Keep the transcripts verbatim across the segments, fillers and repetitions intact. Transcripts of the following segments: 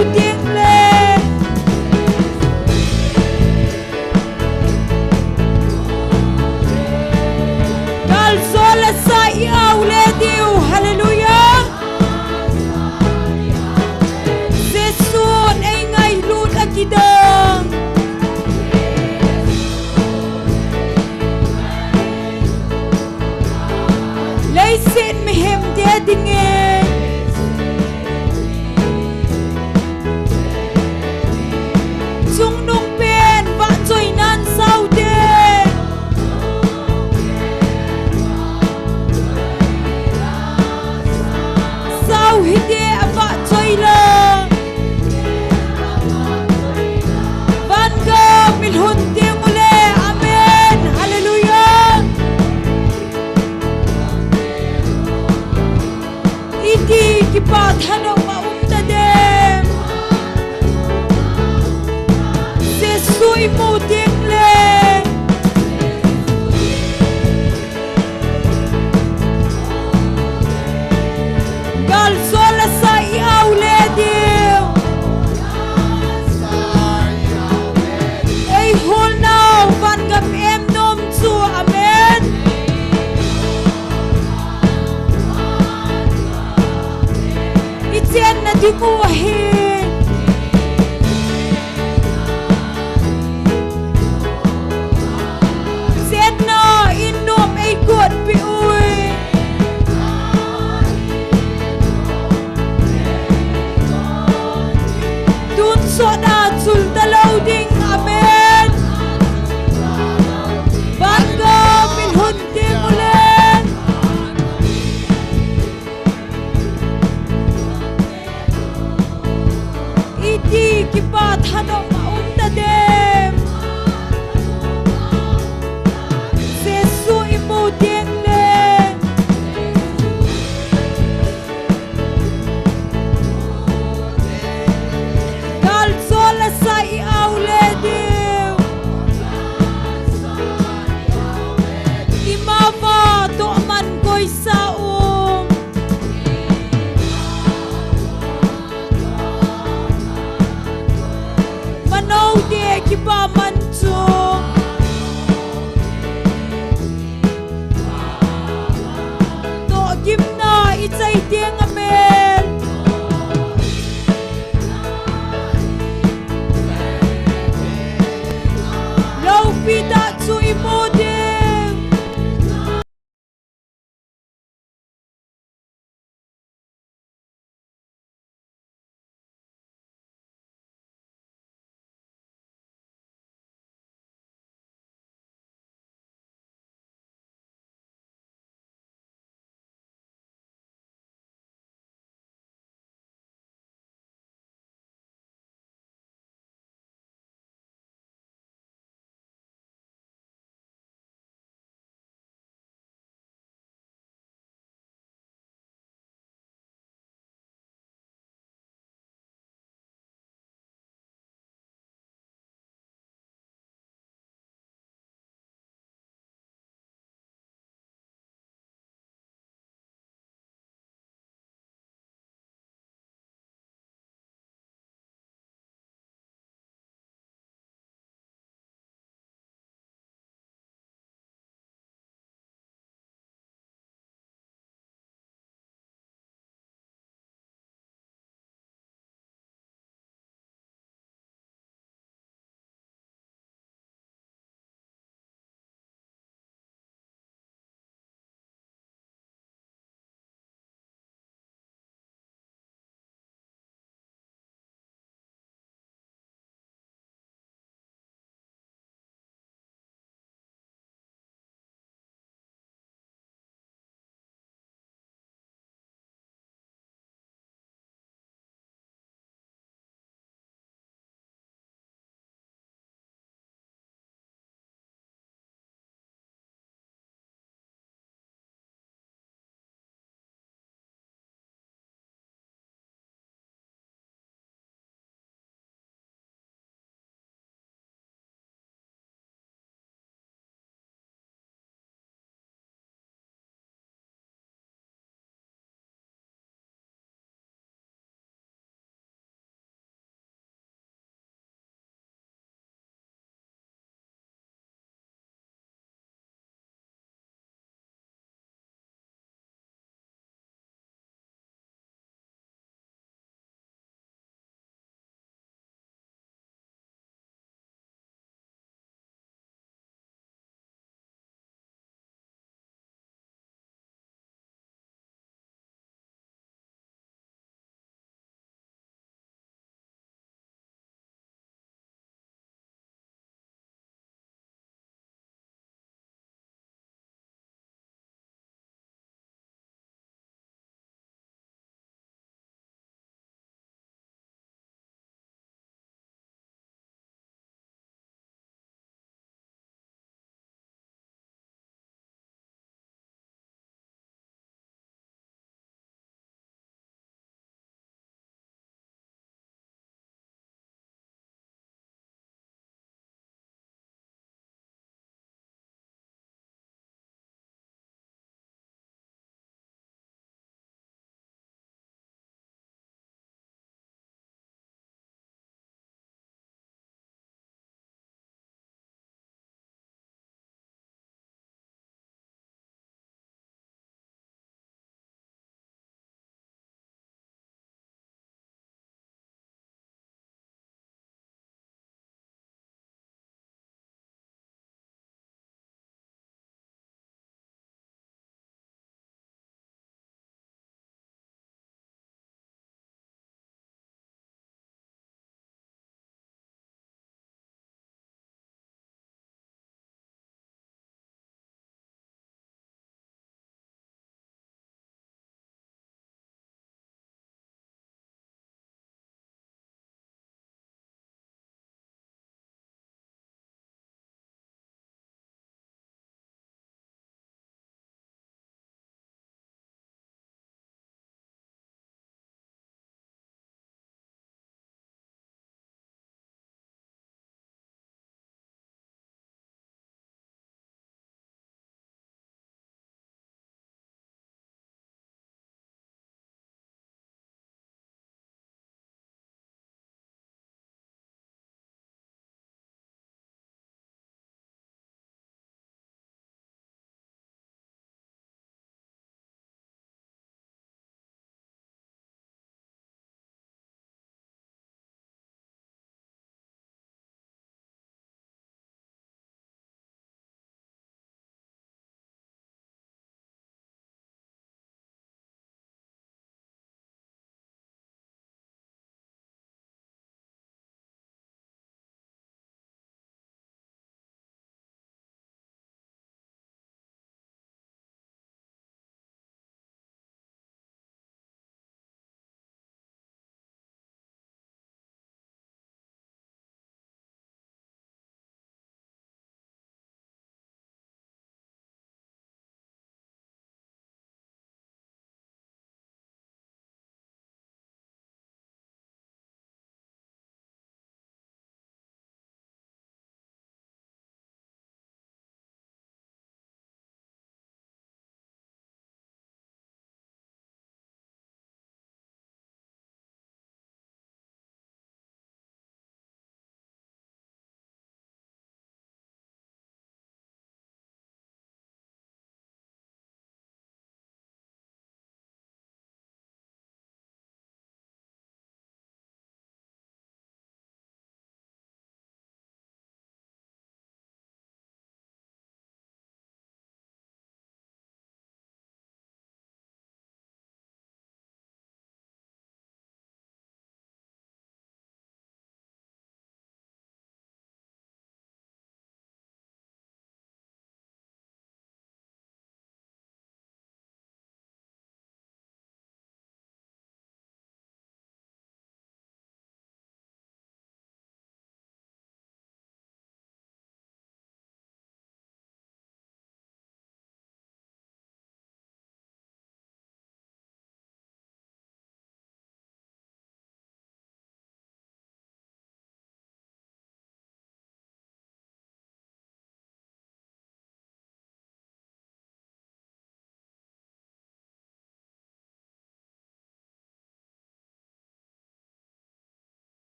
Ding le. Gal sol a sa i au le diu. Hallelujah. Jesu'n ei ngailut a kidang. Leiset mihem te dingin. Chungnung pen vahchoina'n sao te. Sao hite a vahchoi lang. Vangam i lhun ding u le. Amen. Hallelujah. Iti kipa thanop a um ta dem. Jesu i mu ding le. Gal sol a sa i au le diu. Ei holnau vangam em nom chu. Amen. I chenna ding u ahi. Chenna in nom ei kotpi ui. Tun sot a chul ta lo ding. Amen. Vangam i lhun ding u le. Iti kipa thanop a um ta dem. Jesu i mu ding le. Gal sol a sa i au le diu. I ma va toh man koi sa um.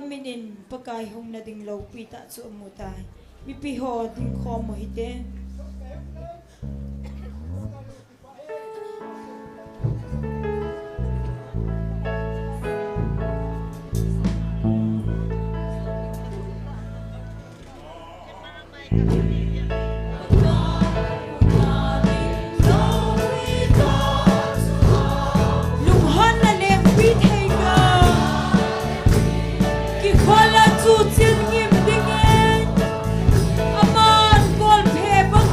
Minin Pakai hung nading loupi tah chu amu tai. Mipi ho ding khom u hite. Lunghanna lengpi thei ngai. Kikhol a chu chil ngim dingin. Aman golphe bang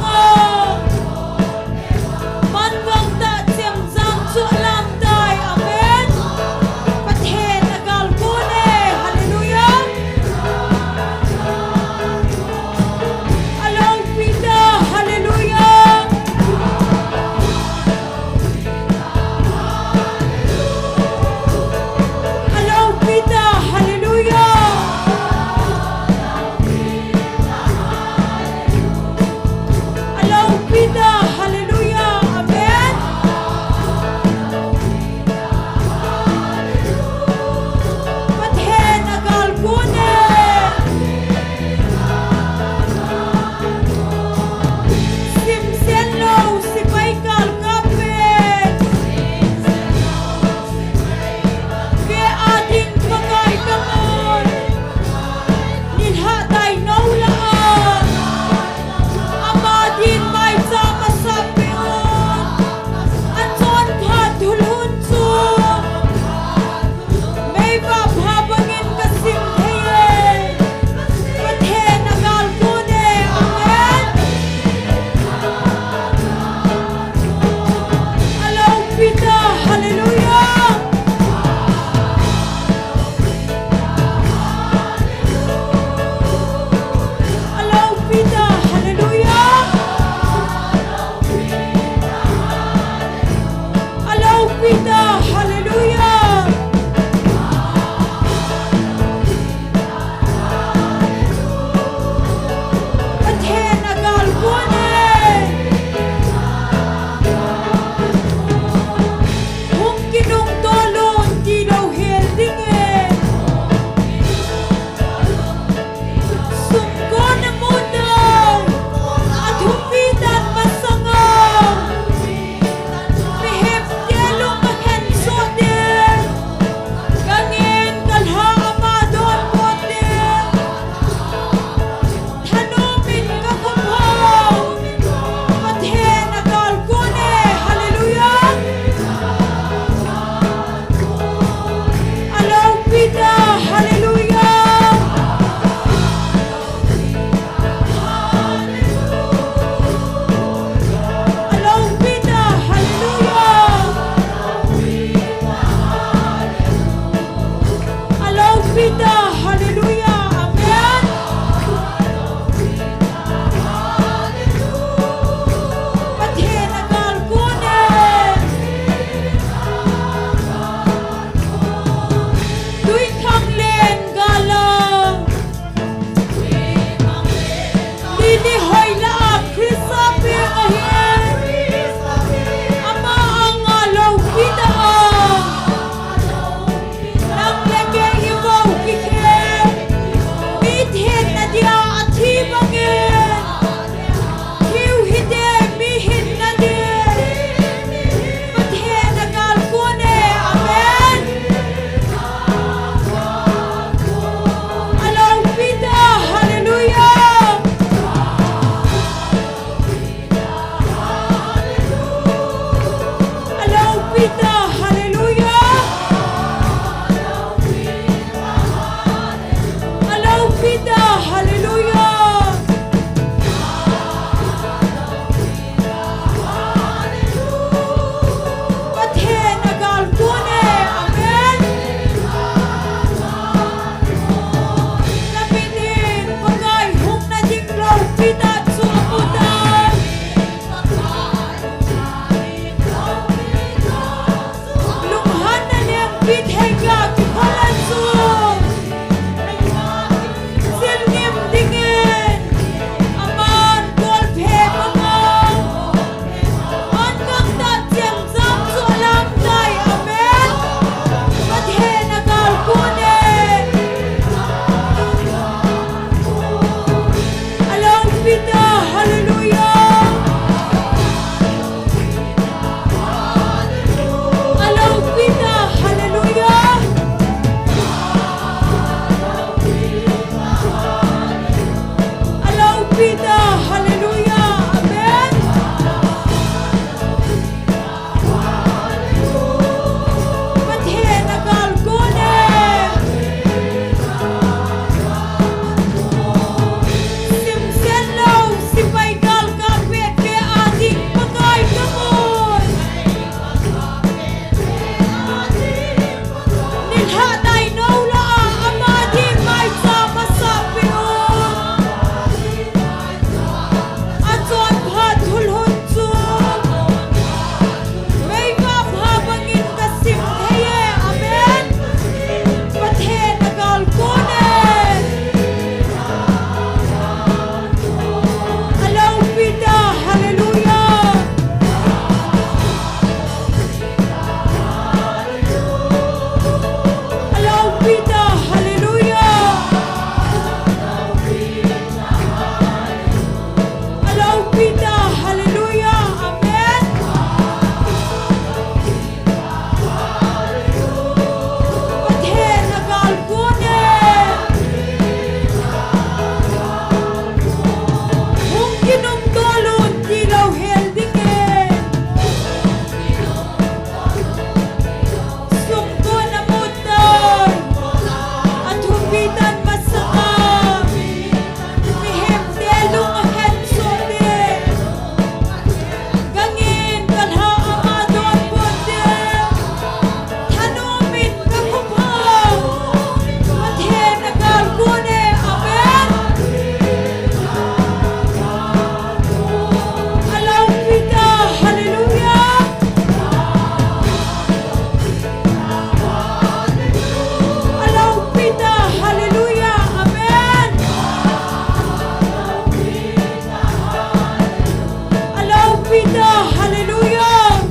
Peter, hallelujah.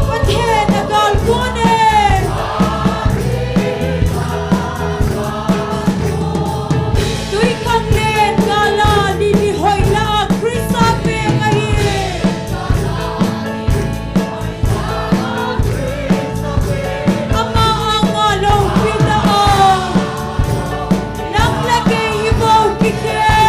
Pathen agal kone. Tui khanglen gala lili hoila Christa peng ahi. Ama anga loupi ta a. Nang le kei ibou kikhel.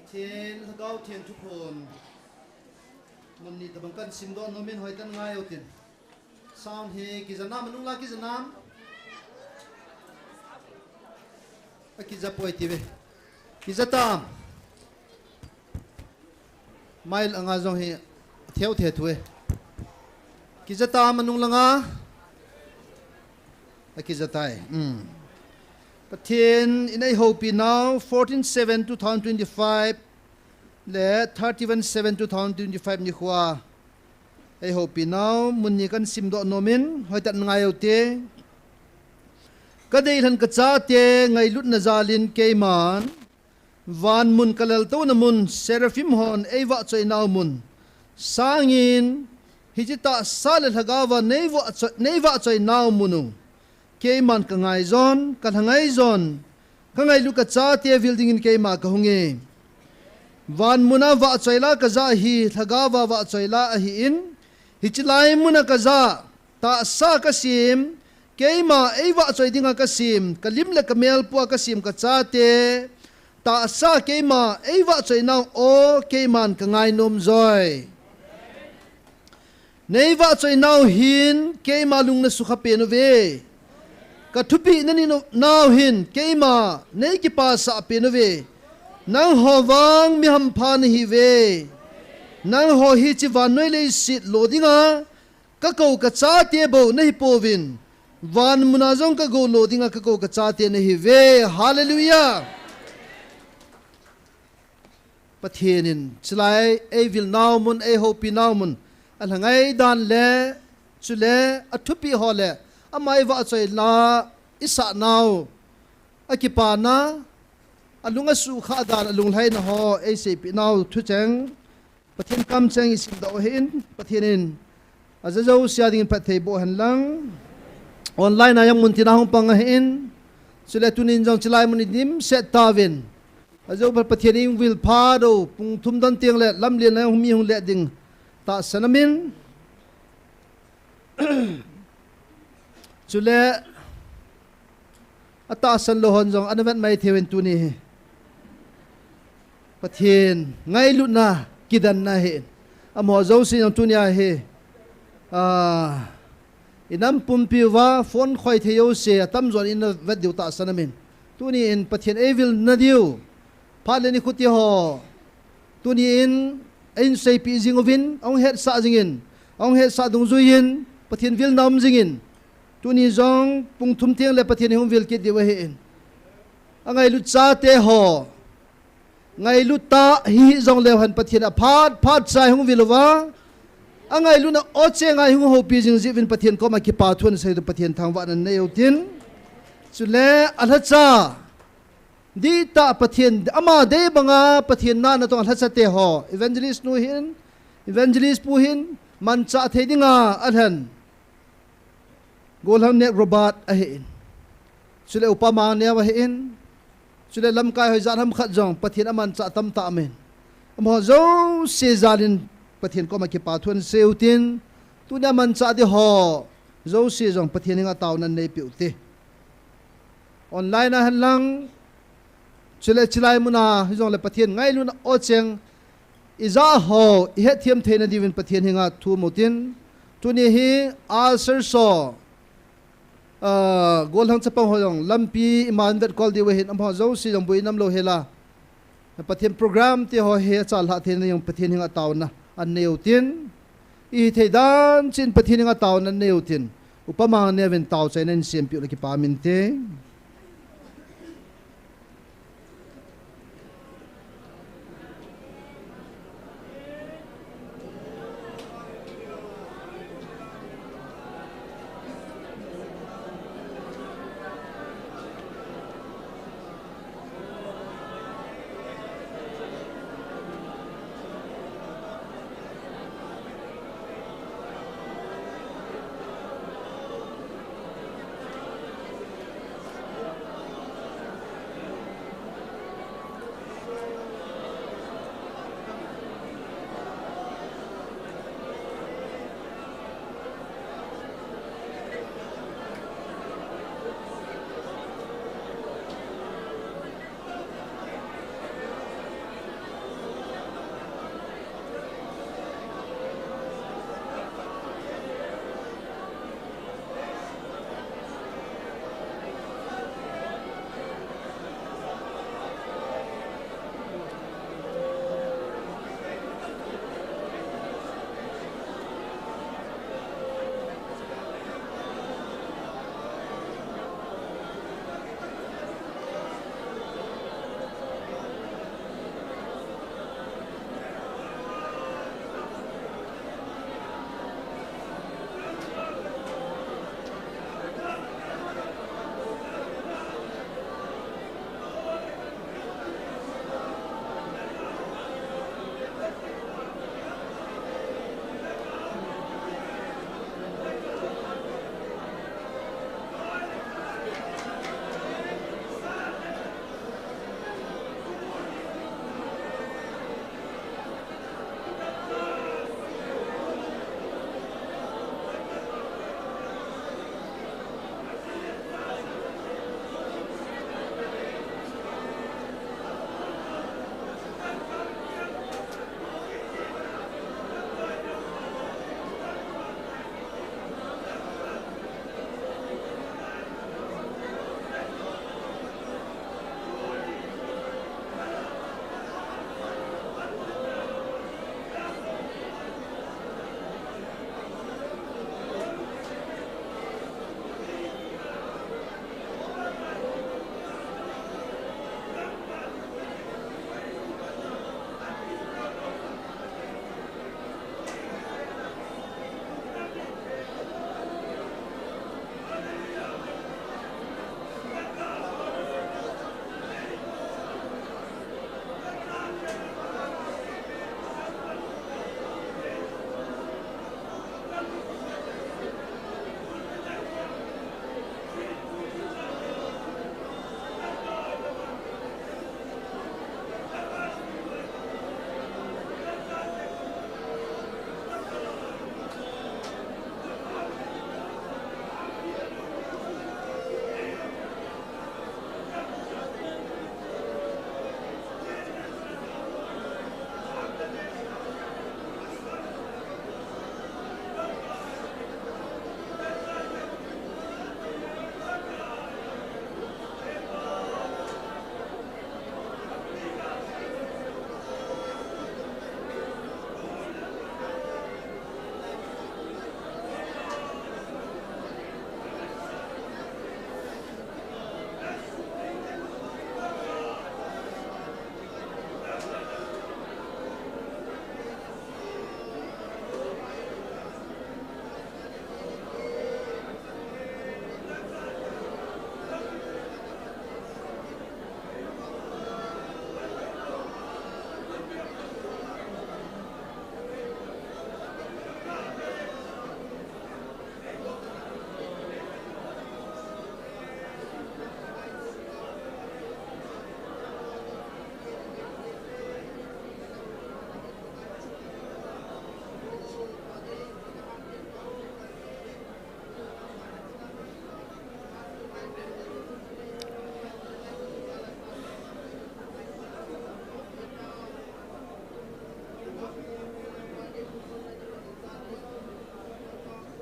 Pathen lhagao theng thuphon mun ni tabang kahin simdoh nomin hoitah in ngai utin. Sound hi kija nam, anung la kija nam? Akija poi tive. Kija tam. Mail anga jong hi theu the thu e. Kija tam anung langa. Akija tai. Hmm. Pathen in eihoupi nau, fourteen seven two thousand twenty-five le thirty-one seven two thousand twenty-five nikhoa eihoupi nau mun ni kahin simdoh nomin hoitah in ngai ute. Ka deilhen ka chate ngailutna jalin keiman van mun ka leltouna mun, seraphim hon eivahchoi nau mun sangin, hiche tahsa le lhagaova nei vahchoi, nei vahchoi nau mun u keiman ka ngaijon, ka lhangai jon, ka ngailut ka chate vil dingin keima ka hung e. Van muna vahchoi la ka jah hi, lhagaova vahchoi la ahin, hiche lai muna ka jah, tahsa ka sem, keima eivahchoi dinga ka sem, ka lim le ka mel pua ka sem ka chate, tahsa keima eivahchoi nau o keiman ka ngainom joi. Nei vahchoi nau hin keima lung na sukha pen uve. Ka thupeh na nei nau hin keima nei kipasah pen uve. Nangho vang mi hampha na hiuve. Nangho hiche vannoi leiset lo dinga ka kou ka chate bou na hipouvin, van muna jong ka gou lo dinga ka kou ka chate na hiuve. Hallelujah. Pathen in chulai eivil nau mun, eihoupi nau mun, alhangai dan le, chule athupeh ho le, ama eivahchoi la isah nau, akipana, alung asukha dan, alunglhaina ho eiseipeh nau thucheng, Pathen kamcheng isimdoh u ahin, Pathen in aja jousea dingin phatthei boh hen lang. Online a jong muntina hung pang ahin, chule tunin jong chulai mun idimset tauvin. Ajou phat Pathen in eihung vil phat u, pung thum don teng le lamlen a hung mi hung le ding tahsan amin. Chule atahsan lou hon jong ana vet mai thei uvin tuni hi. Pathen ngailutna kidanna hi. Amaho jouse jong tunia hi, ah, inam pumpi uva phone khoi thei jouse atamjon in ana vet diu tahsan amin. Tuni in Pathen eivilna diu phat le nikho ti ho, tuni in eihin seipeh jing uvin, ahung hetsah jingin, ahung hetsah dungjuiyin Pathen vilna um jingin, tuni jong pung thum teng le Pathen in hung vil kit diu ahin. Angailut chate ho, ngailut tah hih jongleu hen Pathen aphat phat cha hung vil uva, angailutna o chenga hung houpi jing jeh uvin Pathen koma kipathu ana sei u, Pathen thangvahna nei utin. Chule alhacha dihtah Pathen, ama dei banga Pathen na natong alhachate ho, evangelist nu hin, evangelist pu hin, manchah thei dinga alhen Gollhang Nek Robert ahin, chule Upa Mangneo ahin, chule lamkai hoijat ham khat jong Pathen amanchah tamtah amin. Amaho jouse jalin Pathen koma kipathu ana sei utin, tunia manchah ding ho jouse jong Pathen henga taona neipeh ute. Online a hen lang, chule chulai muna hijongle Pathen ngailutna o cheng ijah ho ihetthem theina diuvin Pathen henga thum utin. Tuni hi usher ho, ah, gollhang chapang ho jong lampi iman vetkol diu ahin, amaho jouse jong boina umlou hela Pathen program te ho hi achalhah theina jong Pathen henga taona ana nei utin. Ihithei dan cheh in Pathen henga taona ana nei utin. Upa Mangneo vin taochaina in sempeh u le kipah inte.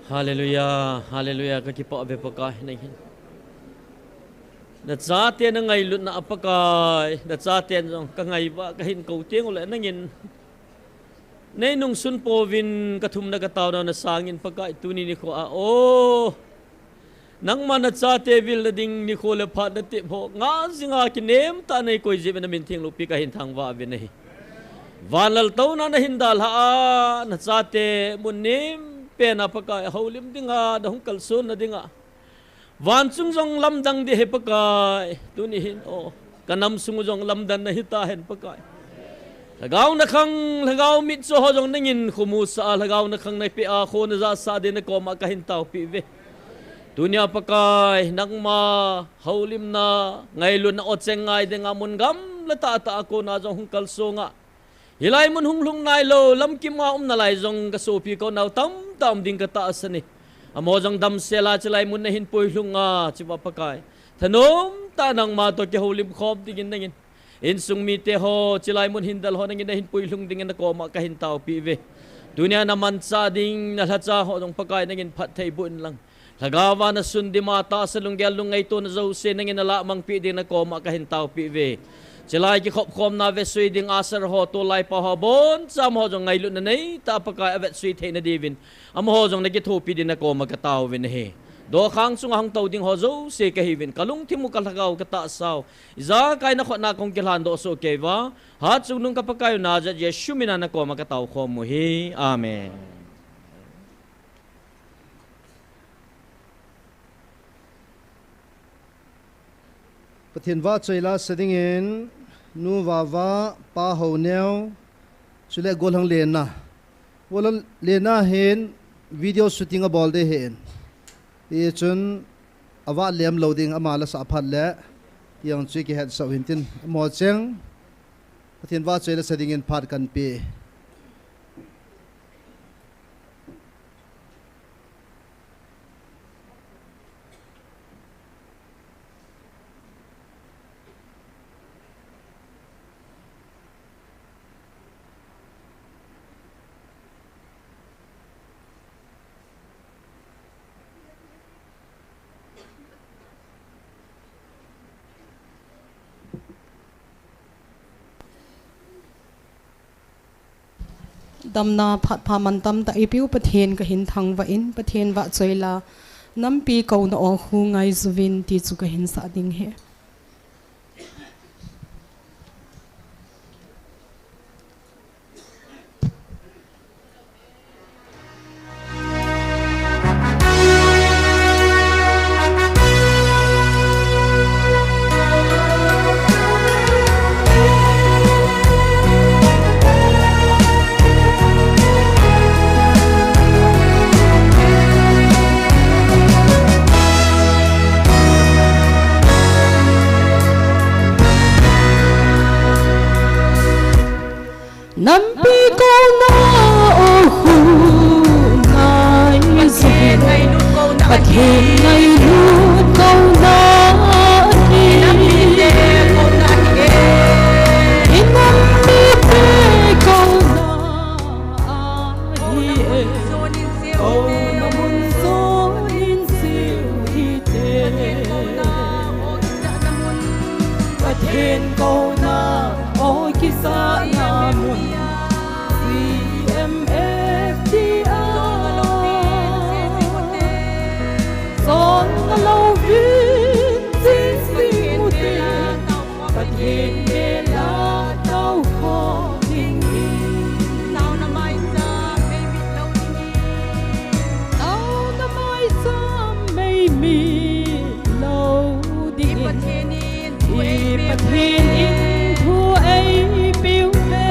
Hallelujah, hallelujah, ka kipah ve Pakai nangin. Na chate na ngailutna a Pakai, na chate jong ka ngaiva, ka hin kou teng uleh nangin. Nei nungsun pouvin ka thumna ka taona na sangin Pakai tuni nikho a. O, nangma na chate vilna ding nikho le phat na tep ho. Nga jinga kinem tah nei koi jeh uva na min theng loupi ka hin thangvah uve nahi. Van laltouna na hin dalha a, na chate mun nem pen a Pakai, houlim dinga, na hung kalson na dinga. Van chung jong lamdang ding ahi Pakai, tuni hin o. Ka nam sung u jong lamdang na hita hen Pakai. Lhagao na khang, lhagao mitcho ho jong nangin khomu sah a, lhagao na khang na pe a, kho na ja sah ding na koma ka hin taopi uve. Tunia Pakai, nangma, houlimna, ngailutna o cheng ngai dinga mun gamla tah tah a kona jong hung kalsong a. Hilai mun hung lhung nailou, lamkim a um nalai jong ka sopi ka nao tamtah um ding ka tahsan e. Amaho jong damsel a chilai mun na hin puilhung a, chiva Pakai. Thanom tah nangma toh kihoulim khom dingin nangin. Insung mite ho, chilai mun hin del ho nangin na hin puilhung dingin na koma ka hin taopi uve. Tunia na manchah ding, na lhacha ho jong Pakai nangin phatthei boh in lang. Lhagao va na sun dima tahsa lunggel lungngaitona jouse nangin na lahmangpi ding na koma ka hin taopi uve. Chilai kikhop khomna vetsui ding asar ho, tolai pa ho, boncha amaho jong ngailutna nei tah a Pakai a vetsui theina diuvin. Amaho jong na kithopi ding na koma ka tao uvin ahi. Dokhang chunga hung tou ding ho jouse ka hiuvin. Ka lungthim u ka lhagao ka tahsa u. Ijakai na khut na kong kilhan doh soh kei uva. Hatchungnung ka Pakai u Nazareth Jesu mina na koma ka tao khom u ahi. Amen. Pathen vahchoi la sa dingin, Nu Vava, Pa Houneo, chule Golhang Lena. Golhang Lena hin video shooting abol ding ahin. Hichun avah lem lou ding ama la sah phat le, tiang chu kihetsah u hintin. Amaho cheng, Pathen vahchoi la sa dingin phat kan pe. Damna phat pha mantam tah eipeu Pathen kahin thangvah in, Pathen vahchoi la, nampi kouna o khu ngaijuvin ti chu kahin sah ding ahi. Nampi kouna o khu ngaijuvin, Pathen ngailut kouna ahi. I nam mite kouna ahi e. Kouna mun jon in cheu hite. Pathen kouna o kisahna mun, C M F T R. Jonna louvin ching sing ute, Pathen bel a tao khom dingin. Taona maicham meimit lou dingin. Taona maicham meimit lou dingin. I Pathen in thu eipeu ve.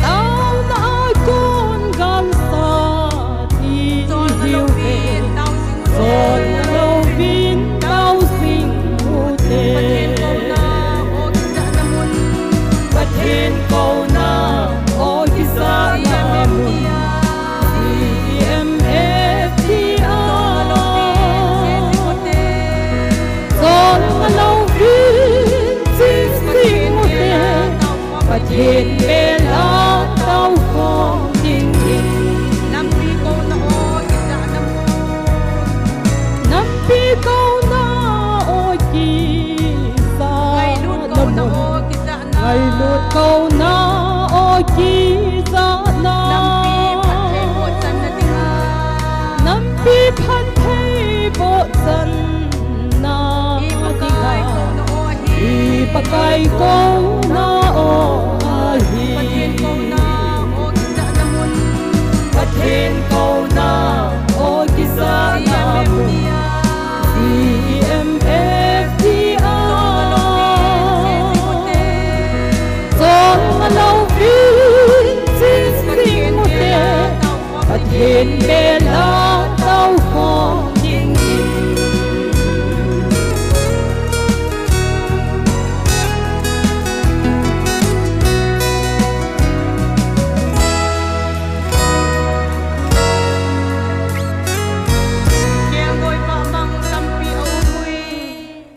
Taona a kon galsat i hiuve. Jonna louvin tao jing ute. Pathen kouna o kisahna mun, C M F T R. Jonna louvin ching sing ute, Pathen bel a tao khom dingin. Kouna o kijahna, nampi phatthei bohchanna dinga, i Pakai kouna o ahi. Pathen kouna o kijahna mun, C M F T R. Chol ngalouvin ching jing ute, Pathen bela toukhom dingin.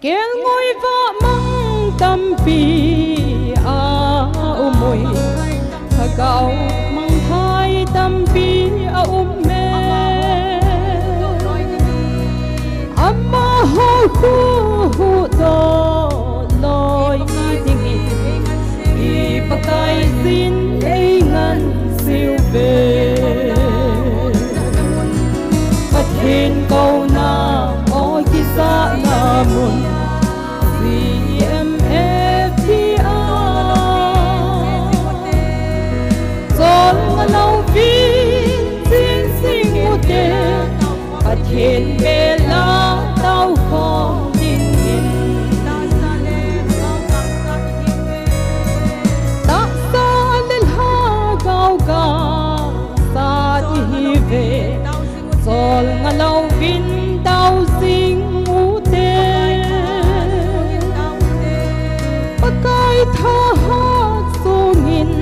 Kelngoi vahmang tampi a um ui, lhagao mangthai tampi a um e. Amaho huhdoh loi dingin i Pakaiyin ei ngansiu ve. Pathen kouna o kijahna mun, C M F T R. Chol ngalouvin ching jing ute, Pathen bela toukhom dingin. Tahsa le lhagao gasat ihiuve. Chol ngalouvin tao jing ute, Pakai thahat sungin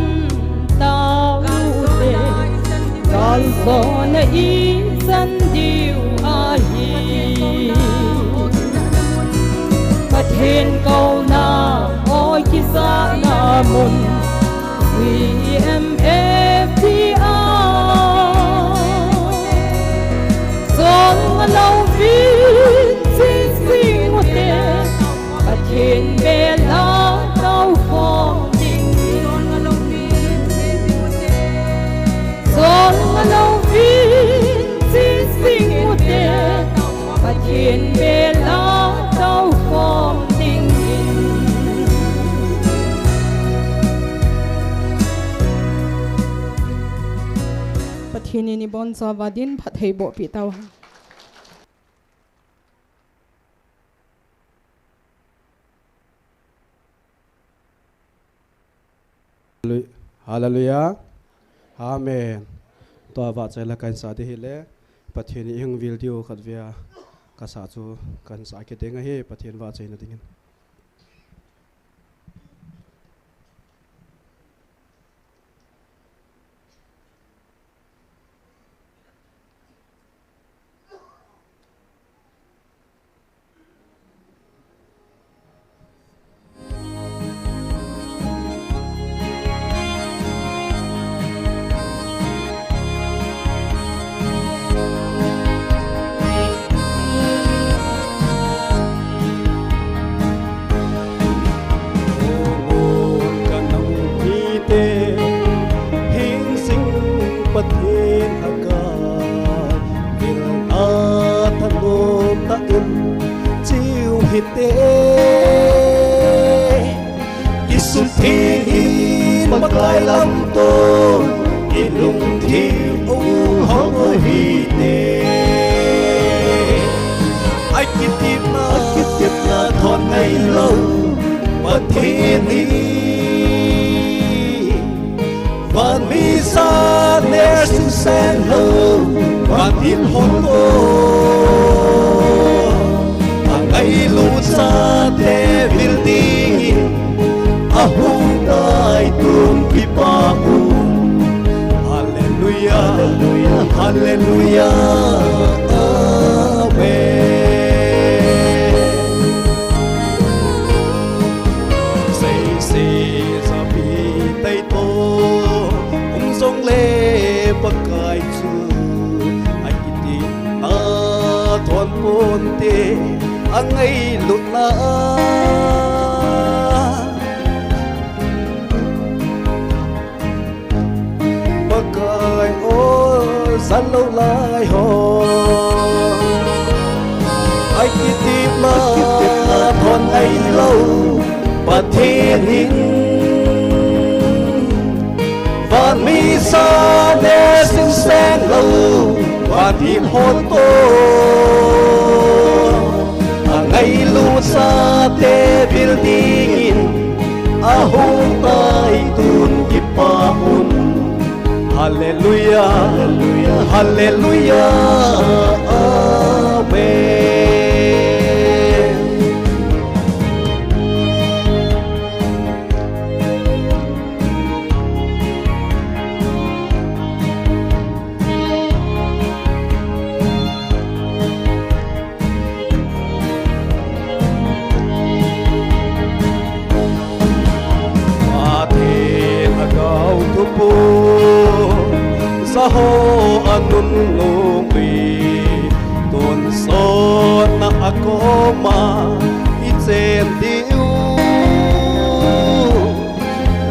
tao ute, kaljona ichan diu ahi. Pathen kouna o kijahna mun, C M F T R. Chol ngalouvin ching jing ute, Pathen bela toukhom dingin. Chol ngalouvin ching jing ute, Pathen bela toukhom dingin. Pathen in ibonchauva dinphat eibohpeh tauhen. Hallelujah. Amen. Tua vahchoi la kahin sah ding ahile, Pathen in eihung vil diu khatvei a kasah chu kahin sah kit ding ahi, Pathen vahchoina dingin. Kanam mite, hingsing Pathen Pakai, vilna thanop tah in chiu hite. Kisutheng in Pakai lamto, ilungthim u hong u hite. Akitepna, akitepna thon ngailou Pathen hi. Van misa ner sung sen lou, van in hon o. Angailut chate vil dingin, ahung tai tum kipa u. Hallelujah, hallelujah, hallelujah, amen. Seise japi tai to, um jongle Pakai chu akitepna thon ponte, angailutna. Ai ho, ai kitepna thon ngailou Pathen in, van misa le singseng lou, van hil hon toh, angailut chate vil dingin, ahung tai tun kipah un. Hallelujah, hallelujah, amen. Pathen Lhagao thupu, saho anunnom pi, tonsot na akoma ichen diu.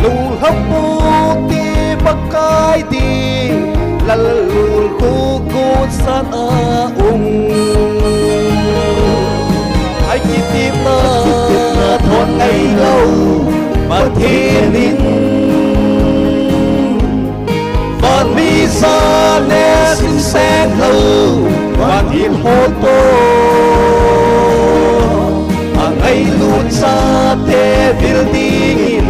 Lunghapu ti Pakai ti, lal lul khu kut san a um. Ai kitepna thon ngailou Pathen in, van misa le singseng lou, van hil hon toh, angailut chate vil dingin,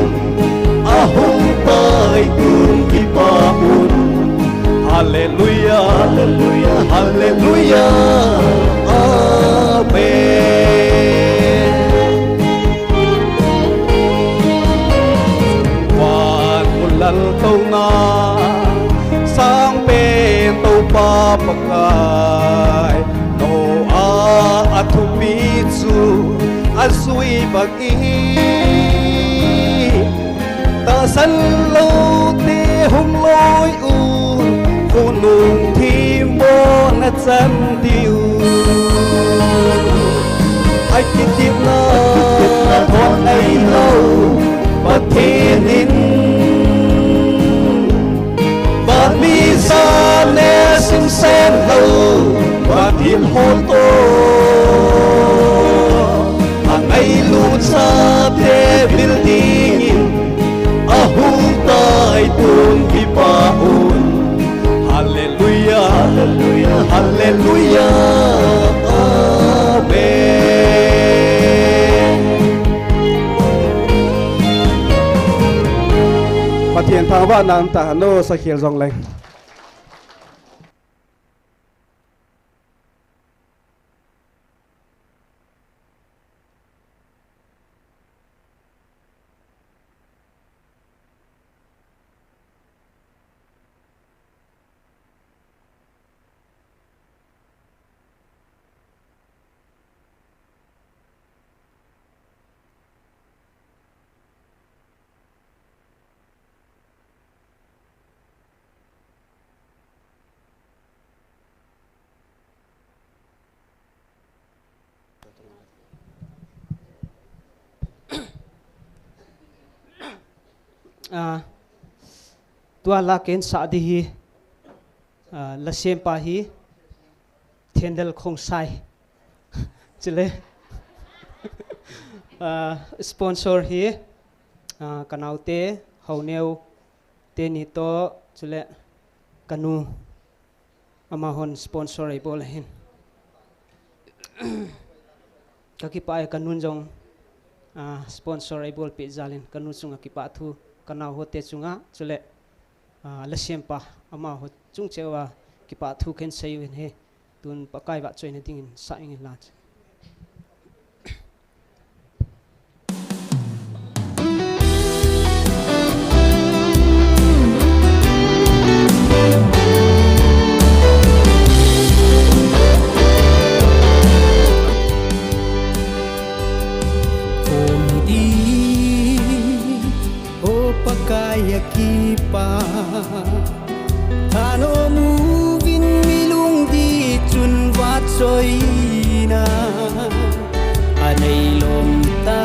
ahung tai tun kipah un. Hallelujah, hallelujah, hallelujah, amen. Van mun lal touna, sangpen Toupa Pakai, Noah a thupi chu ajui bang in, tahsan lou te hung loi u, khonung thim bou na chan diu. Ai kitepna thon ngailou Pathen in, van misa le singseng lou, van hil hon toh, angailut chate vil dingin, ahung tai tun kipah un. Hallelujah, hallelujah, hallelujah, amen. Pathen thangvahna um tahen, sakhel jong leng. Ah, tua la ken sa di hi, ah, la sempa hi, Thendel Khongsai. Chule, ah, sponsor hi, ah, kanaote, Haoneo, teni toh, chule, kanu. Amahon sponsor eibol ahin. Kakipah e, kanun jong, ah, sponsor eibolpeh jal in, kanu chunga kipathu, kanao hote chunga, chule, ah, la sempa, amaho chung cheh uva kipathu ken seiyu hin he, tun Pakai vahchoina dingin sa inge la. Om di, o Pakai a kipah. Thanom uvin mi lungdih chun vahchoina anei lom ta.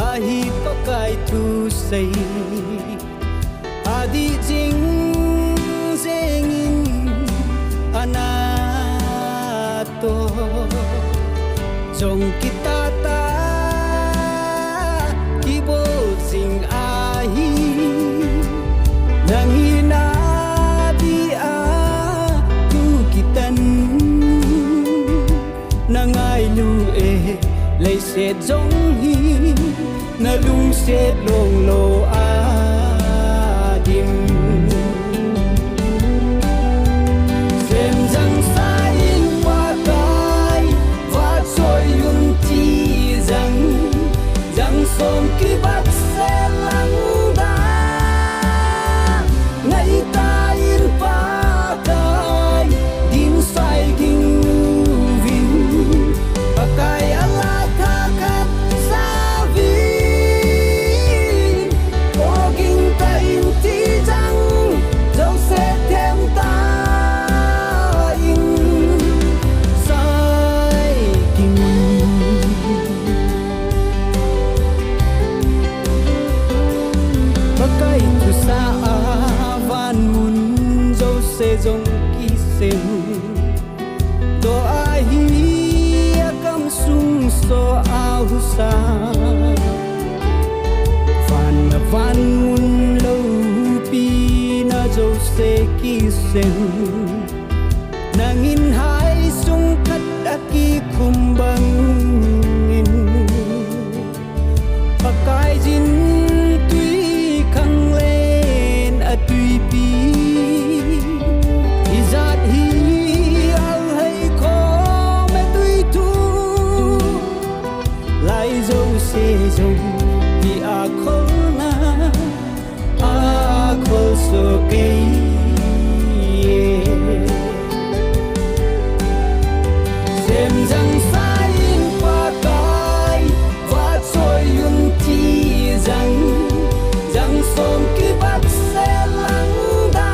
Ahi Pakai thusei adih jing jeng in, Jong kitah tah kibol jing ahi, nangin adia tu kitan, na ngailu e, leiset jong hi, na lungset longlou a dim. Sem jang sa in Pakai, va choi un ti jang, jang som kibat se lang da. Ngai ta in Pakai, ding sai ding uvin, Pakai a la tha khat sa vin, o ging ta in ti jang, Joseph them ta in sai ding. Pakai thusa a van mun Joseph jong kisem. Doh ahi a kam sung so a husa. Van a van mun loupina Joseph kisem. Nangin hai sung khat a kikhum bangin. Pakai jin tui khang len a tuipi. Ijat hi al hai khom a tui tu. Lai Joseph jong hi a kholna. A khol so kei e. Sem jang sa in Pakai, va choi un ti jang, jang som kibat se lang da.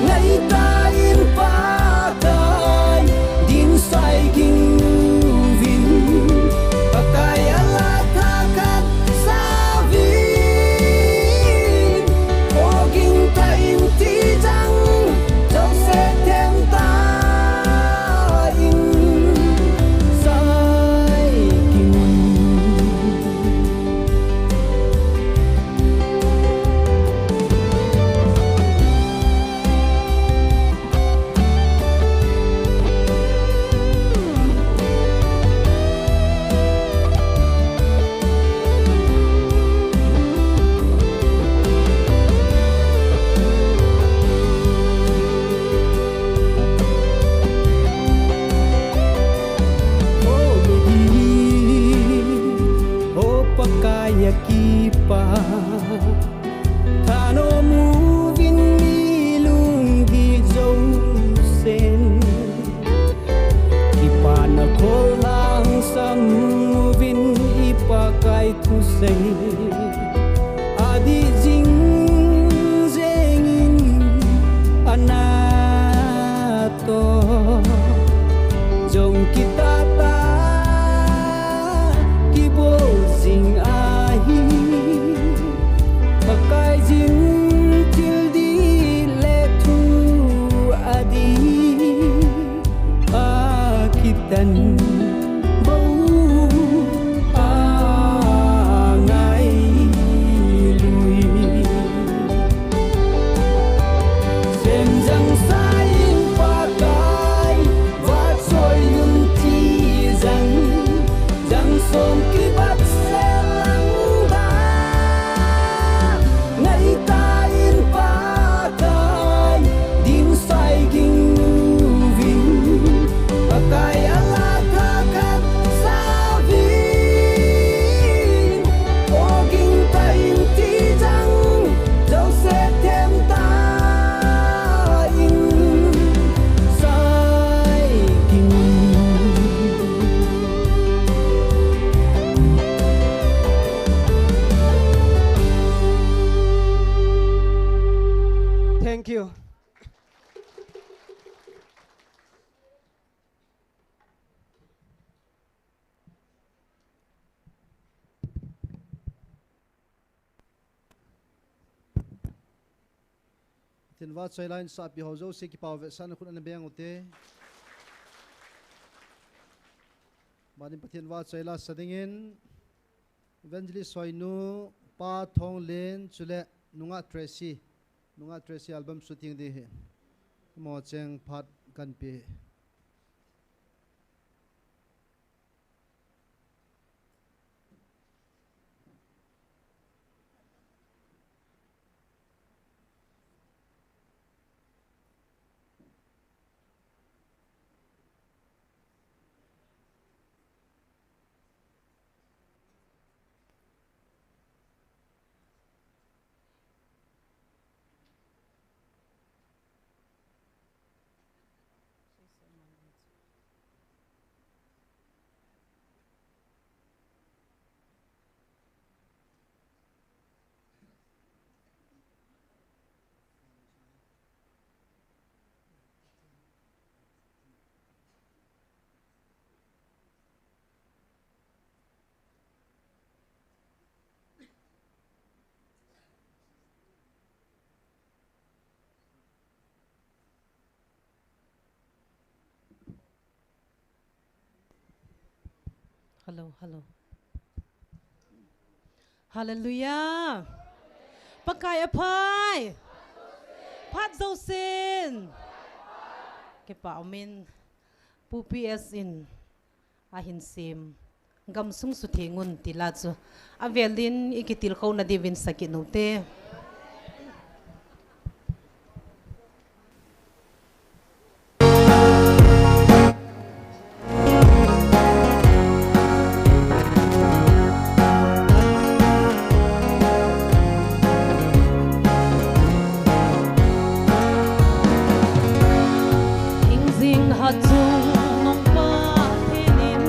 Ngai ta in Pakai, ding sai ding uvin, Pakai a la tha khat sa vin, o ging ta in ti jang, Joseph them ta in sai ding un. O Pakai a kipa. Thanom uvin i lunggih jousen. Kipana khol hangsam uvin i Pakai thusei. Adih jing jengin ana to. Jong kitah tah kibol jing ahi. Pakai jin thil dih le thu adih a kitan bou a ngai lui. Sem jang sa in Pakai, va choi un ti jang, jang som kibat se lang da. Ngai ta in Pakai, ding sai ding uvin. Pakai a la tha khat sa vin, o ging ta in ti jang, Joseph them ta in sai ding un. Thank you. Tin, va choi lai in sapi ho jouse kipah vetsahna khut ana beng ute. Amanin Pathen vahchoi la sa dingin, Evangelist Soinu, Pa Thonglen, chule Nungah Tracy, Nungah Tracy album shooting ding ahi. Amaho cheng phat kahin pe. Hello, hello. Hallelujah. Pakai aphai. Phat jousen. Kipa umin. Pu P S in ahin sem, Gamsung Sutheng Un ti la chu avelin ikitilkhouna diuvin sakit u hite. Hingjing hat chung nung Pathen in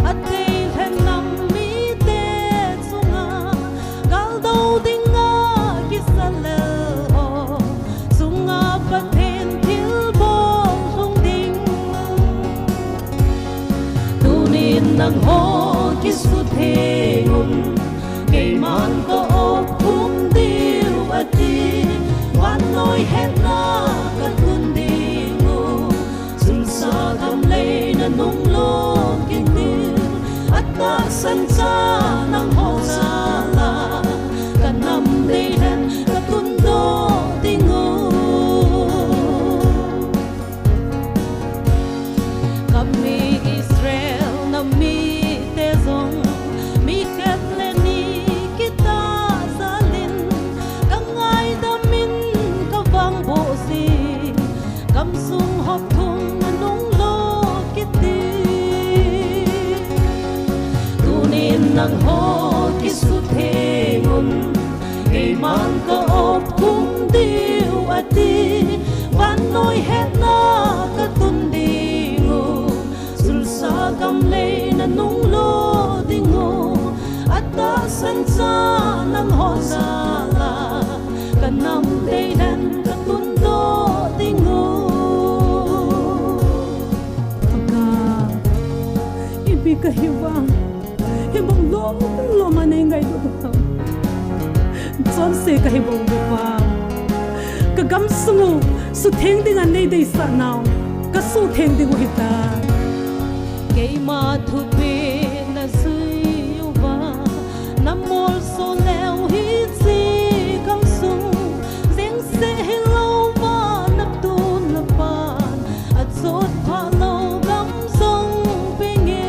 adeilhen nam mite chunga, galdou dinga kisa lel ho chunga Pathen thilbol lhung ding. Tunin nangho kisutheng un, keiman ka opkhum diu ati, vannoi hetna ka tun ding u, Chulsa gam lei nanung lou kit in, atahsan cha nangho jal a, ka nam deilhen ka tundoh ding u. Ka mi Israel nam mite jong, mi khat le ni kitah jal in, ka ngaidam in ka vangboh jin, gamsung hop thum nanung lou kit in. Tunin nangho kisutheng un, keiman ka opkhum diu ati, vannoi hetna ka tun ding u, Chulsa gam lei nanung lou ding u, atahsan cha nangho jal a, ka nam deilhen ka tundoh ding u. Ipi kahi uvem, hibang lom lom a nei ngailut u ham. Chonse kahi bou uva, ka gamsung u sutheng dinga nei deisah nau, ka sutheng ding u hita. Keima thupeh na jui uva, na molso leu hiche gamsung, jeng seh hilou va na tun na pan, achot phah lou gam jong peng e.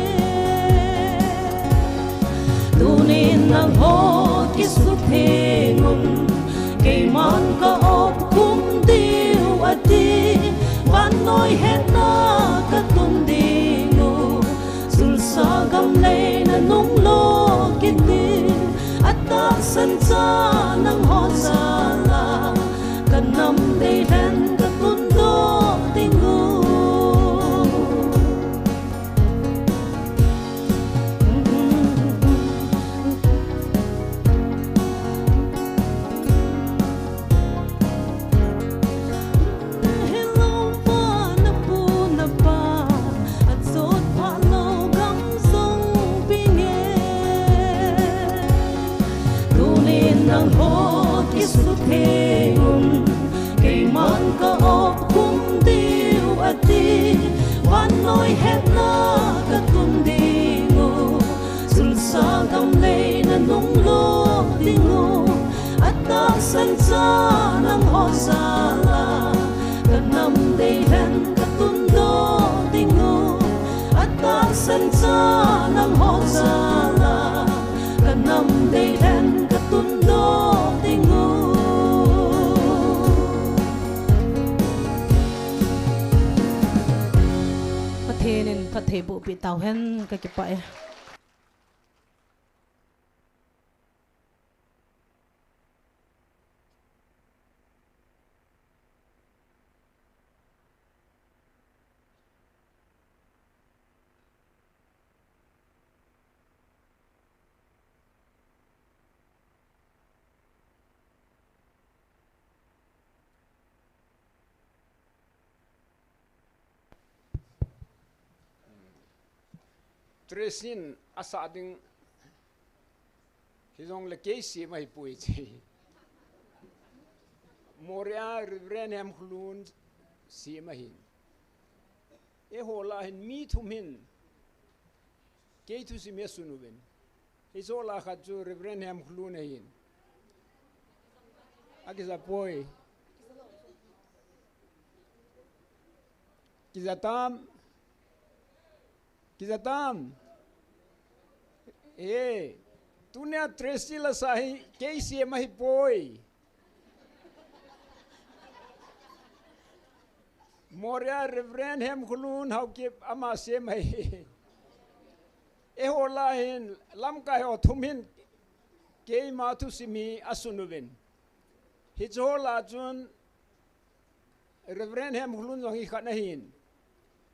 Tunin nangho kisutheng un, keiman ka opkhum diu ati, vannoi hetna ka tun ding u, Chulsa gam lei nanung lou kit in, atahsan cha nangho jal a, ka nam deilhen ka tundoh ding u. Hilou va na pu na pa, achot phah lou gam jong peng e. Tunin nangho Sancha nangho jal a, ka nam deilhen ka tundoh ding u. Atahsan cha nangho jal a, ka nam deilhen ka tundoh ding u. Pathen in phatthei bohpi tauhen, ka kipah e. Tracy in asah ding hijongle kei sem ahipoi chi. Moreh a Reverend Hemkholun sem ahin. Eiho lah a hin mi thum hin kei thusim hi asun uvin. Hiche lah a khat chu Reverend Hemkholun ahin. Akija poi. Kija tam. Kija tam. E, tunia Tracy la sah hi kei sem ahipoi. Moreh a Reverend Hemkholun Haokip ama sem ahi. Eiho lah a hin lamkai ho thum hin keima thusim hi asun uvin. Hiche lah a chun Reverend Hemkholun jong hi khat ahin.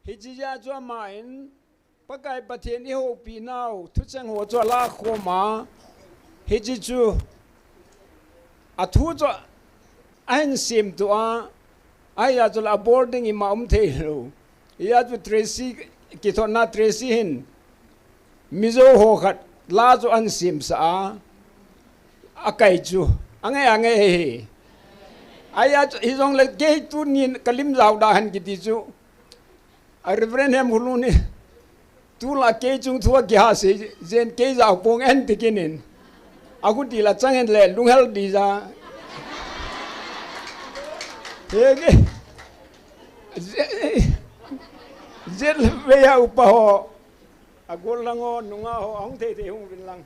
Hiche jeh a chu aman Pakai Pathen i houpi nau thucheng ho chu ala khom a. Hiche chu athu chu ahin semtup a. Ahia chu la boarding ima um thei lou. Hia chu Tracy kithotna Tracy hin Mizo ho khat la chu ahin semsah a. Akai chu. Ange ange he. Ahia chu hijongle kei tunin ka lim jao da hen kiti chu. A Reverend Hemkholun hi, tulai kei chung thu akiha sei, jen kei jao pong en tikinin. Aguti la chang en le, lunghel di ja. Hege. Jen, jen le ve ya upa ho. Agol lang ho, nunga ho, ahung thei thei hung uvin lang.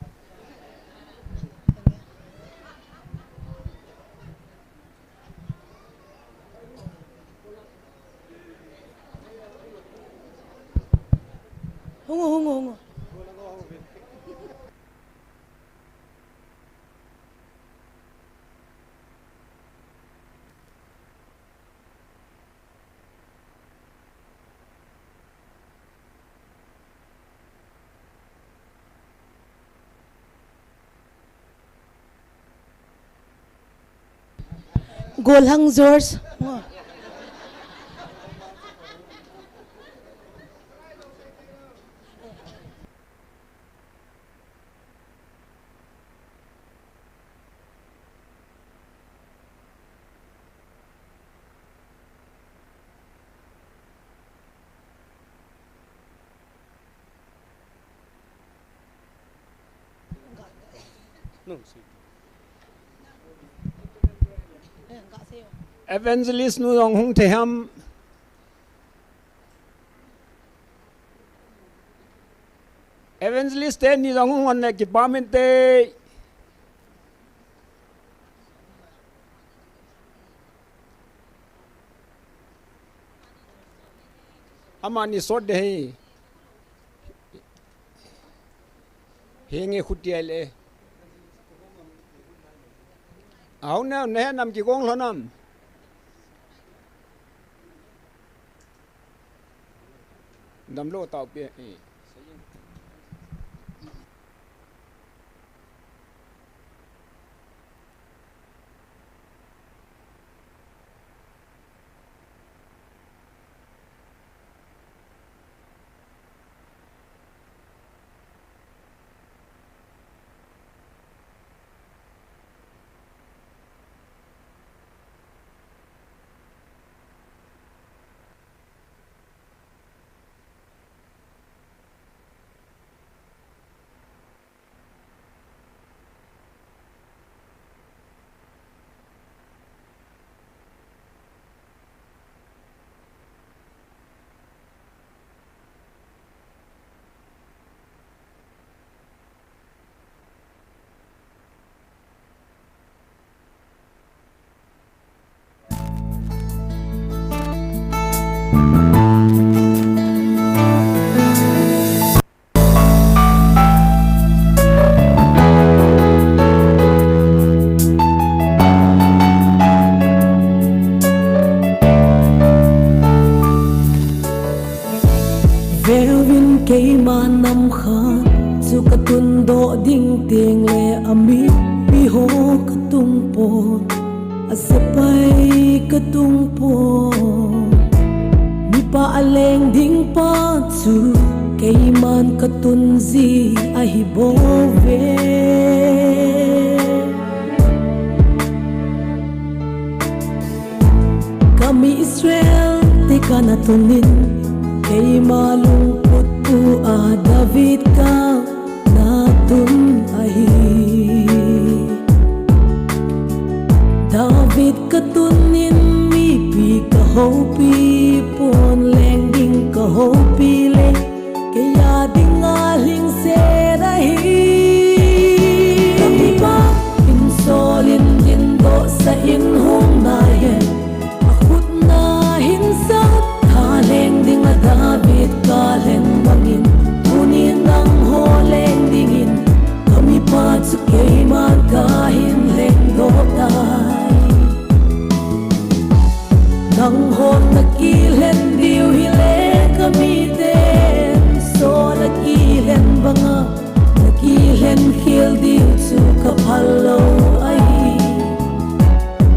Hung o, hung o, hung o. Golhang George. Evangelist nu jong hung thei ham? Evangelist teni jong hung hon le kipah inte. Amani sot de hi. Henge khutia le. Auna ne nam kigong lhonam. Damlou tao pi e. Keima nam khat chu katundoh ding tengle amipi ho katung pon, asepai katung pon. Mipa aleng ding pa chu keiman katun ji ahibouve. Kami Israel te kana tunin, keima lungput pu a David kana tun ahi. David katunin mipi kahoupi pon, leng ding kahoupi le, keija dinga lhingset ahi. Kamipa hin Saul in dindohsah in hung nai hen, akhutna hin sat tha leng dinga David kalhen bangin, tunin nangho leng dingin kamipa chu keiman kahin lhengdoh tai. Nanghon nakilhen diu hile kamiten, Saul akilhen banga nakilhen khel diu chu kaphal lou ahi.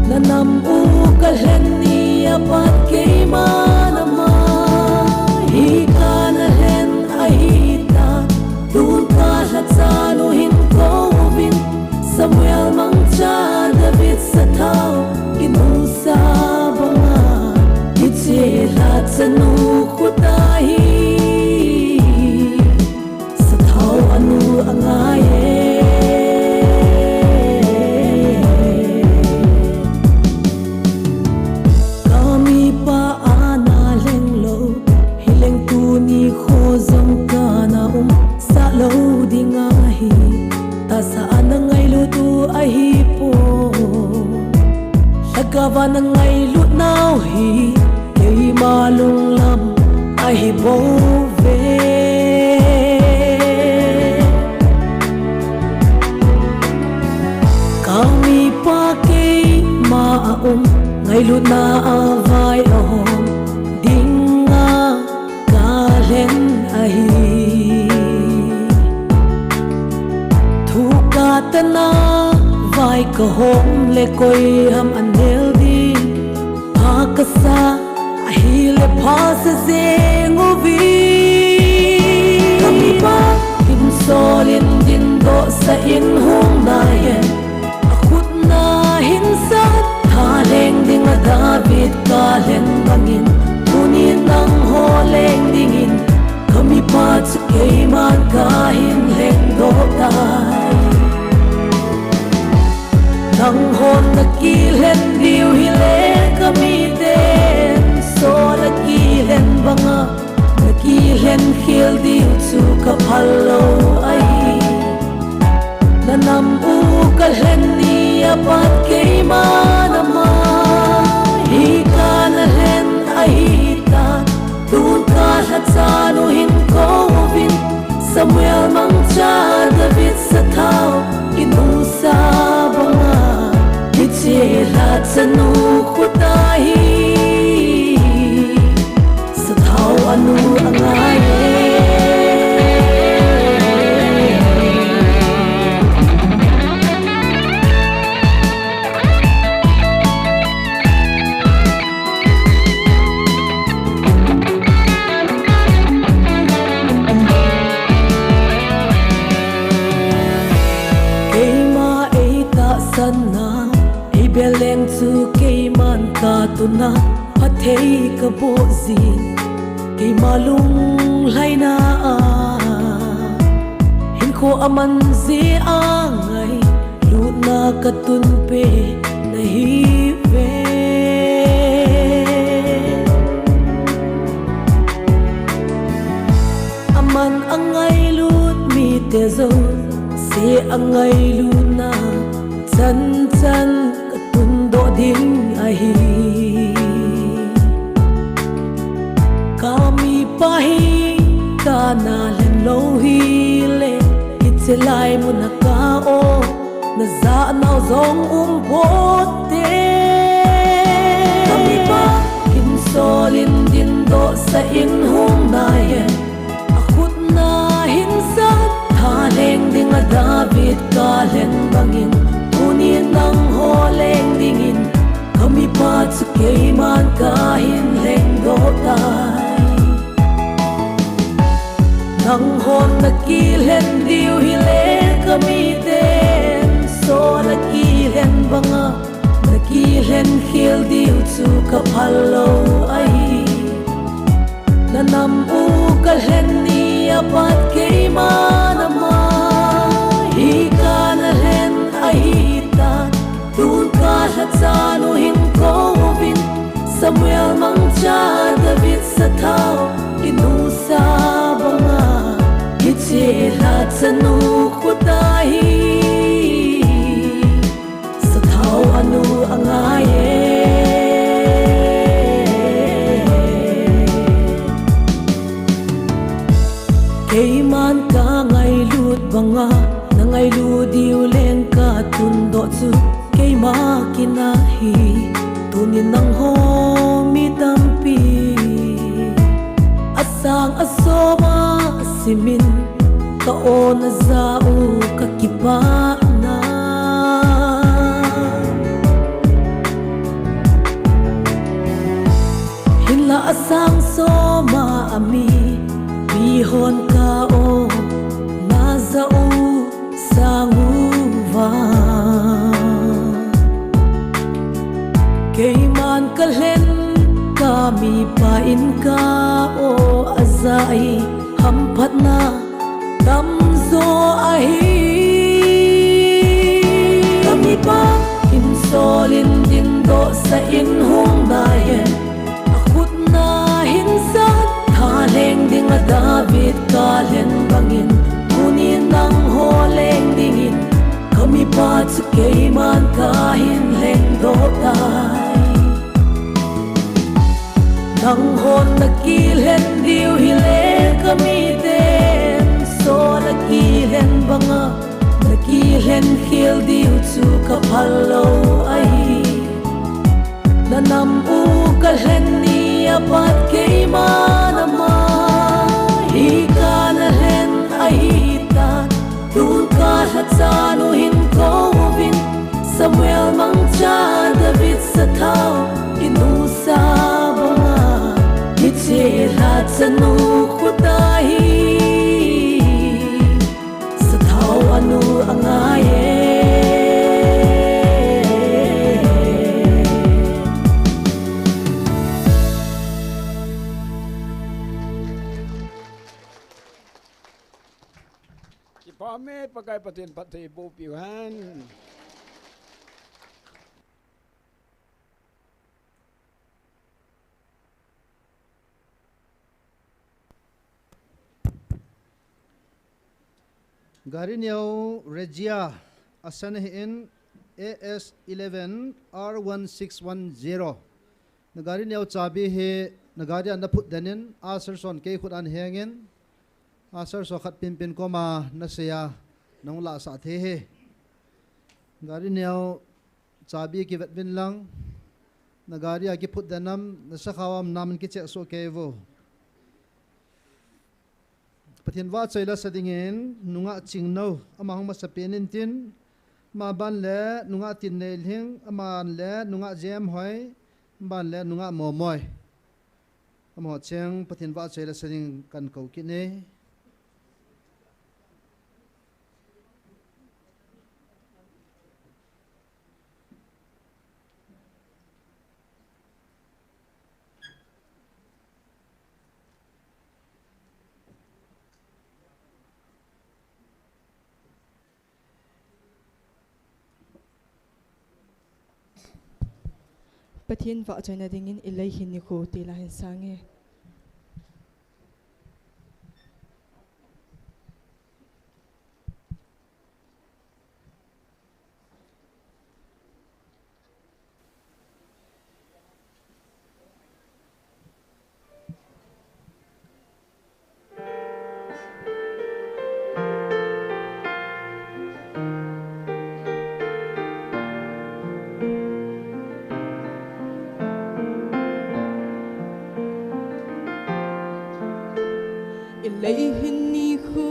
Nanam u kalhen ni apat keiman ama hi kanalhen ahitan, tun kalhachan u hin kouvin, Samuel mangcha David sathao kinusa banga, hiche lhachanu khuta hi sathao anu angai e. Kamipa ana lhenglou, hileng tuni kho jong kana umsah lou ding ahi. Tahsa a nangailut u ahipoi, lhagaova nangailut nau hi keima lunglam ahibouve. Kamipa keima a um, ngailutna a vai ahom dinga kalhen ahi. Thu katana vai kahom le koiham anel ding, pha kasa ahile phasa jeng uve. Kamipa hin Saul in dindohsah in hung nai hen, akhutna hin sat tha leng dinga David kalhen bangin, tunin nangho leng dingin kamipa chu keiman kahin lhengdoh tai. Nanghon nakilhen diu hile kamiten, Saul akilhen banga nakilhen khel diu chu kaphal lou ahi. Nanam u kalhen ni apat keiman ama hi kanalhen ahitan, tun kalhachan u hin kouvin, Samuel mangcha David sathao kinusa banga, hiche lhachanu khuta hi sathao anu angai e. Keima eitahsanna, eibel leng chu keiman katuna, phatthei kaboh jin, keima lunglhaina a hinkho aman jeh a ngailutna katunpeh nahiuve. Aman angailut mite jouse angailutna chanchan katundoh ding ahi. Kamipa hi kana lhen lou hile, hiche lai muna ka o, najah nau jong um ponte. Kamipa hin Saul in dindohsah in hung nai hen, akhut Kalhen bangin, tunin nangho leng dingin, kamipa chu keiman kahin lhengdoh tai. Nanghon nakilhen diu hile kamiten, so nakilhen banga, nakilhen khel diu chu kaphal lou ahi. Nanam u kalhen ni apat keiman ama, hi kanalhen ahitan, tun kalhachan u hin kouvin, Samuel mangcha David sathao, inusa banga, hiche lhachan u khu tahi. Sathao anu angai e. Keiman kangailut banga, nangailut diu leng katundoh chu, keima kin ahi, tunin nangho mi tampi asang asoma simin, ka-on aja u kakipahna. Hinla asang soma ami, mihon ka-on aja u sang uva. Keiman kalhen kamipa in ka-on aja hi, hamphatna tamjo ahi. Kamipa in solin dingdoh sa in hung nahen, akhutna hin sat thalheng dinga David kalhen bangin, tunin nangho leng dingin, kamipa chu keiman kahin lhengdoh tai. Nanghon nakilhen diu hile kamiten, so nakilhen banga, nakilhen khel diu chu kaphal lou ahi. Nanam u kalhen ni apat keiman ama, hi kanalhen ahitan, tun kalhachan u hin kouvin, Samuel mangcha David sathao, inusa banga, hiche lhachan u khu tahi. Sathao anu angai e. Kipah e, Pakai Pathen phatthei boh piu hen. Gari neo Regia, asan ahin A S eleven R one six one zero. Na gari neo chabi hi na gari a na phut den in, usher hon kei khut a na hengin, usher ho khat pinpin koma na sei a, nahung lahsah thei hi. Gari neo chabi kivet uvin lang, na gari a kiphut den am, na sakhao a um nam in kicheck soh kei uvo. Pathen vahchoi la sa dingin, nungah Chingno, ama hung masapen in tin, ama ban le nungah Tinneilhing, aban le nungah Jemhoi, aban le nungah Momoi. Amaho cheng Pathen vahchoi la sa ding kan kou kit e. Pathen vahchoina dingin i lei hi nikho tila hin sang e. I lei hi nikho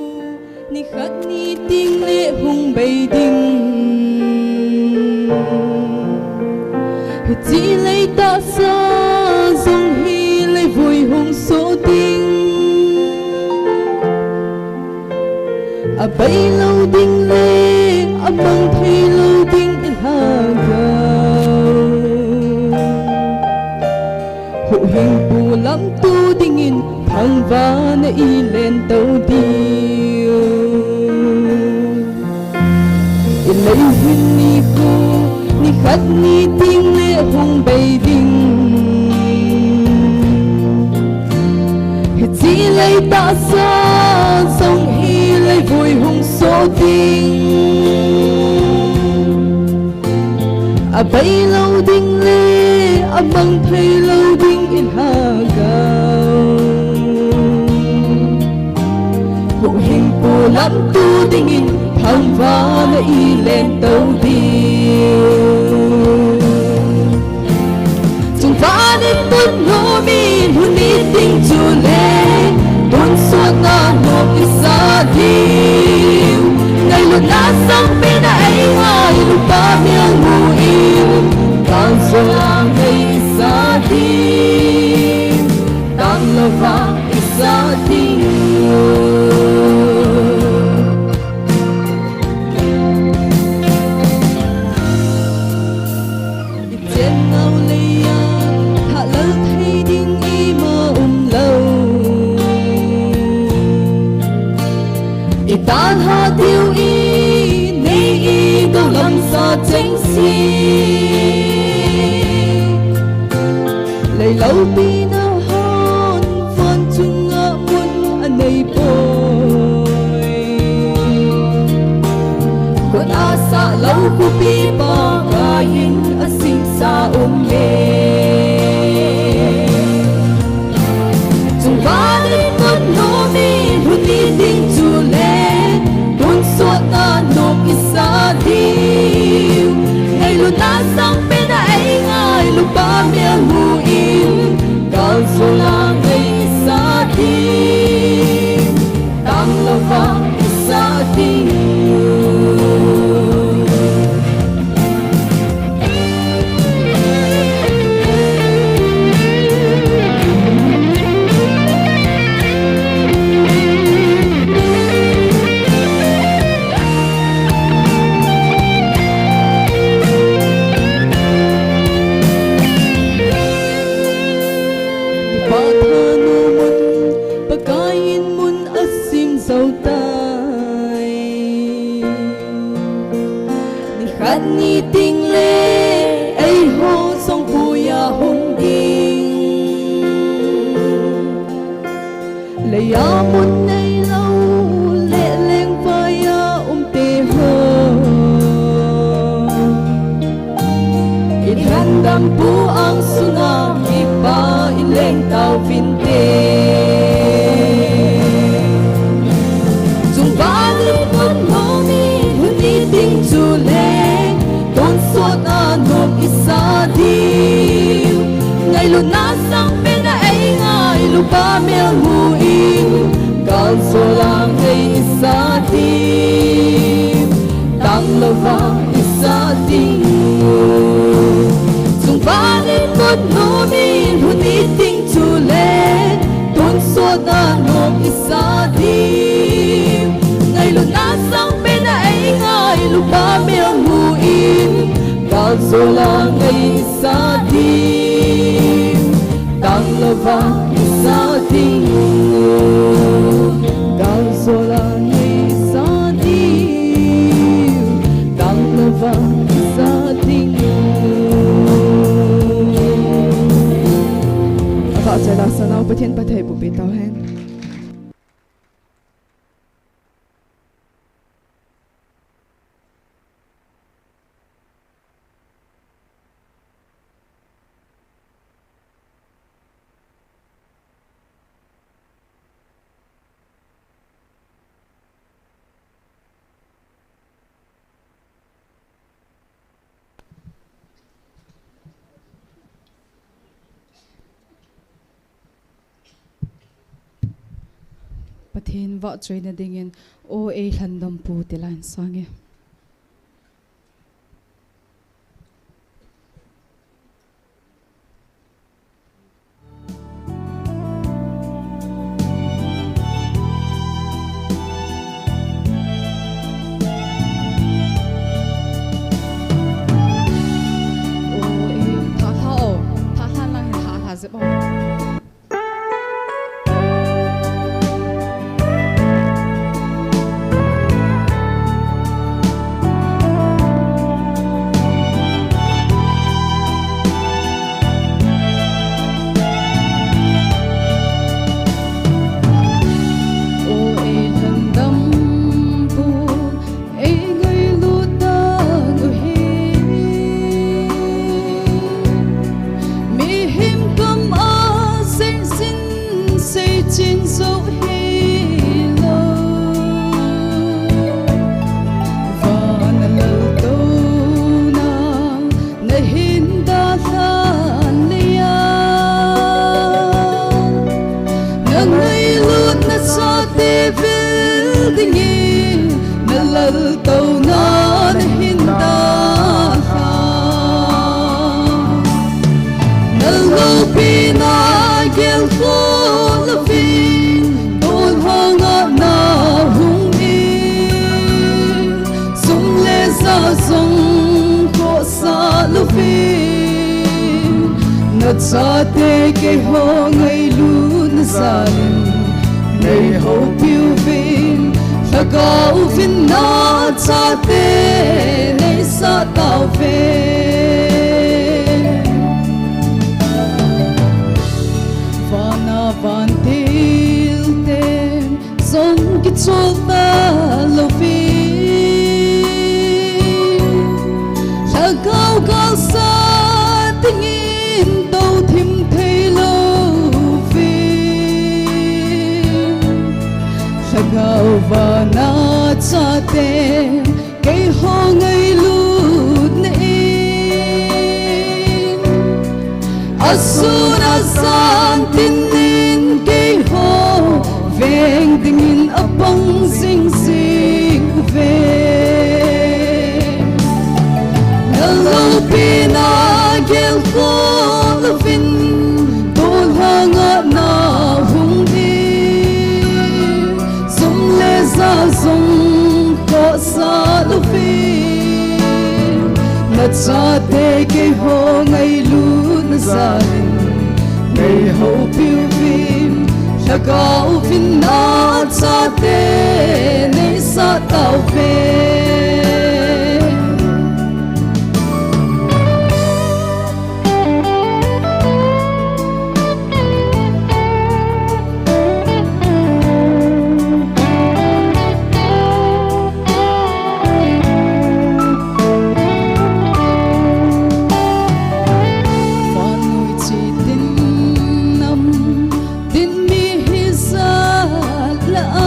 Nikhat ni ding le hung bei ding. Hiche lei tahsa jong hi leivui hung soh ding. Abei lou ding le amang thei lou ding ilhagao. Huhhingpu lamto dingin thangvahna ilen tou diu. Ilei hin nikho nikhat ni ding le hung bei ding. Hiche lei tahsa jong hi leivui hung soh ding. Abei lou ding le amang thei lou ding ilhagao. Huhhingpu lamto dingin thangvahna ilen tou diu. Chungvah in mun nomin hun nit ding chule tonsotna nop isa diu. Ngailutna sangpen a eingailu Pa mel mu in, galjol a ngai isa diu. Tanglouva isa diu. Ichennau leiya thahlel thei ding ima umlou. Italha diu inei igou lamsa chengse. Lei loupina hon van chunga mun anei poi. Khut a sahlou khopi Pakai in asimsa um e. Chungvah in mun nomin hun nit ding chule tonsotna nop isa diu. Ngailutna sangpen a eingailu Pa mel mu in, galjol a ngai isa diu. Tanglouva isa diu. Kipatha nom un, Pakai in mun asim jou tai. Nikhat ni ding le eiho jong puiya hung ding. Leiya mun neilou le lengvaiya umte ho. Ilhandampu angsunga kipa in lengtauvinte. Chungvah in mun nomin hun nit ding chule tonsotna nop isa diu. Ngailutna sangpen a eingailu Pa mel mu in, galjol a ngai isa diu. Tanglouva isa diu. Chungvah in mun nomin hun nit ding chule tonsotna nop isa diu. Ngailutna sangpen a eingailu Pa mel mu in, galjol a ngai isa diu. Tanglouva isa diu. Galjol a ngai isa diu. Tanglouva isa diu. Avahchoi la sanau Pathen phattheiboh peh tauhen. Pathen vahchoina dingin, O Eilhandampu, ti la in sang e. O, eh, tha tha o, tha tha lang hin tha tha jep o. O Eilhandampu, eingailut tang u hi. Mihem kam a seisin seichin jou hilou. Van a laltouna nahin dalhan lei a, nangailutna chate vil dingin nalaltouna nahin dalhan. Naloupina gelkhoh louvin, tolhang a nahung in, sum le ja jong khohsah louvin, nachate keiho ngailutna jalin neihoupi uvin, lhagao vin nachate neisah tauve. Van a vantil ten jong kichol talouvin, lhagao galsat dingin touthim theilouvin, lhagao vana chate keiho ngailutna in, asun ajan tin in keiho veng dingin apang jingjing uve. Naloupina gelkhoh louvin, tolhang a nahung in, sum le ja jong khohsah louvin, nachate keiho ngailutna jalin neihoupi uvin, lhagao vin nachate neisah tauve. Vannoi chi tin nam, tin mi hijat lah a,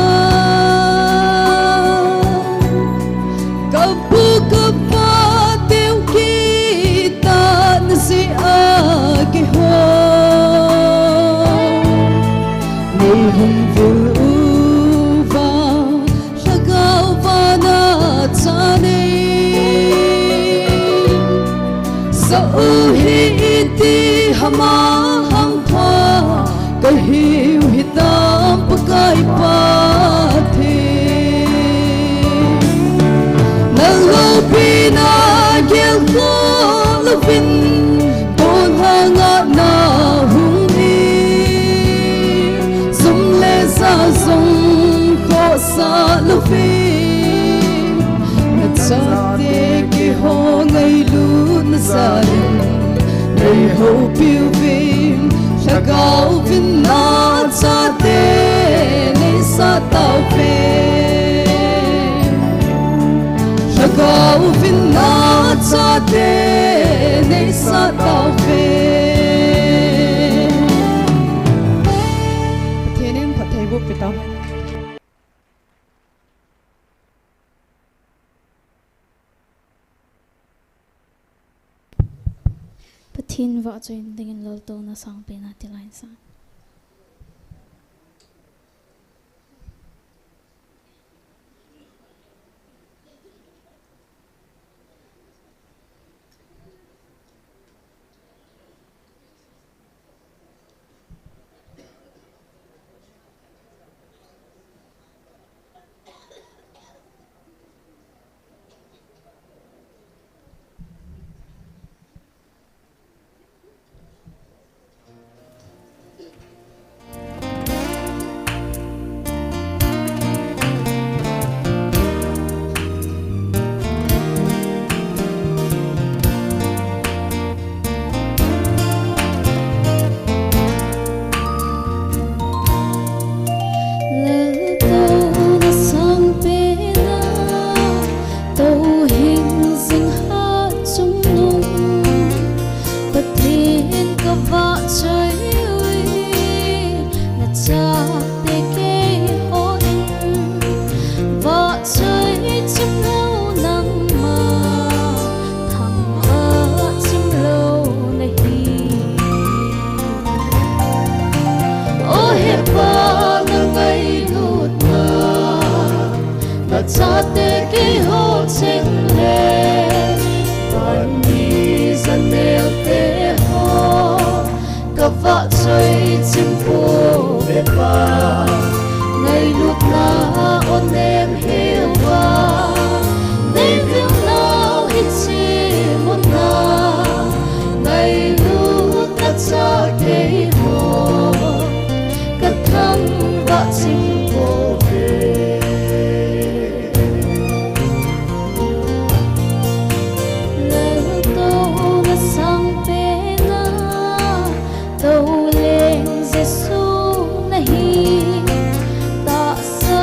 kapu kapa teu kitahna jeh a keiho neihung vil uva, lhagao vana cha neisah u hi iti ham a hangpha kahiu hitam Pakai Pathen. Naloupina gelkhoh louvin, tolhang a nahung in, sum le ja jong khohsah louvin, nachate keiho ngailutna jalin neihoupi uvin, lhagao vin nachate neisah tauve. Lhagao vin nachate neisah tauve. Pathen in phattheiboh pi tauhen. Pathen vahchoina dingin laltouna sangpen a ti la in sang. Chate keiho cheng le, vanmi janel te ho, ka vahchoi chim pouve Pa, ngailutna onem heuva, nei vil nau hiche muna, ngailutna chah keiho, ka thangvah chim pouve. Laltouna sangpen a, touleng Jesu nahi, tahsa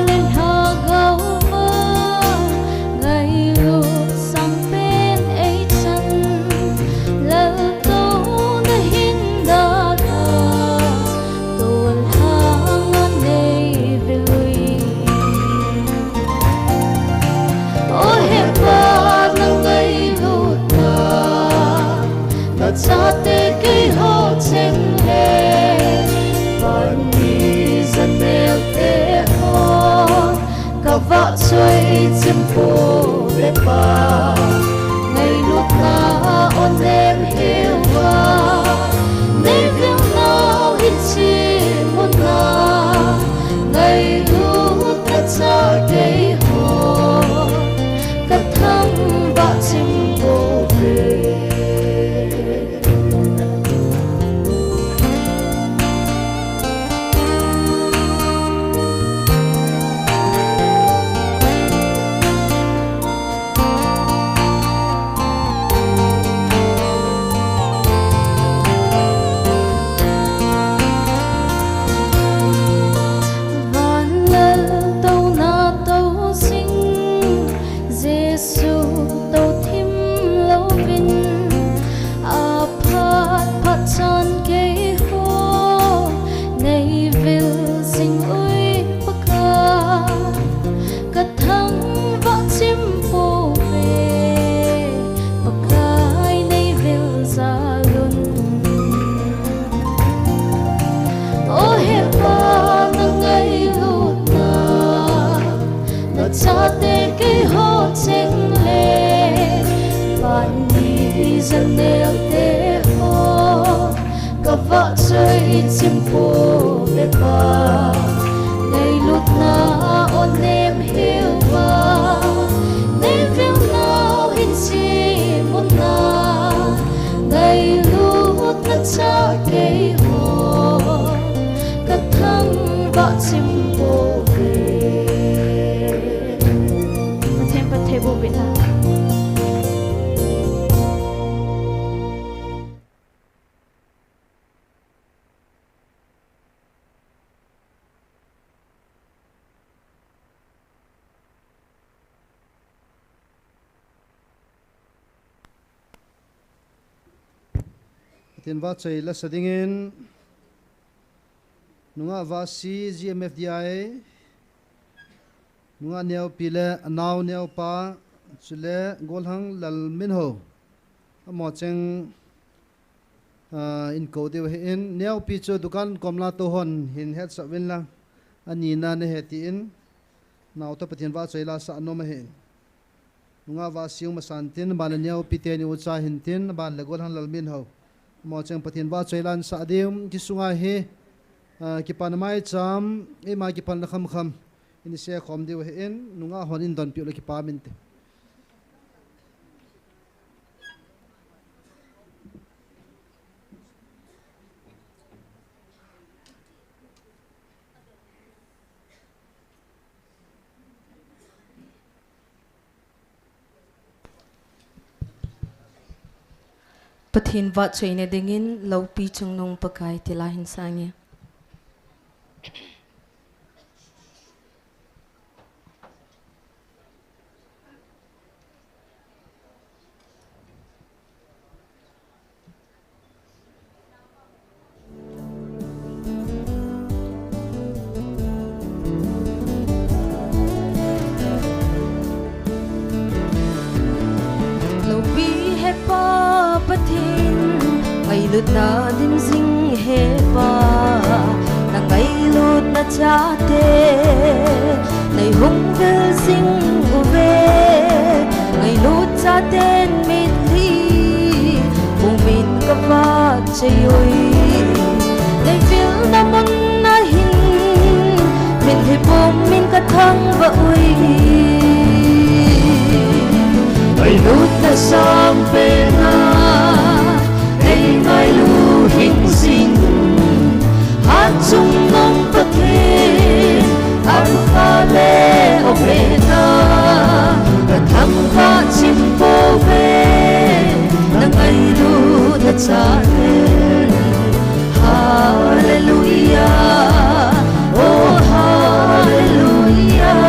le lhagao a, ngailut sangpen eichan, laltouna hin dalha, tolhang a nei vil ui. O he Pa, na ngailutna, na chate keiho cheng le, vanmi janel te ho, ka vahchoi chim pouve Pa, ngailutna onem heuva, nei vil nau hiche muna, ngailutna chah keiho, ka thangvah chim pouve. Van laltouna tou jing, Jesu tou thim louvin, aphat phat chan keiho nei vil jing ui Pakai, ka thangvah chim pouve, Pakai nei vil jal un. O he Pa, na ngailutna, na chate keiho cheng le, vanmi janel te ho, ka vahchoi chim pouve Pa, ngailutna onem heuva, nei vil nau hiche muna, ngailutna chah keiho, ka thangvah chim pouve. Pathen phattheiboh peh ta. Pathen vahchoi la sa dingin, nungah Vasi G M F D I, nungah Neopi le anao Neopa, chule Golhang Lalminho, amaho cheng, ah, in kou diu ahin, Neopi chu dukan kom la tou hon hin hetsah uvin lang, anina nahe tin, naotoh Pathen vahchoi la sa nom ahin. Nungah Vasi um asan tin, aban le Neopi teni ucha hin tin, aban le Golhang Lalminho, amaho cheng Pathen vahchoi la in sa diu, hiche sunga hi, ah, kipana maicham, eima kipalna khamkham in i seikhom diu ahin, nungah hon in donpiu le kipah inte. Pathen vahchoina dingin Loupi Chungnung Pakai ti la hin sa nge. Loupi he Pa Pathen, ngailutna dim jing he Pa, na ngailutna chate, nei hung vil Sei ui, nei vilna mun ahin, min hi pum min ka thangvah ui. Ngailutna sangpen a, ei ngailu hing jing, Hatchungnung Pathen, Alpha le Omega, ka thangvah chim pouve, na ngailutna chaten. Hallelujah, oh hallelujah.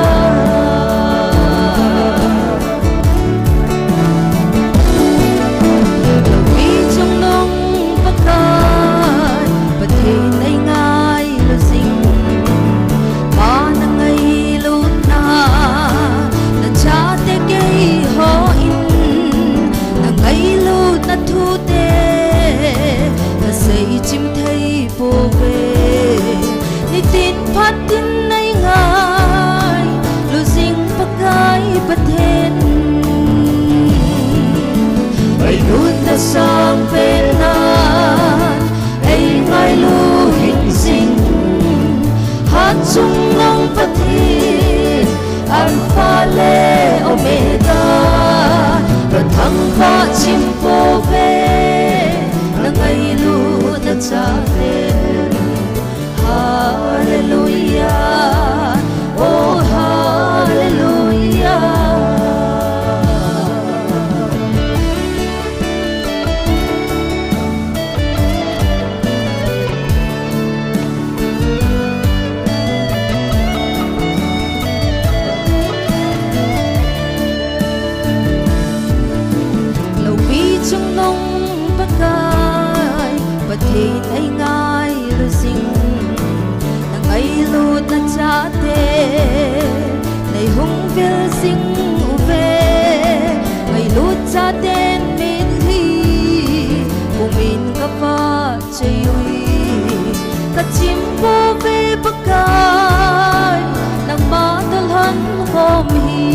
Loupi chungnung Pakai, Pathen ei ngailu jing. Pa na ngailutna, na chate keiho in, na ngailutna thute, ka sei chim thei pouve. Nitin phatin ei ngailu jing Pakai Pathen. Ngailutna sangpen a, ei ngailu hing jing. Hatchungnung Pathen, Alpha le Omega, ka thangvah chim pouve, na ngailutna chaten. Hallelujah, oh hallelujah. Loupi chungnung Pakai, Pathen ei ngailu jing. Na ngailutna chate, nei hung vil jing uve. Ngailut chaten mitlhi, pumin ka vah choi ui. Ka chim pouve Pakai, nangma toh lhon khom hi.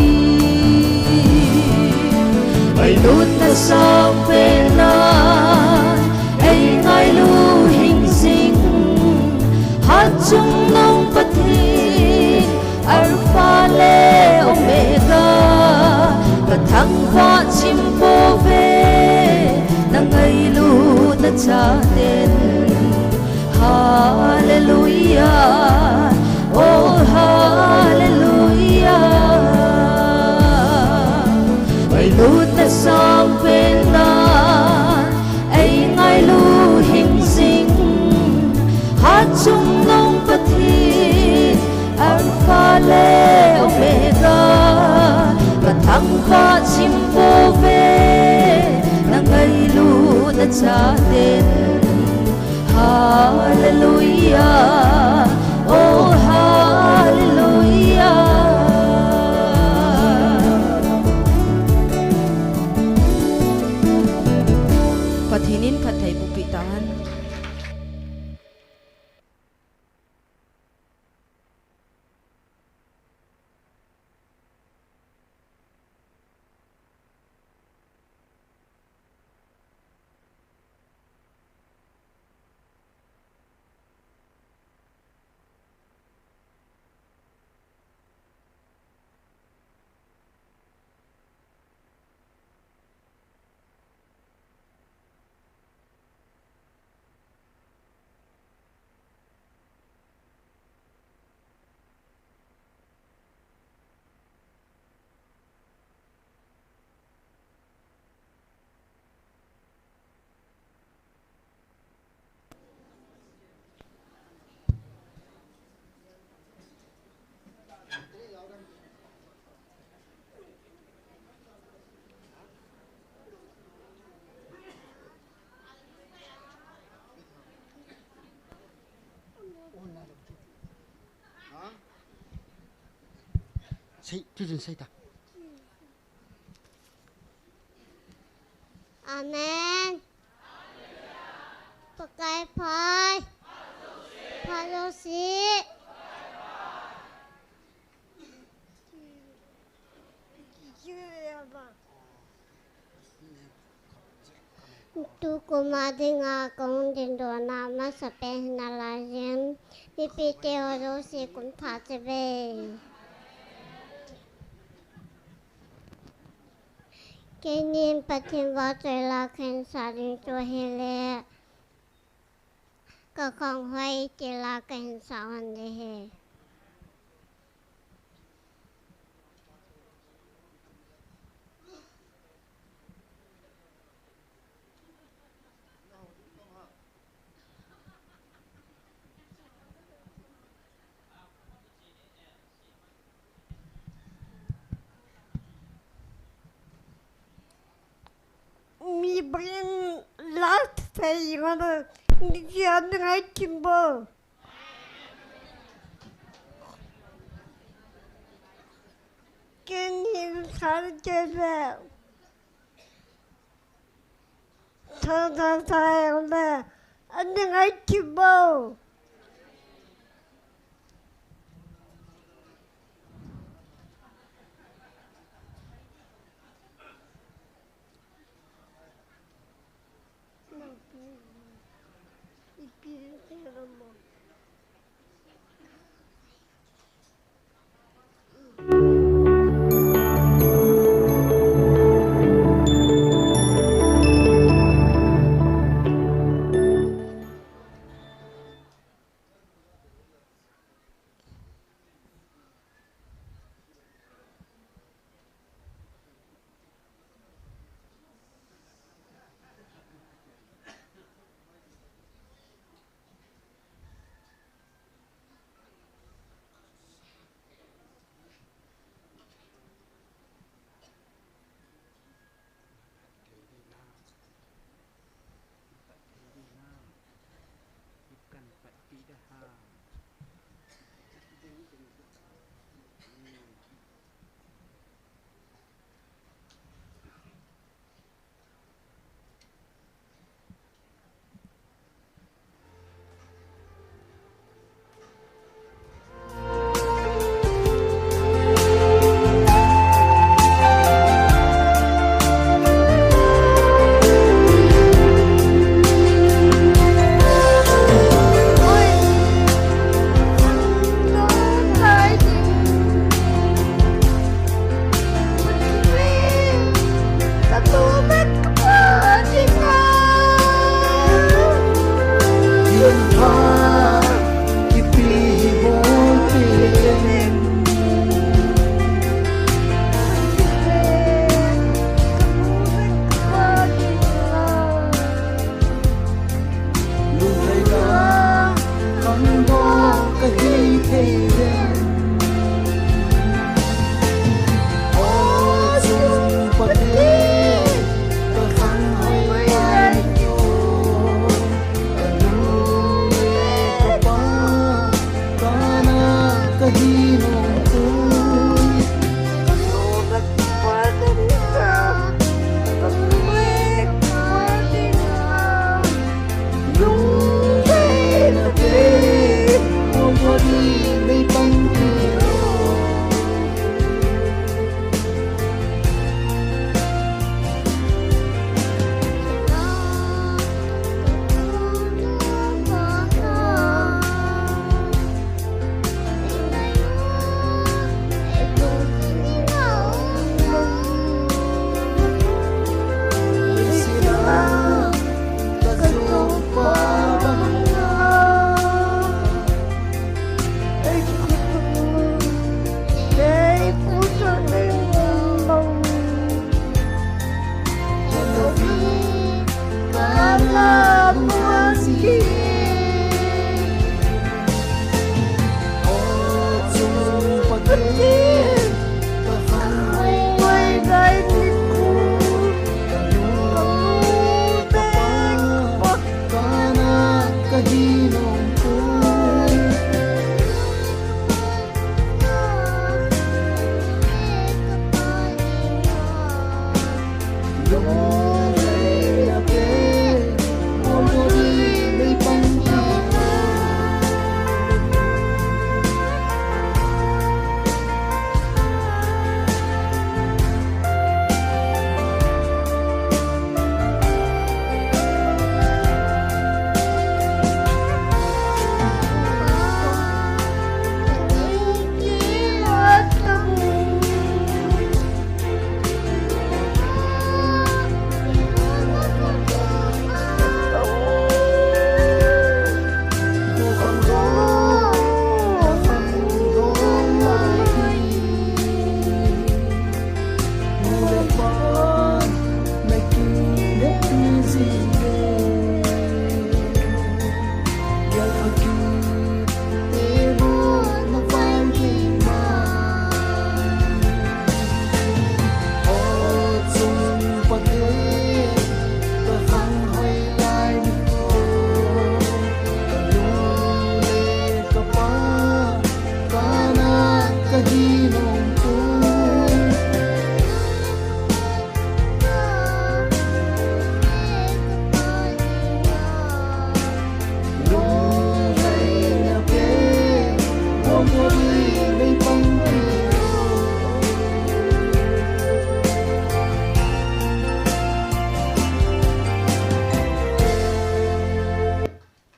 Ngailutna sangpen a, ei ngailu hing jing. Hatchungnung Pathen, Alpha le Omega, ka thangvah chim pouve, na ngailutna chaten. Hallelujah, oh hallelujah. Ngailutna sangpen a, ei ngailu hing jing. Hatchungnung Pathen, Alpha le Omega, ka thangvah chim pouve, na ngailutna chaten. Hallelujah, oh hallelujah. Pathen in phatthei bohpeh tahen. Sei, tu jin sei ta. Amen. Pakai phat. Phat jouse. Tukum a dinga kahung dingdoh na masapen hi nalaiyin, mipite ho jouse kum pha cheh uve. Keinin Pathen vahchoi la kahin sah ding chu ahile, kakhang hoi tila kahin sah hon ding ahi. Mi bangin la thei ngana, ni ji an ngai thim bou. Keinin sar cheh uve. Tha tha tha le, an ngai thim bou.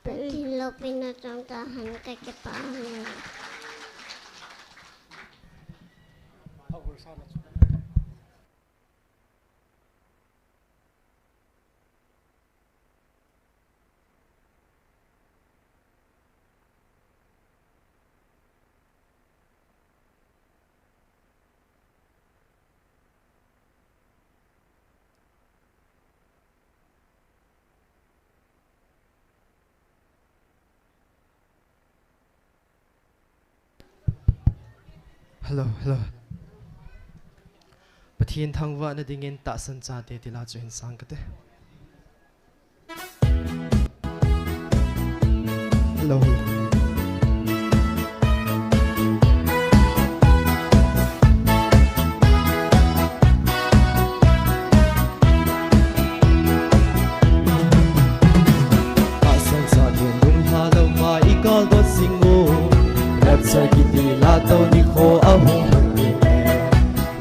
Pathen loupina chang tahen, kakipah e. Hello, hello. Pathen thangvahna dingin tahsan chate ti la chu hin sang kate. Hello, hello. Tahsan chate lunglha lou ma i kaldot jing u. Rapture kiti la tou nikho ahung lhung ding e.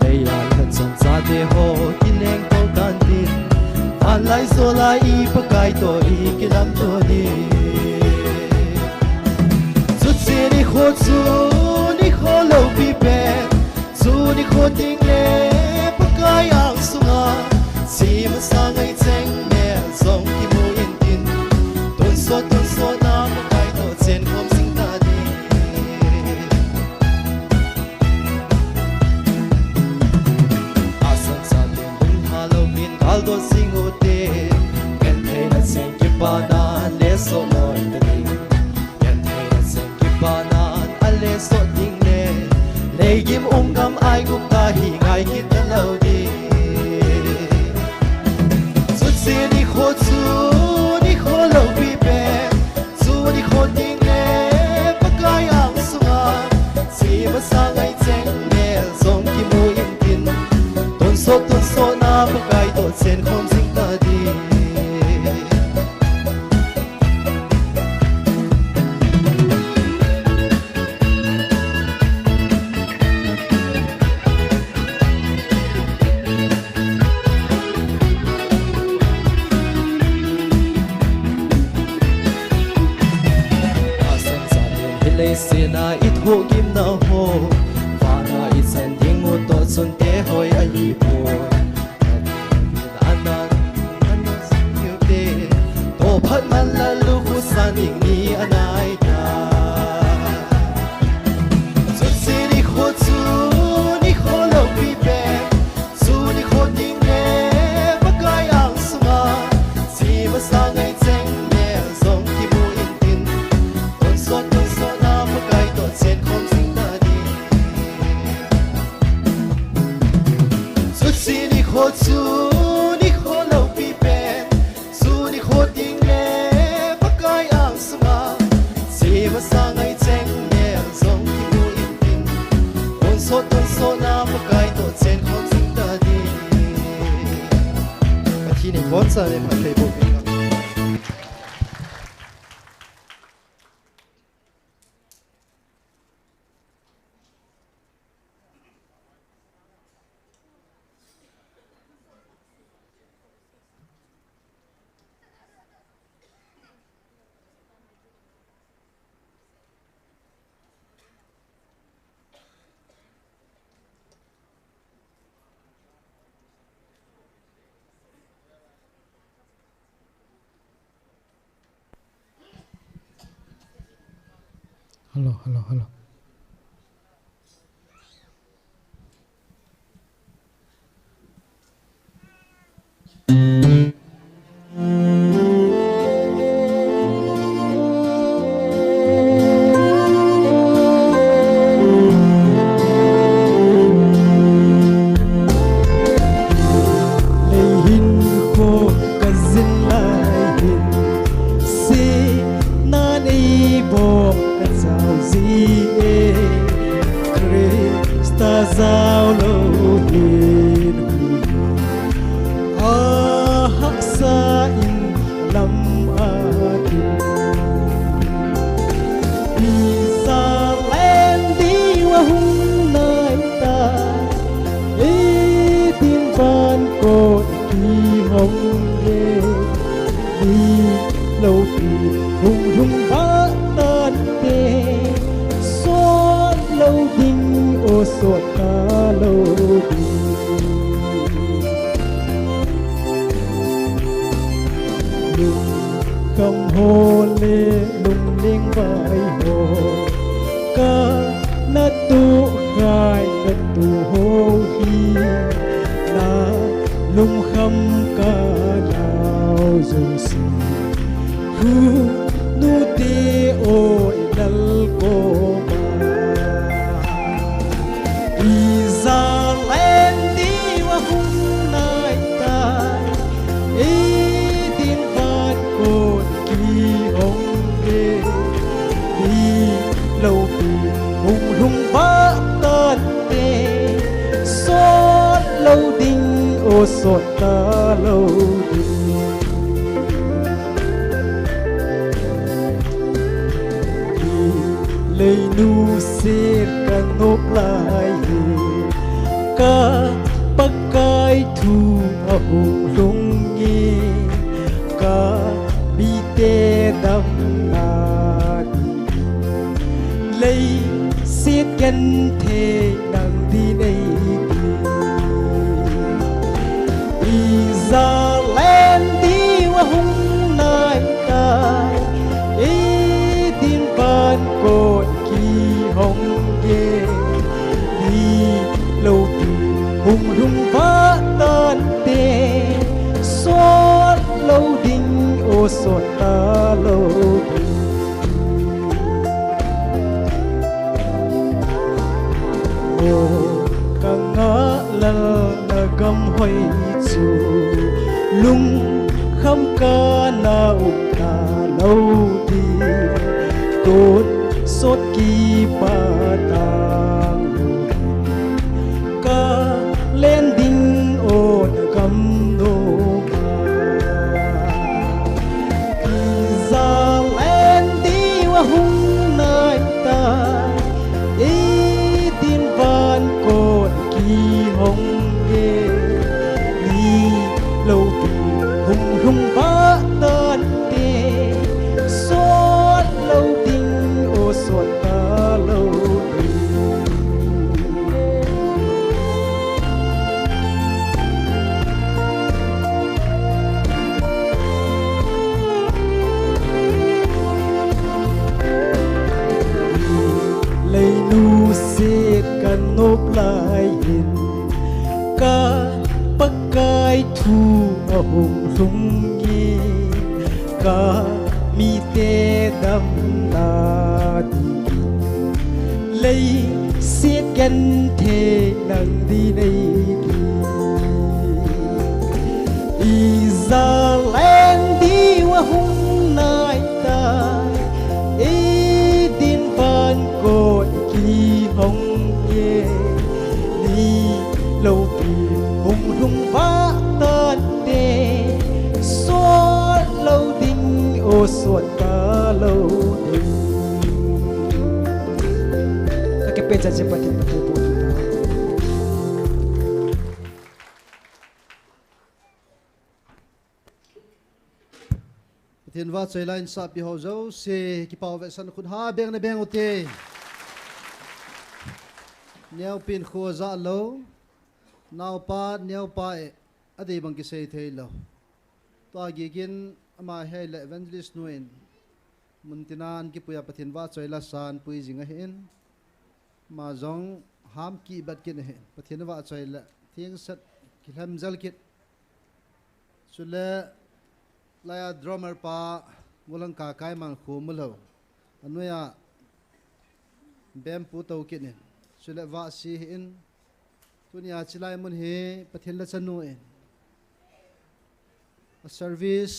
Leiya lhatchom chate ho kileng tou tan tin, vanlai jola i Pakai toh i kilamto ding. Chuche nikho chu nikho loupi pen, chu nikho tengle Pakai angsunga che masa ngai cheng mel jong kimu intin, tonsot tonsot na Pakai toh chenkhom jing ta ding. Tahsan chaten lunglha louvin kaldot jing u te, gentheina cheng kipana le soh loi ta ding. Gentheina cheng kipana a le soh ding le, leigim um gam Aigupta hi ngai kit ta lou ding. Chuche nikho chu nikho loupi pen, chu nikho tengle Pakai angsunga che masa ngai cheng mel jong kimu intin, tonsot tonsot na Pakai toh chenkhom jing ta ding. Tahsan chaten hi leiset a i thohgimna ho, vana i chan ding u toh chun tehoi ahi poi. Anan, anan sing u te, toh phat man la lukhuh san ding ni anai ta. Chuche nikho chu nikho loupi pen, chu nikho tengle Pakai angsunga che masa ngai cheng mel jong kimu intin, tonsot tonsot na Pakai toh chenkhom jing ta ding. Chuche nikho chu nikho loupi pen, chu nikho tengle Pakai angsunga che masa ngai cheng mel jong kimu intin, tonsot tonsot na Pakai toh chenkhom jing ta ding. Pathen in abonchauvin phatthei boh hen. Hello, hello, hello. Leihin kho kajin lai hin, sihna neiboh kajao jin. Sao lo hin hu a haksa in lam a tu. Isa len di wa hung nai ta. E din van ko ki hong ye. Ni lo pi hung hung ba tan te. Sot lo ding o sot ta lo ding. Lungkham ho le lungning vai ho. Ka na tu khai ka tu ho hi. Na lungkham ka nau zung si. Hu nu te o i dal ko ma. Isa len di wa hung nai ta. E din van ko ki hong ke. Ni lo pi hung hung ba tan te. Sot lo ding o sot ta lo ding. Leinu se ka nop lai hi. Ka Pakai thu a hung lung nge. Ka mite dam na di. Leiset genthei nang din ei ti. Isa len di wa hung nai ta. E din van ko ki hong ye. Ni lo pi hung hung va tan te. Sot lo ding o sot ta lo ding. O ka ngah lal na gam hoi chu lungkham ka na um ta lo di. Tonsot kipa tang lo di. Ka len ding o na gam no ma. Isa len di wa hung nai ta. E din van ko ki hong ye. Ni lo pi hung hung va tan te. Sot lo ding o sot ta lo ding. Leinu se ka nop lai hin ka Pakai thu a hung lhung nge ka mite damna dingin leiset genthei nang di nei di. Israel di wa hung nai ta, Eden van ko ki hong ye ni lo pi hung lhung va tan te, sot lo ding o sot ta lo ding. Ka kipe chan se Pathen, Pathen pu tu ta. Pathen vahchoi la in sapi ho jouse kipao vetsahna khut ha beng na beng u te. Neopin kho ja lo. Naopa, neopa e, adei bang kisei thei lo. Tua gikin ama hei le evangelist nu in mun tina an kipuia Pathen vahchoi la san pui jing ahin. Ama jong ham kibat kin ahin. Pathen vahchoi la thing sat kilhem jal kit. Chule laia drummer pa Ngulhangka Kaimang khu mu lo. Anuia bem pu to kit in. Chule vahsi hi in. Tunia chilai mun hi Pathen la chanu in a service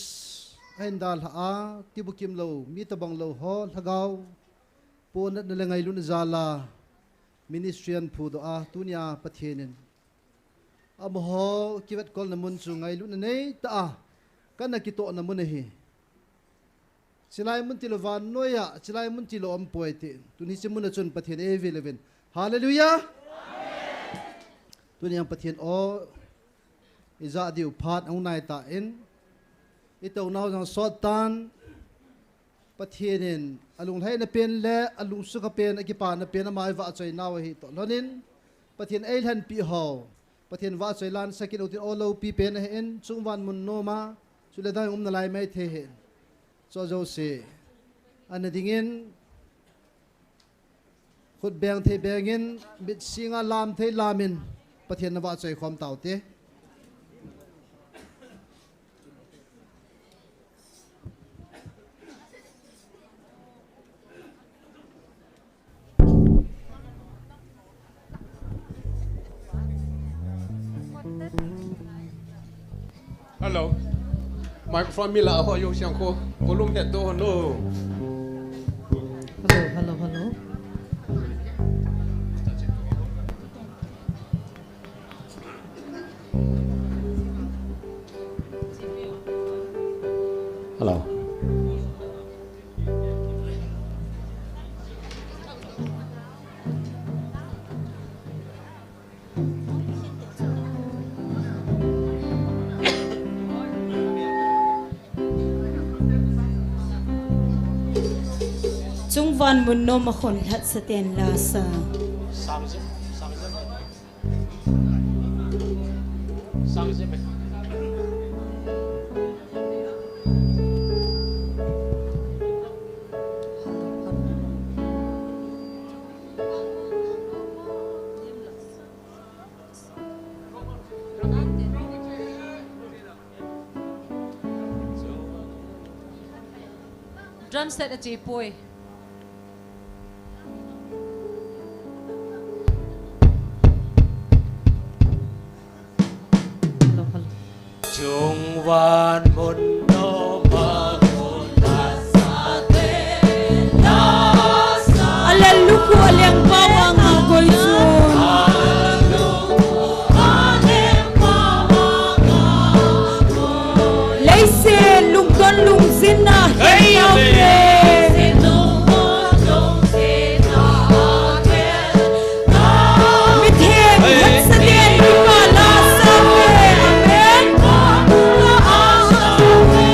a hin dalha a, kibukim lo, mi tabang lo ho, lhagao ponatna le ngailutna jal a ministry ahin phudoh a, tunia Pathen in amaho kivetkolna mun chu ngailutna neitah a kana kitohna mun ahi. Chilai mun tilou vannoiya, chilai mun tilou aumpoi ti. Tuni hiche muna chun Pathen eivil uvin. Hallelujah! Tunia Pathen o, ijah diu phat ahung naitan, itounau jong sottan, Pathen in alunglhaina pen le alungsukha pen, akipana pen ama eivahchoinau ahi toh lhonin, Pathen eilhenpeh ho, Pathen vahchoi lansah kit utin, o loupi pen ahin, chungvan mun noma, chule dang umna lai maithei ahin. Chua jouse ana dingin, khut beng thei bengin, mit singa lam thei lamin, Pathen navahchoi khom taute. Hello. Microphone mi lah a ho, jong siang kho. Volume het to ho no. Hello, hello, hello. Hello. Chungvan mun noma khon lhatsa ten lasa. Drum set a che poi. Hello, hello. Chungvan mun noma khon lhatsa ten lasa. Alen lukhu aleng pao anga koi chun. Leiset lungdon lungjinna henau te. Mitheng lhatsa ten kipa lasa te. Amen.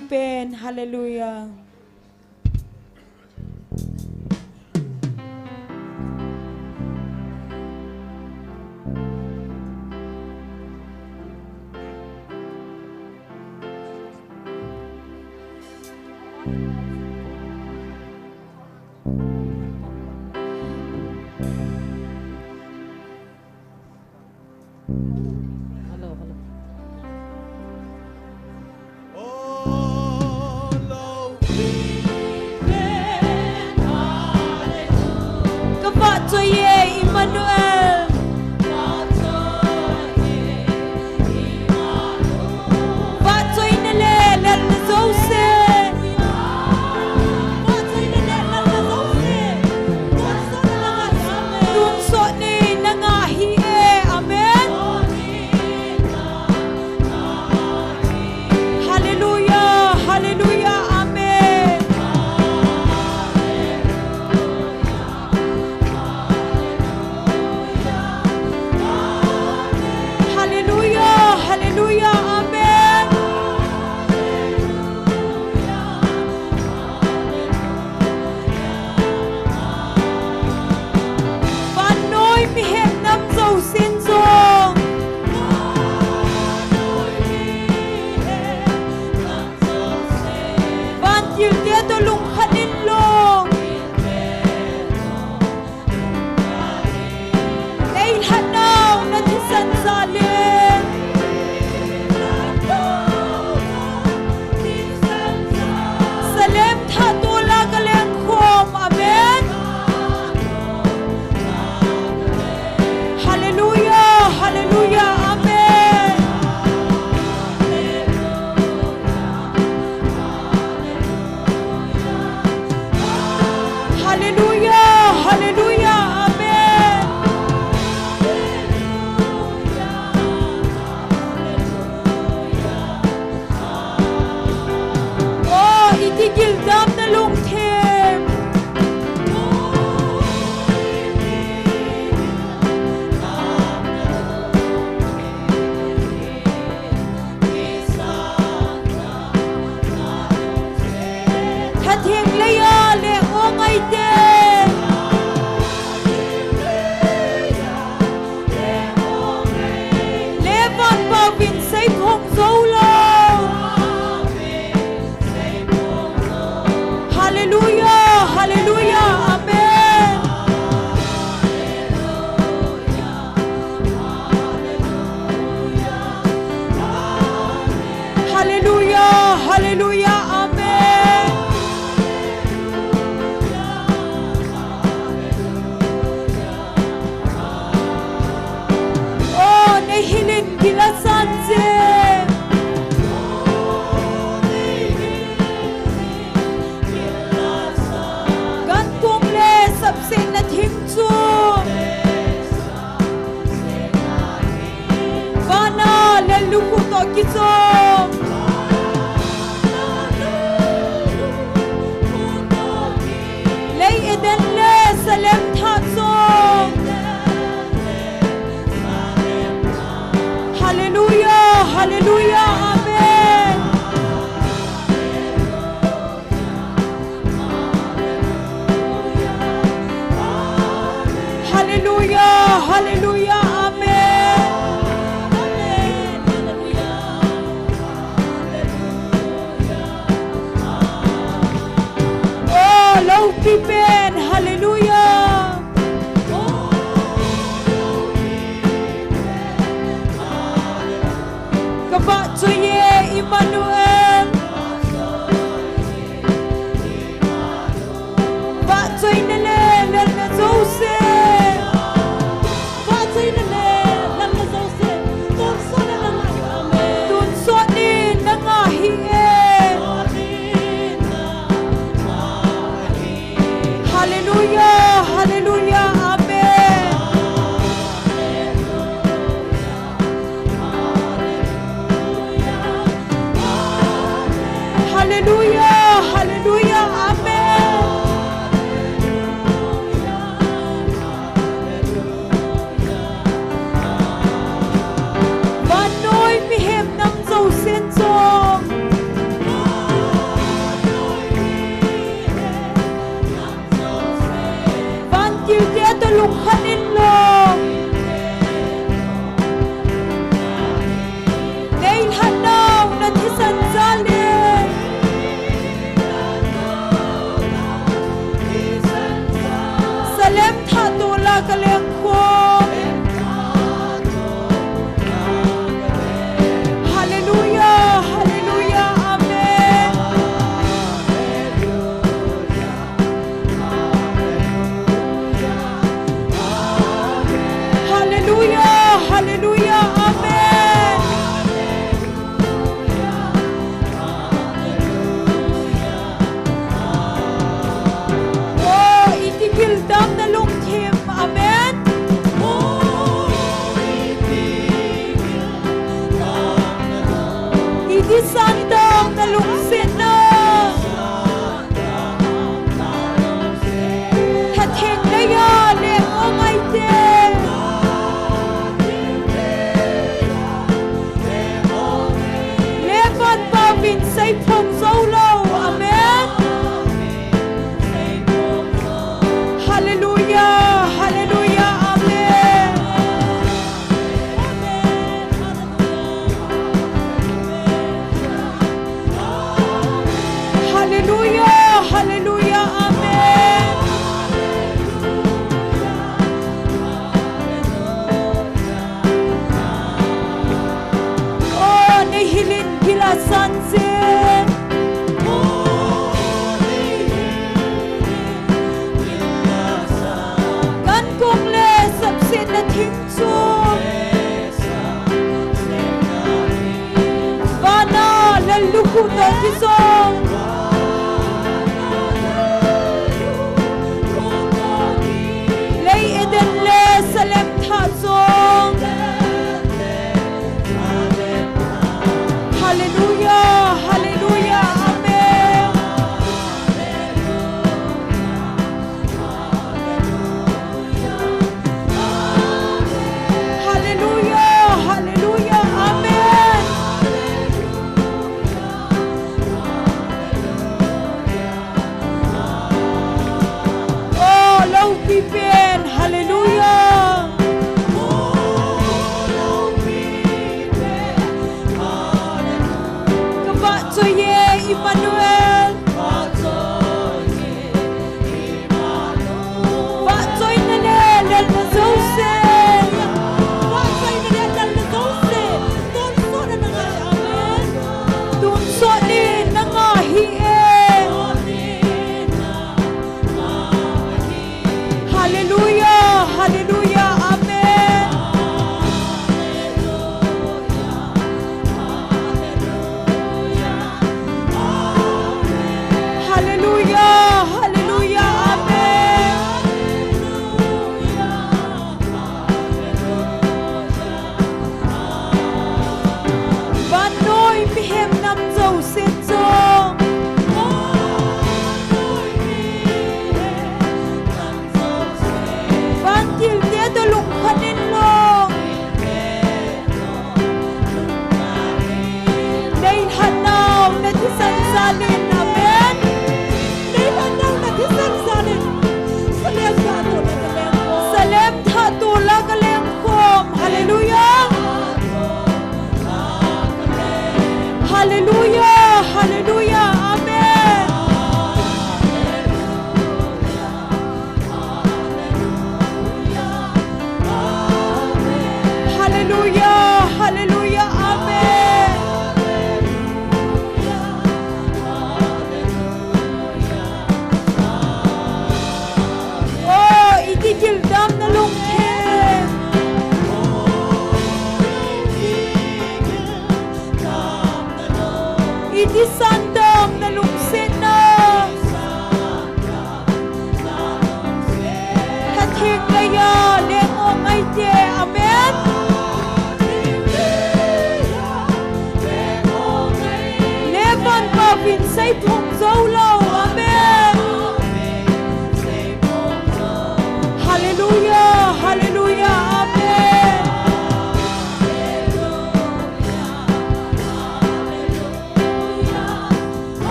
pen. Hallelujah. Hello, hello. Ka vahchoi e, Emmanuel. Vahchoina le lelna jouse. Tonsot nei nanga ahi e. Amen. Hallelujah, hallelujah, amen. Hallelujah, hallelujah, amen. Vannoi mihem nam jousen jong. Vantilte toh lungkhat in long. Nei lhatnau na thisan jal in. Salem thah tola ka lengkhom. Amen. Hallelujah, hallelujah, amen. Hallelujah, hallelujah, amen. Oh, i kigildamna lungthim. Thatheng leiya leng o ngaite. Le vanpauvin seiphong jou lou. Hallelujah, hallelujah, amen. Hallelujah, hallelujah, amen. Oh, nei hilin gil asan jeng. Gankum le sapsetna thing chu. Vana lel lukhuh toh kichom. Lei Eden le Salem thah chom. Hallelujah, hallelujah, amen. Hallelujah, hallelujah, amen.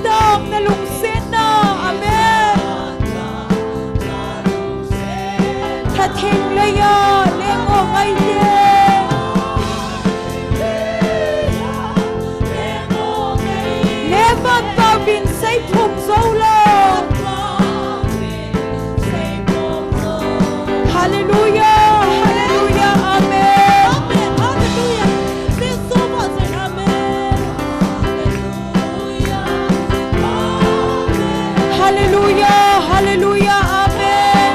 Tang na lungsetna. Amen. Thatheng leiya leng o ngai te. Levan pavin seiphum jou lou. Hallelujah, hallelujah, amen. Amen, hallelujah. Amen. Hallelujah, hallelujah, amen.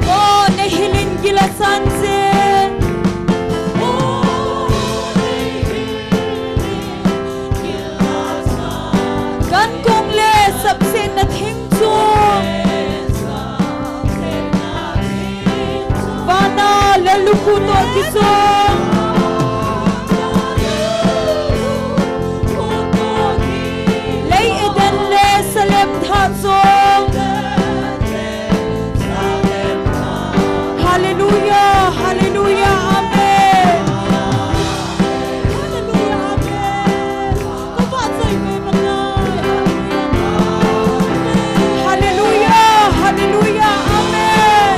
O, nahilin gila sanse. Kan kong le sapsetna thing chu. Vana le lukhu toh kisong. Lei Eden le Salem thah jong. Hallelujah, hallelujah, amen. Hallelujah, amen. Hallelujah, hallelujah, amen.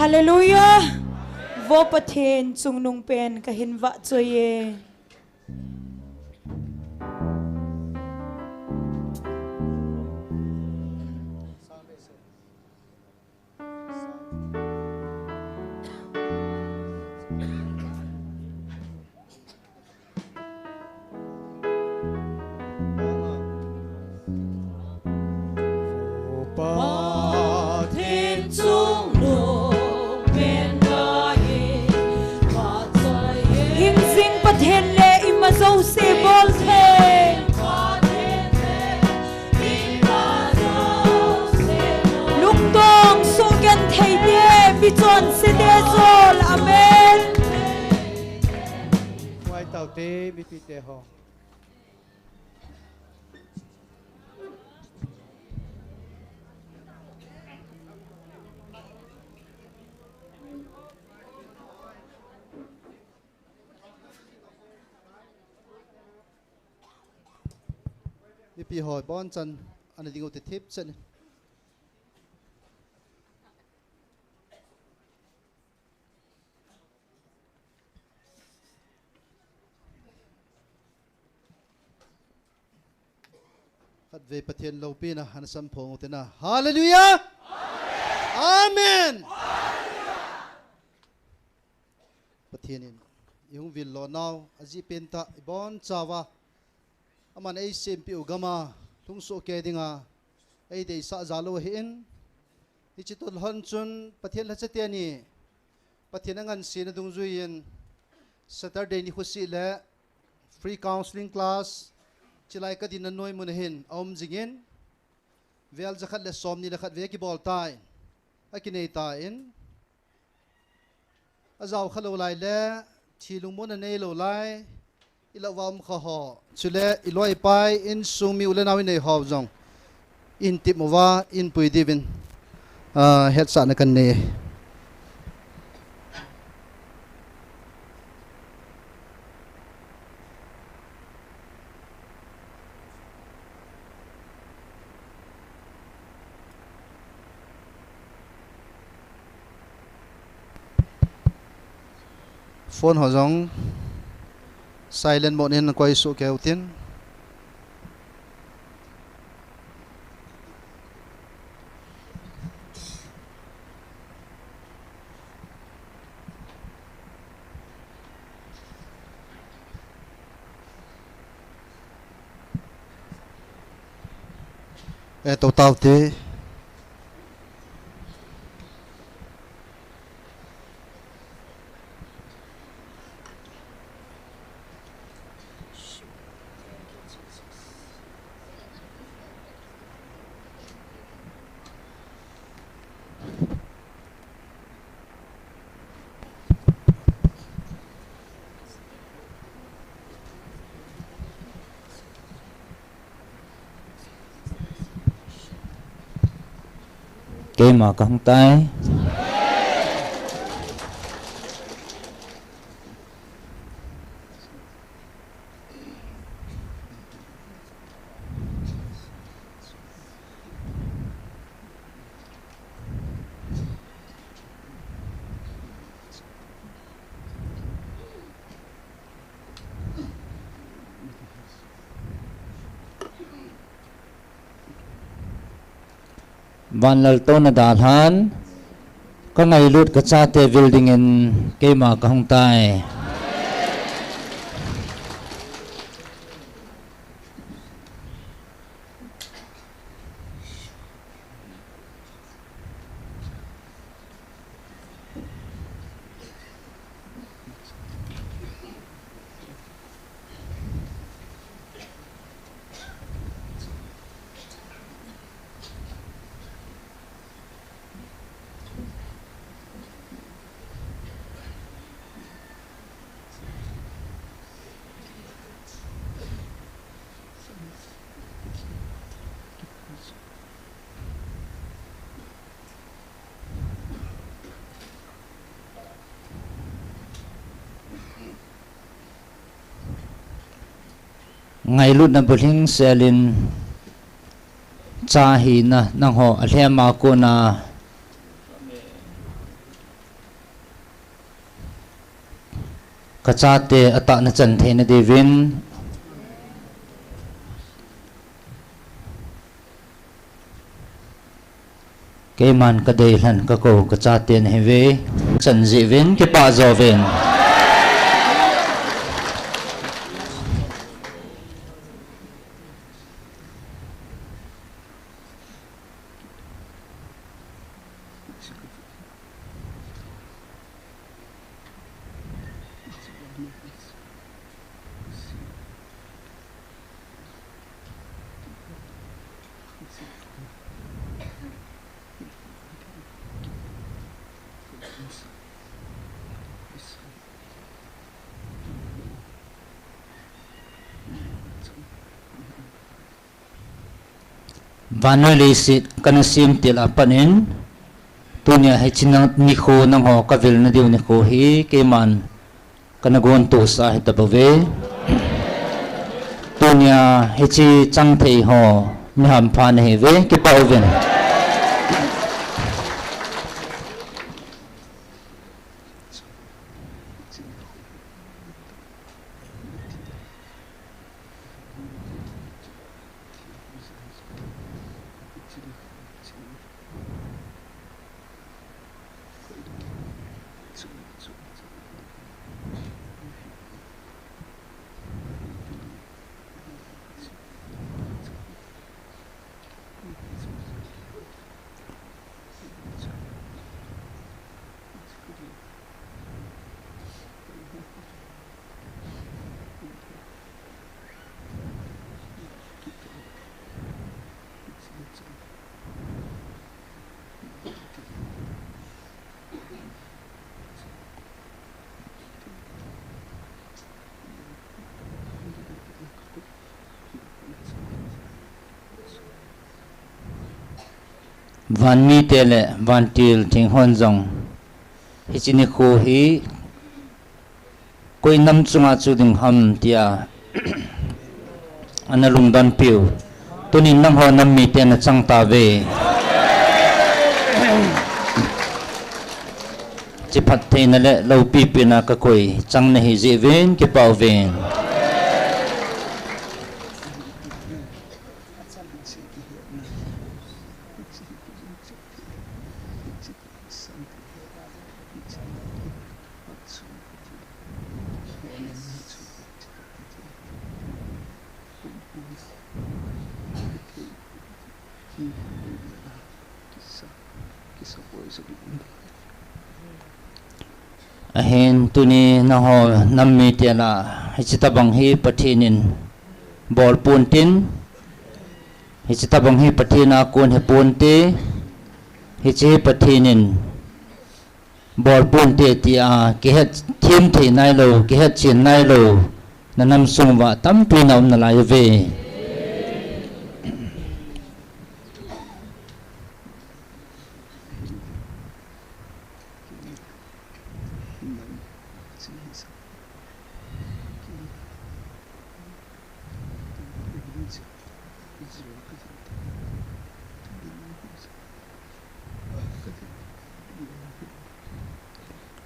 Hallelujah. Vo Pathen chungnung pen kahin vahchoi e. Hingjing Pathen le ima jouse bol thei. Lungdong sugenthei te, michonse te jol. Amen. Huai taute, mipite ho. Mipi ho, abonchan ana ding u te thipchan. Khatvei Pathen loupina ana samphong u te na. Hallelujah! Amen! Pathen in i hung vil lo nau, ajeh pen tah, i bonchauva, aman ei sempeh u gam a lhung soh kei dinga ei deisah jal u ahin, hiche toh lhon chun Pathen lhacha teni Pathen angansena dungjuiyin Saturday nikho seh le free counseling class, chulai ka dinna noi mun a hin aum jingin, vel jakhat le somni le khat vei akibol tan, akinei tan, ajao kha lou lai le, thi lungmonna nei lou lai, i louva um kha ho, chule i loi i pai, insung mi u le nao i nei ho jong, in tep uva, in pui diuvin, ah, hetsahna kan nei. Phone ho jong silent mode in koi soh kei u tin. Eh, to tau te. Keima kahung tai. Vanlaltouna dalhan, ka ngailut ka chate vil dingin keima ka hung tai. Ngailutna bulhing selin cha hina nangho alhem a kona ka chate atahna chan theina diuvin keiman ka deilhen ka kou ka chate nahiuve. Chan jiuvin kipah jouvin. Vannoi leiset kana sem til a pat in, tunia hiche nikho nangho ka vilna diu nikho hi keiman kana gontohsa ahi tabouve. Tunia hiche chang thei ho mi hampha nahiuve, kipah uvin. Vanmite le vantil thinghon jong hiche nikho hi koi nam chunga chu ding ham tia ana lungdon piu. Tunin nangho nam mite nachang tauve. Hiche phattheina le loupipina kakoi chang nahi jeh uvin kipah uvin. Ahin tuni nangho nam mite lah a hiche tobang hi Pathen in bol ponte, hiche tobang hi Pathen a kon hi ponte, hiche hi Pathen in bol ponte tia kihet them thei nailou, kihet chen nailou, na nam sung uva tampi na um nalai uve.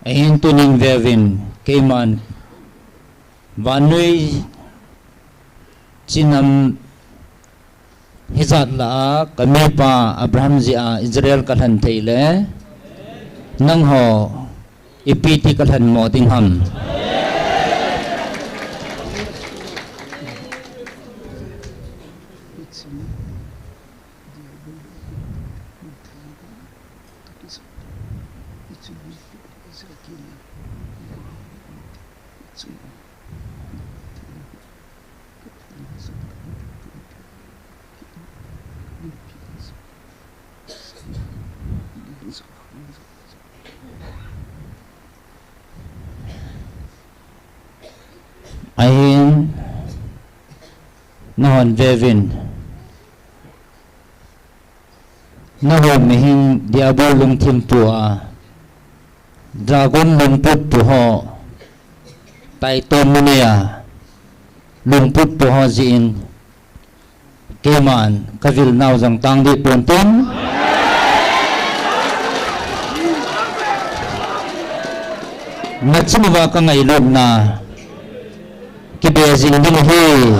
Ahin tunin veuvin, keiman vannoi chinam hijat lah a, kamipa Abraham jeh a Israel kalhen thei le, nangho ipi ti kalhen mo ding ham? Ahin, nahon veuvin. Nahon mihem diabol lungthim pu a, dragon lungput pu ho, taitom mania lungput pu ho jeh in, keiman kavil nau jong tang deh pon tin. Nachung uva kangailutna kibe jing ding ahi.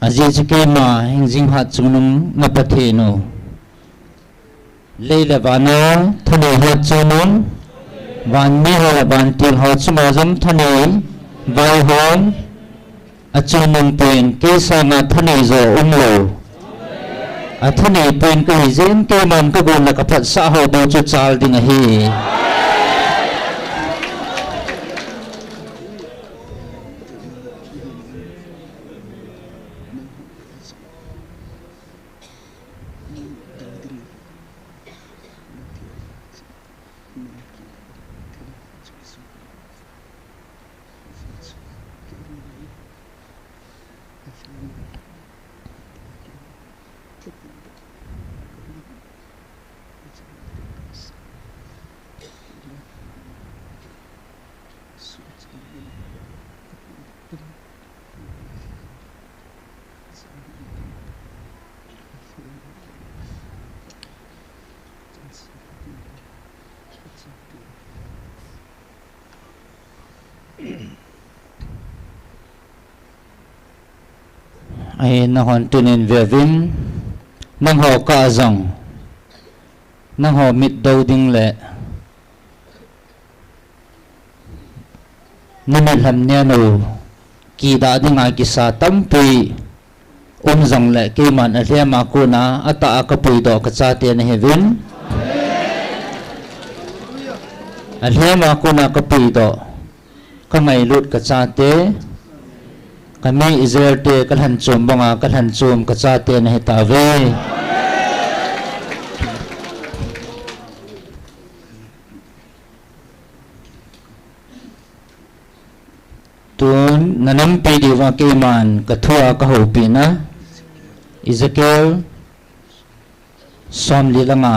Ajeh chu keima hingjing hatchungnung na Pathen u, lei le van a thanei hatchungnung, van mi ho le vantil ho chunga jong thanei vaihom, achungnung pen kei sanga thanei jo umlou. Athanei pen kahi jeh in keiman kagon le kaphatsah ho bou chu chal ding ahi. Ahin nahon tunin veuvin, nangho kah a jong, nangho mit dou ding le, na mit lham nen u kidah dinga kisa tampi um jongle keiman alhem a kona atah a kapuidoh kachate nahiuvin. Alhem a kona kapuidoh, kangailut kachate, kami Israel te kalhenchom banga kalhenchom kachate nahitauve. Tun nanampi diuva keiman kathua kahoupina, Ezekiel somli le nga.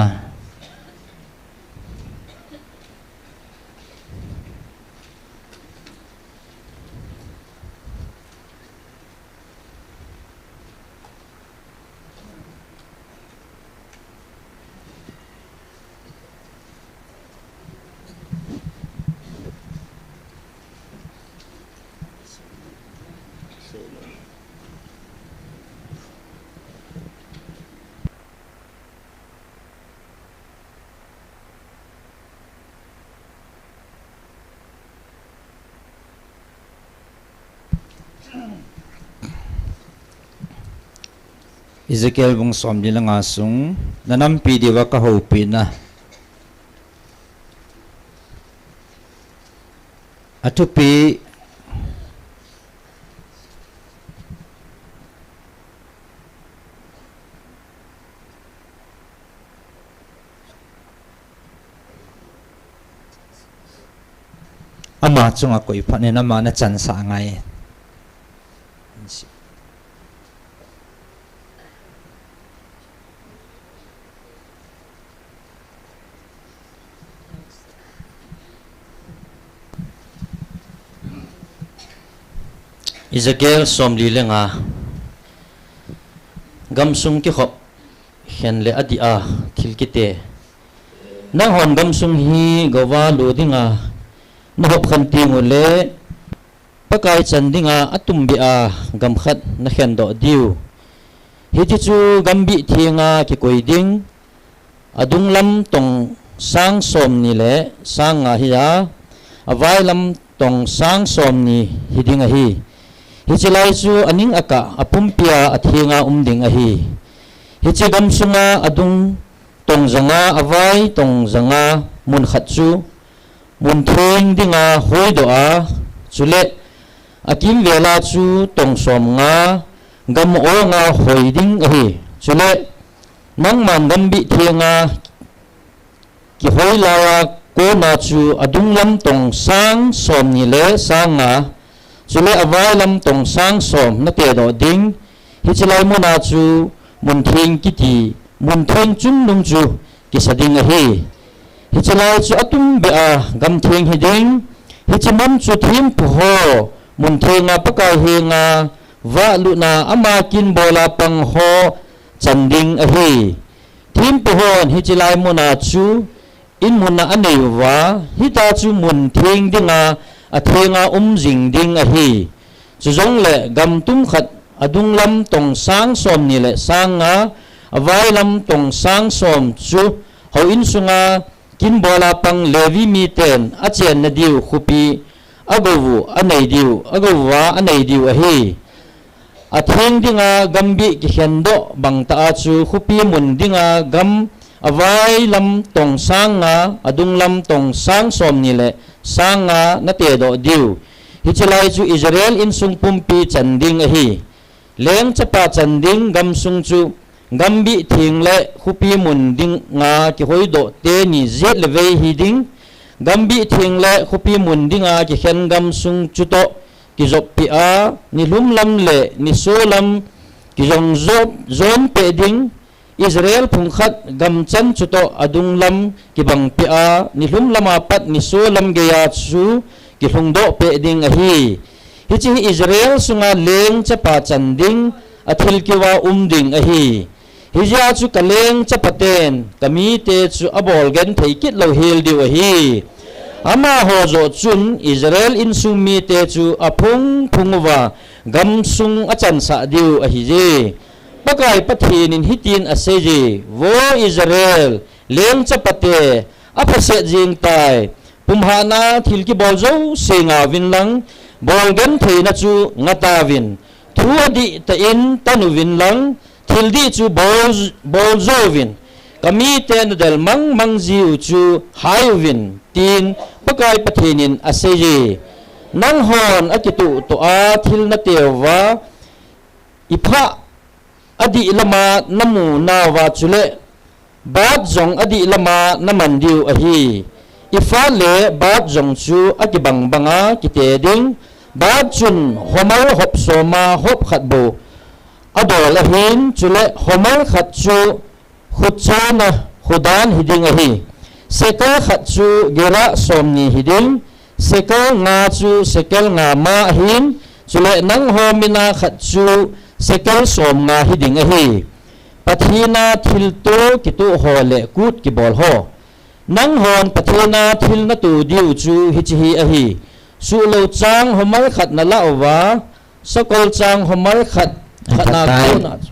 Ezekiel bung somli le nga sung, na nampi diuva ka houpina. Athupi. Ama chunga koi phat in ama na chansah ngai. Ezekiel somli le nga. Gamsung kikhop khen le adih a thil kite. Nanghon gamsung hi gouva lo dinga na hop khen teng uleh, Pakai chan dinga atumbeh a gam khat na khen doh diu. Hiche chu gambih thenga kikoi ding, adung lam tong sang somni le sang nga hi a, avai lam tong sang somni hi ding ahi. Hiche lai chu aning akah apumpia athenga um ding ahi. Hiche gamsunga adung tong janga, avai tong janga mun khat chu mun theng dinga hoidoh a, chule akimvela chu tong som nga gam onga hoi ding ahi. Chule nangman gambih thenga kihoi laiya kona chu adung lam tong sang somni le sang nga, chule avai lam tong sang som na tedoh ding. Hiche lai muna chu mun theng kiti, mun theng chungnung chu kisa ding ahi. Hiche lai chu atumbeh a gam theng hi ding. Hiche mun chu thempu ho mun thenga Pakai henga vahlutna ama kin bola pang ho chan ding ahi. Thempu hon hiche lai muna chu in mun a anei uva, hitia chu mun theng dinga athenga um jing ding ahi. Chujongle gam tum khat adung lam tong sang somni le sang nga, avai lam tong sang som chu houin sunga kin bola pang Levi miten achenna diu khopi agou u anei diu, agou uva anei diu ahi. Atheng dinga gambih kikhen doh bang tah a chu khopi mun dinga gam avai lam tong sang nga, adung lam tong sang somni le sang nga na tedoh diu. Hiche lai chu Israel insung pumpi chan ding ahi. Leng chapa chan ding gamsung chu gambih theng le khopi mun dinga kihoidoh teni jet le vei hi ding. Gambih theng le khopi mun dinga kikhen gamsung chutoh kijoppeh a, nilhum lam le niso lam kijong jop, jon peh ding. Israel phung khat gam chan chutoh adung lam kibang peh a, nilhum lama pat niso lam geiya chu kilhung doh peh ding ahi. Hiche hi Israel sunga leng chapa chan ding athil keuva um ding ahi. Hijeh a chu ka leng chapaten ka mite chu abol genthei kit lou hel diu ahi. Amaho joh chun Israel insung mite chu aphung phung uva gamsung achansah diu ahije. Pakai Pathen in hitin aseije, Vo Israel, leng chapate, aphaset jeng tai. Pumhahna thil kibol jouse ngauvin lang, bol gentheina chu ngatauvin. Thu adih tah in tan uvin lang, thil dih chu bol, bol jouvin. Ka mite nadel mang mang jiu chu hai uvin, tin Pakai Pathen in aseije. Nanghon akitoh toh a thil nateuva, iphah adih lama namu nauva chule, bat jong adih lama naman diu ahi. Iphah le bat jong chu akibang banga kite ding. Bat chun homer hop soma hop khat bou adol ahin, chule homer khat chu khuchena khudan hiding ahi. Sekel khat chu gerah somni hiding, sekel nga chu sekel nga ma ahin, chule nangho mina khat chu sekel som nga hiding ahi. Pathen a thilto kitoh ho le kut kibol ho. Nanghon Pathen a thil nato diu chu hiche hi ahi. Suhlou chang homer khat nalah uva, sakol chang homer khat, khat na kona chu.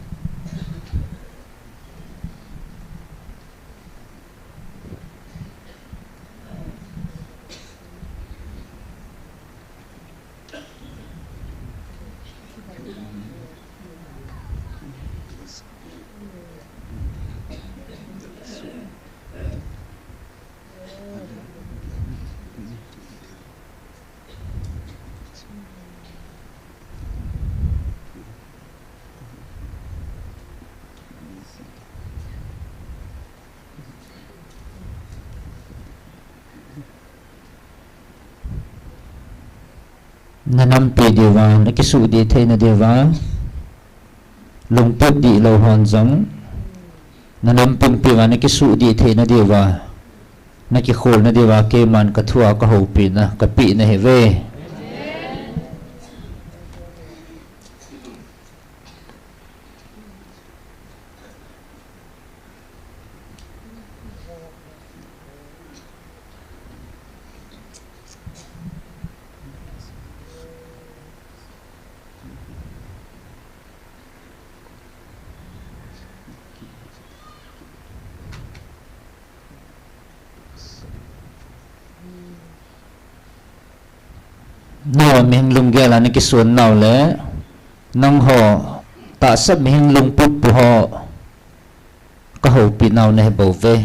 Na nampi diuva, na kisuhdih theina diuva, lungput dihlou hon jong, na nam pumpiuva na kisuhdih theina diuva, na kikholna diuva, keiman ka thua ka houpina, ka pehna ahiuve. Nangho mihem lunggel a na kisunnau le, nangho tahsa mihem lungput pu ho ka houpinau na ahi bouve.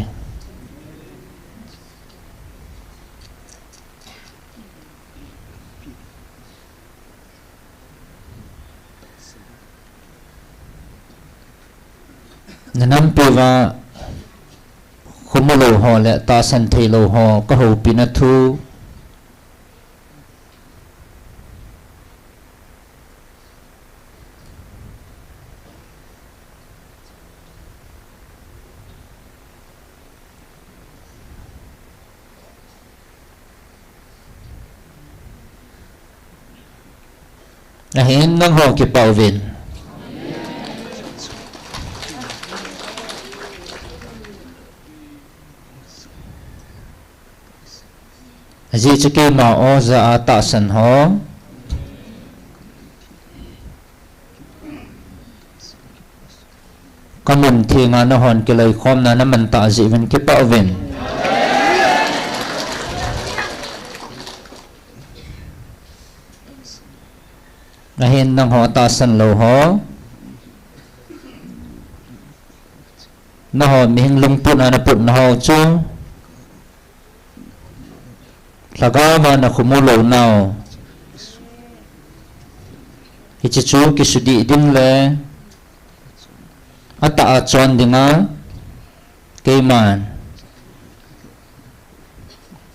Na nampiuva khomulou ho le tahsan theilou ho ka houpina thu. Ahin nangho kipah uvin. Ajeh chu keima oja a tahsan ho, ka mun thenga nahon kiloikhomna na mantah jeh uvin kipah uvin. Ahin nangho tahsan lou ho, nangho mihem lungput a na putna ho chu, lhagao a na khomulou nau, hiche chu kisudih ding le atah a chon dinga keiman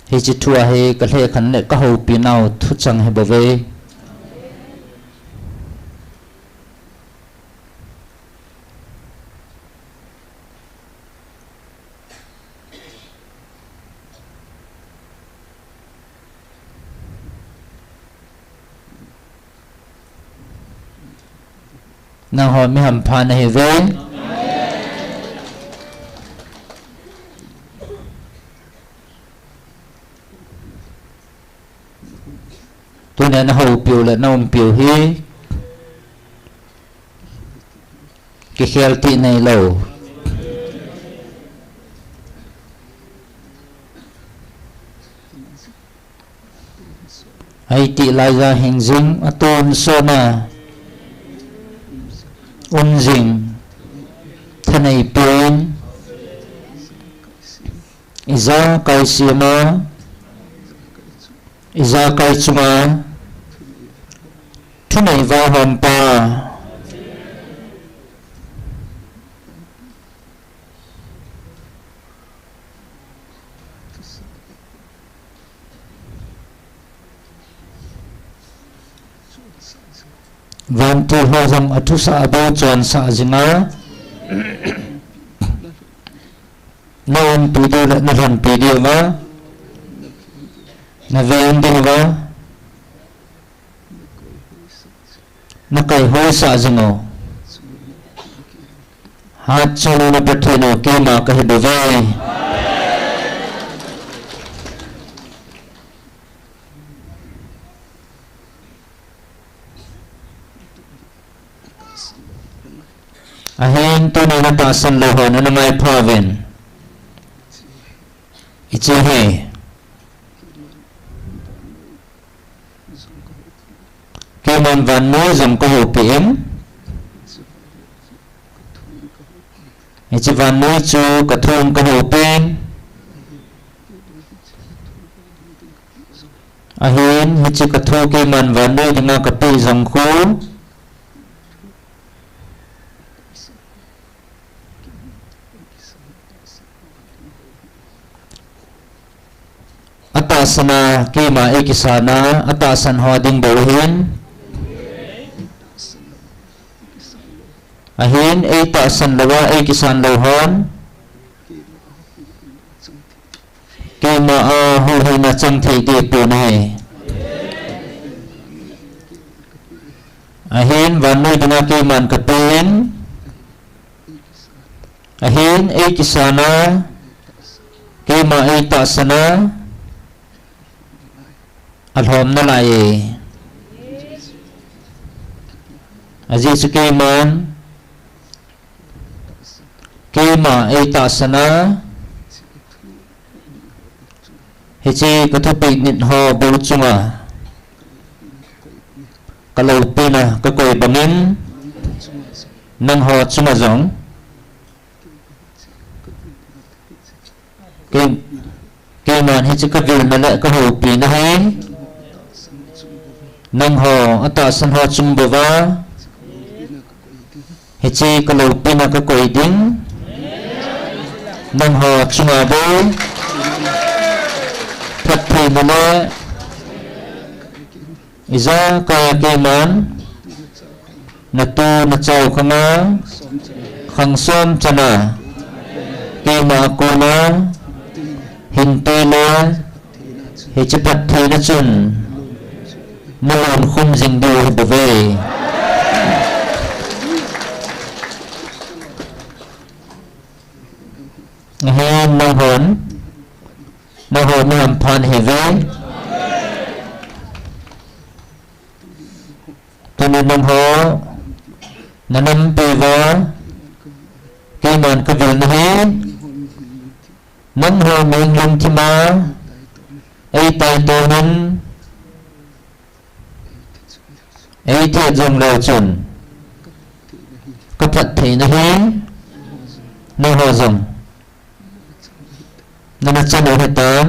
hiche thua hi ka lhekhen le ka houpinau thuchang ahi bouve. Nangho mi hampha nahiuve. Tunia na houpiu le na umpiu hi kikhel tih neilou. Ahi tih laija hing jing, atonsot na um jing, thanei pen, ijakai sema, ijakai chunga thunei vaihompa. Vantil ho jong athusah a bou chonsah jinga, na umpi diu le na lhunpi diuva, na veng diuva, na kaihoisah jing u. Hatchungnung Pathen u keima kahi bouve. Ahin tunia na tahsan lou ho na na maipha uvin. Hiche hi keiman vannoi jong kahoupi in. Hiche vannoi chu kathung kahoupi in. Ahin hiche kathu keiman vannoi dinga kapeh jong khu atah tahsan a, keima eikisan a, atahsan ho ding bou ahin. Ahin, eitahsan louva, eikisan lou hon. Keima a huhhingna chang thei ding pon ahi. Ahin, vannoi dinga keiman kapen. Ahin, eikisan a, keima eitahsan a, alhom nalai e. Ajeh chu keiman, keima eitahsan a, hiche kathupeh nit ho bou chunga, kaloupina kakoi bangin, nangho chunga jong, kei, keiman hiche kavilna le kahoupina hi, nangho atahsan ho chung bouva, hiche kaloupina kakoi ding, nangho chunga bou, phattheina le, ijakai a keiman, natu nachao khanga, khang som chana, keima a kona, hintui le, hiche phattheina chun, nalon khum jing diu ahi bouve. Ahin nanghon, nangho mi hampha nahiuve. Tuni nangho, nanampi uva, keiman kavilna hi, nangho mihem lungthim a, eitaitom in, eithet jongleu chun, kaphattheina hi, nangho jong, nana chan u ahitan,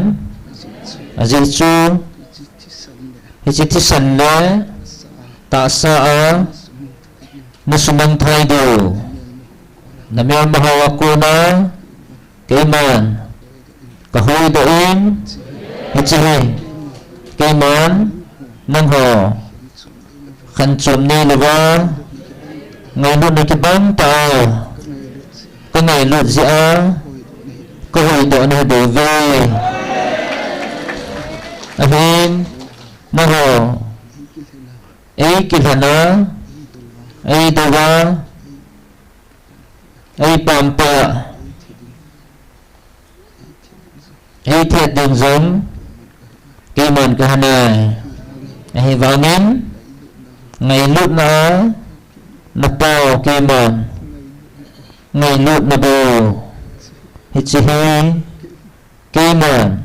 ajeh chu, hiche thisan le, tahsa a, nasumang thai diu, namelmaho a kona, keiman, kahuhdoh in, hiche hi, keiman, nangho, khanchom neilouva, ngailutna kibang tah a, kangailut jeh a, kahuhdoh nahi bouve. Ahin, nangho, eikilhen a, eidouva, eipampa, eithet ding jong, keiman kahinai. Ahivangin, ngailutna a, napao keiman, ngailutna bou, hiche hi, keiman,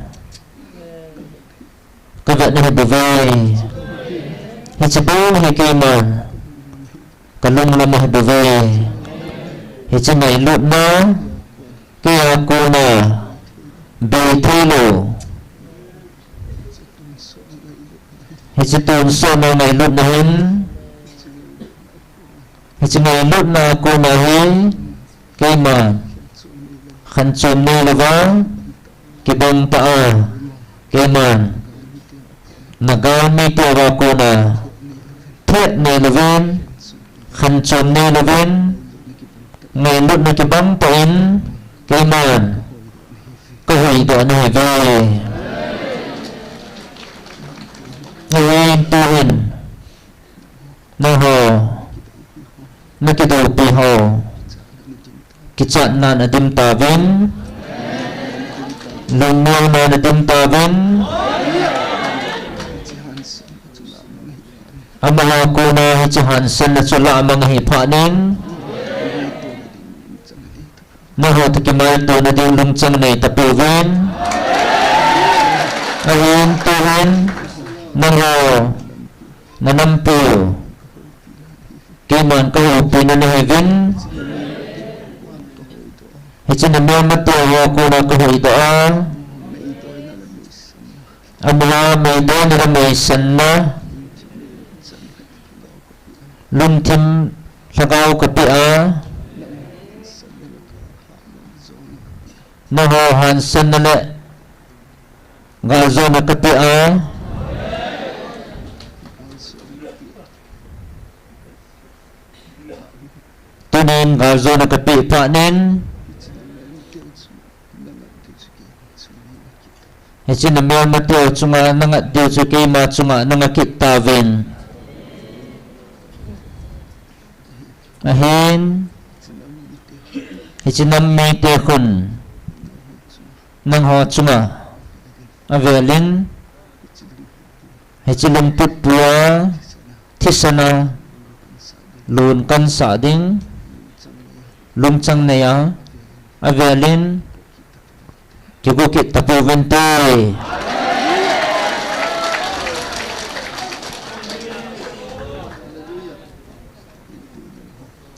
kavet nahi bouve. Hiche bou hi keiman, kalunglam ahi bouve. Hiche ngailutna, keia kona, bei theilou. Hiche tonsotna ngailutna hin, hiche ngailutna a kona hi, keiman, khanchom neilouva, kibang tah a, keiman, nagalmi teuva kona, thet neilouvin, khanchom neilouvin, ngailutna kibang tah in, keiman, kahuhdoh nahiuve. Ahin tuhin, nangho, nakidoupi ho, kichatnan adim tauvin, lungmonna adim tauvin, amaho a kona hiche hansanna chu lahmang ahi phatnin, nangho toh kimaitona ding lungchang neitapouvin, ahin tuhin, nangho, nanampiu, keiman kahoupina nahiuvin, hiche namelmateu a kona kahuhdoh a, amaho meidoina le meisanna, lungthim lhagao kapeh a, nangho hansanna le Galjona kapeh a. Tunin galjona kapeh phat in. Hiche namelmateu chunga nangat diu chu keima chunga nanga kit tauvin. Ahin, hiche nam mite khun nangho chunga avelin, hiche lungput pua thisana lungkansah ding, lungchang neiya avelin kigo kit tapouvinte.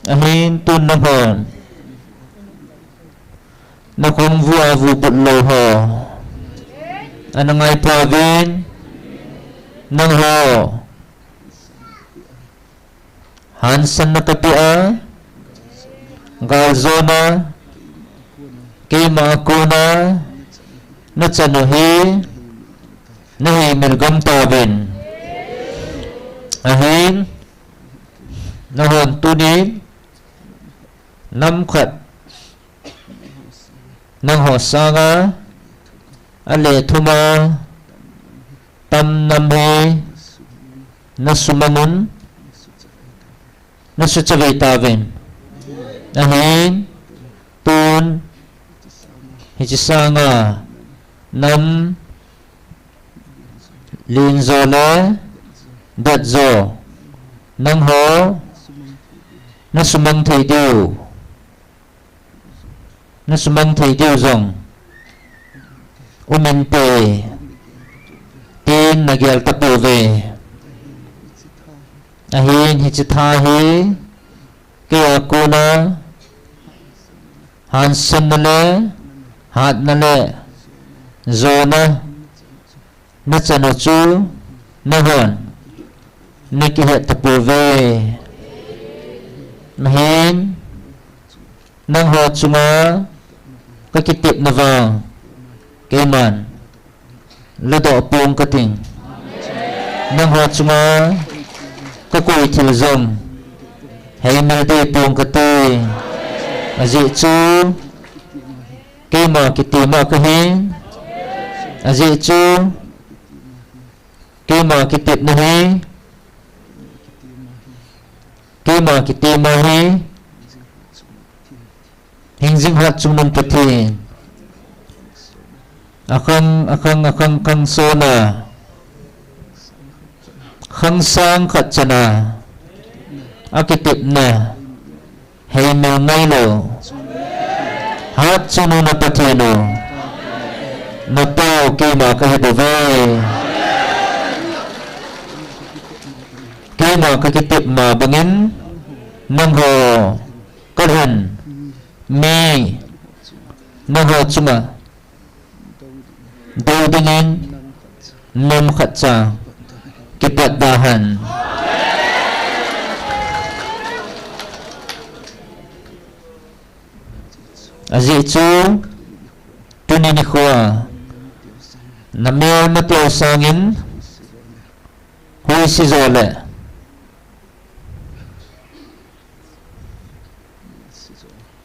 Ahin tun nanghon nakhong vua vubut lou ho ana ngai tauvin, nangho hansanna kapeh a, galjona keima kona nachanu hi naheimil gam tauvin. Ahin, nanghon tunin nam khat nangho sanga alethuma tam nam hi nasumangun, nasuchavei tauvin. Ahin, tun hiche sanga nam lenjo le detjo nangho nasumang thei diu, nasumang thei diu jong uminte, tin nagel tapouve. Ahin hiche tha hi keia kona hansanna le hatna le jona nachanu chu nanghon nakihet tapouve. Ahin, nangho chunga kakitepna vang keiman ladoh pong kating. Nangho chunga kakoi thil jong heimil deh pong kate. Ajeh chu keima kitepna kahi. Ajeh chu keima kitepna hi, keima kitepna hi hingjing hatchungnung Pathen akhang akhang akhang khang sona khang sang khat chana akitepna heimil ngailou hatchungnung na Pathen u, napao keima kahibouve. Keima kakitepna bangin nangho kalhen mi nangho chunga dou dingin nam khatcha kipat dahen. Ajeh chu tuni nikhoa namelmateu sangin huisi jo le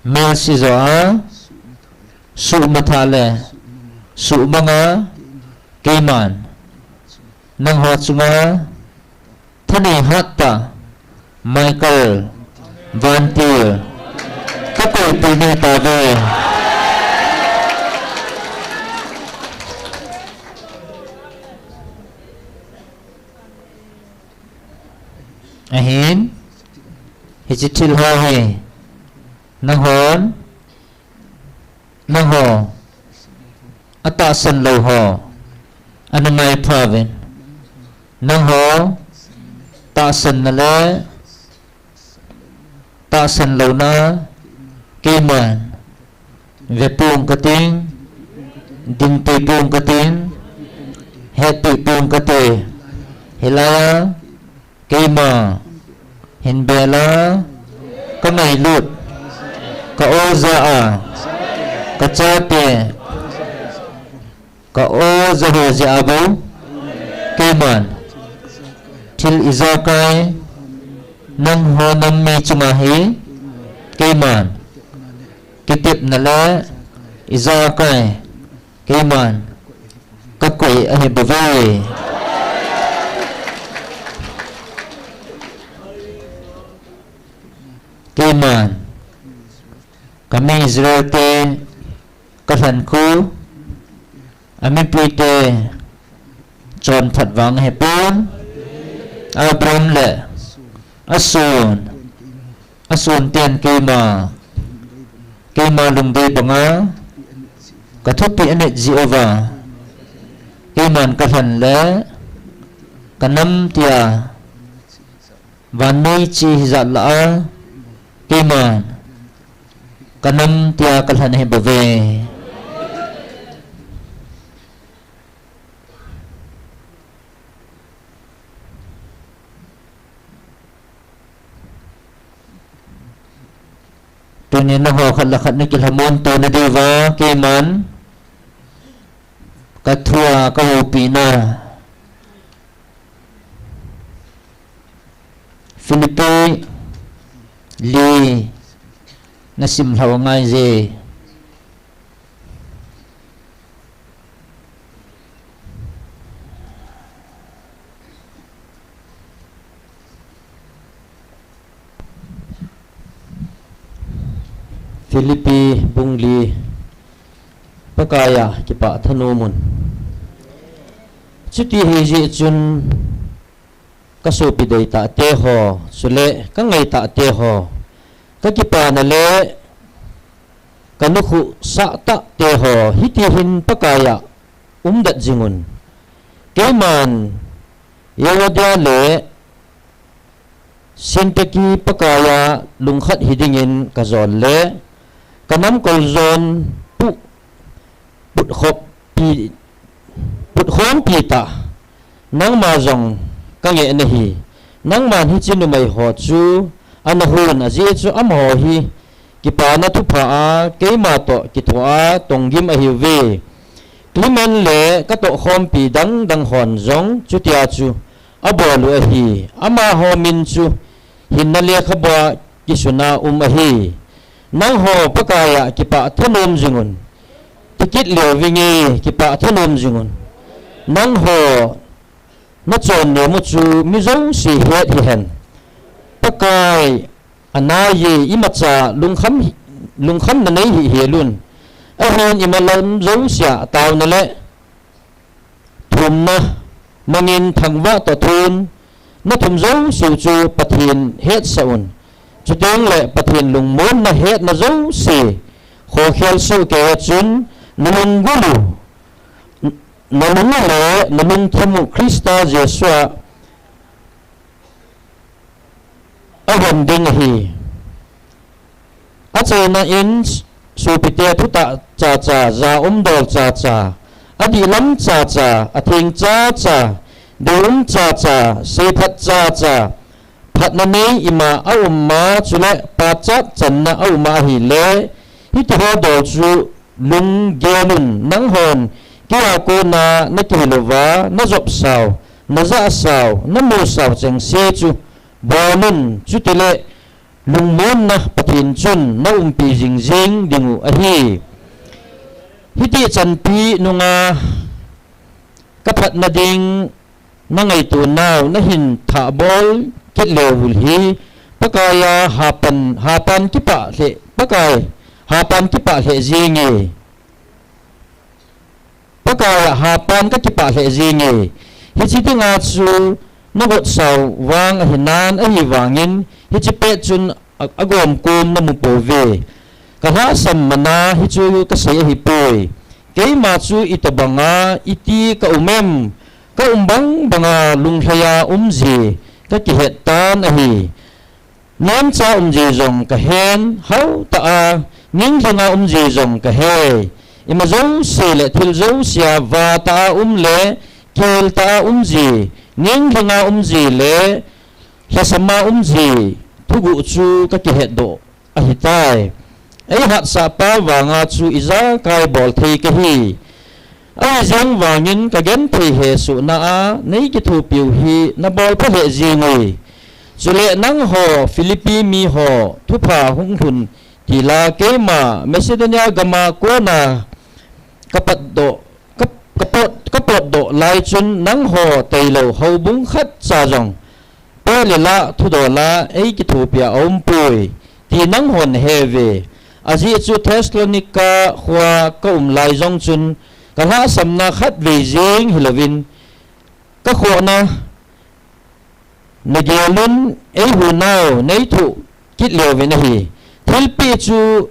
melsi jo a suhmatha le suhmanga keiman nangho chunga thanei hattah Michael Vantil kakoipeh nahi tauve. Ahin hiche thil ho hi nanghon nangho atahsan lou ho ana ngaipha uvin. Nangho tahsanna le tahsan louna keiman vepong kating, dingpeh pong kating, hetpeh pong kate. Hilaiya keima hinbela kangailut ka oja a kachate Ka o Jehovah jeh a bou, keiman thil ijakai, nangho nam mi chunga hi keiman kitepna le ijakai keiman kakoi ahi bouve. Keiman kami Israel te kalhen khu, amipite chonphat vang ahipon, Abraham le ason, ason ten keima, keima lungdei banga kathupi anit jeh uva, keiman kalhen le kanam tia vannoi che hijat lah a, keiman kanam tia kalhen ahi bouve. Tunin nangho khat le khat nakilhamon to nadiuva keiman kathua kahoupi na Philippi li nasim lhau angaije. Philippi bung li, Pakaiya kipah thanom un. Chuti hijeh chun kasopi deitah teho, chule kangaitah teho, kakipana le kanukhuh sahtah teho, hitihin Pakaiya umdet jingun. Keiman Euodia le Syntyche Pakaiya lungkhat hidingin kajol le kanam koljon pu putkhompi, putkhompi tah, nangma jong kangeh nahi. Nangman hiche numeiho chu anahon, ajeh chu amaho hi kipana thupha a keima toh kithoa tonggim ahiuve. Clement le katohkhompi dangdang hon jong chutia chu abol u ahi. Amaho min chu hinna lekhabua kisuna um ahi. Nangho Pakaiya kipah thanom jingun. Tikit leuvinge, kipah thanom jingun. Nangho nachon nemu chu mi jouse het hihen. Pakai anaiye, imacha lungkham, lungkhamna nei hihel un. Ahin imalam jousea taona le thumna mangin thangvah toh thum, nathum jouseu chu Pathen hetsah un. Chutengle Pathen lungmonna hetna jouse khokhel soh keiya chun nalunggul u, nalung u le nalungthim u Christa Jesu a ahon ding ahi. Achaina in sopite thutah chacha, ja umdol chacha, adihlam chacha, atheng chacha, deium chacha, seiphat chacha, phatna nei ima auma, chule pachat channa auma ahile, hitiho dol chu lunggelun, nanghon keia kona nakihil uva, najopsau, najahsau, namusau chengse chu bolun, chutile lungmonna Pathen chun naumpi jingjing dingu ahi. Hiti chanpi nunga kaphatna ding nangaito nau nahin thahbol kit leuvul hi, Pakaiya hapan, hapan kipah lheh, Pakai hapan kipah lheh jinge. Pakaiya hapan kakipah lheh jinge. Hiche dinga chu nagotsau vang ahinan, ahivangin hiche pet chun a, agomkom namupouve. Kalhahsam mana hichu kasei ahipoi. Keima chu itobanga iti kaum em, kaum bang banga lunglhaiya umji kakihet tan ahi. Nemcha umji jong kahen, hautah a ninglhinga umji jong kahe. Ima jouse le thil jousea vatah a um le keltah a umji, ninglhinga umji le lhasama umji thuguh chu kakihetdoh ahitai. Eihatsahpa vanga chu ijakai bolthei kahi. Ahi jeng vangin ka genthei hesohna a nei kithopiu hi na bol pha lheh jeng uve. Chule nangho Philippi miho thupha hung lhun tila keima Macedonia gama kona ka patdoh, ka, ka pot, ka potdoh lai chun nangho tailou houbung khat cha jong pe le la thudol a ei kithopia aumpoi ti nanghon heuve. Ajeh chu Thessalonica khoa ka um lai jong chun ka lhahsamna khatvei jeng hilouvin ka khohna na gelun ei hunau nei thoh kit leuvin ahi. Thilpeh chu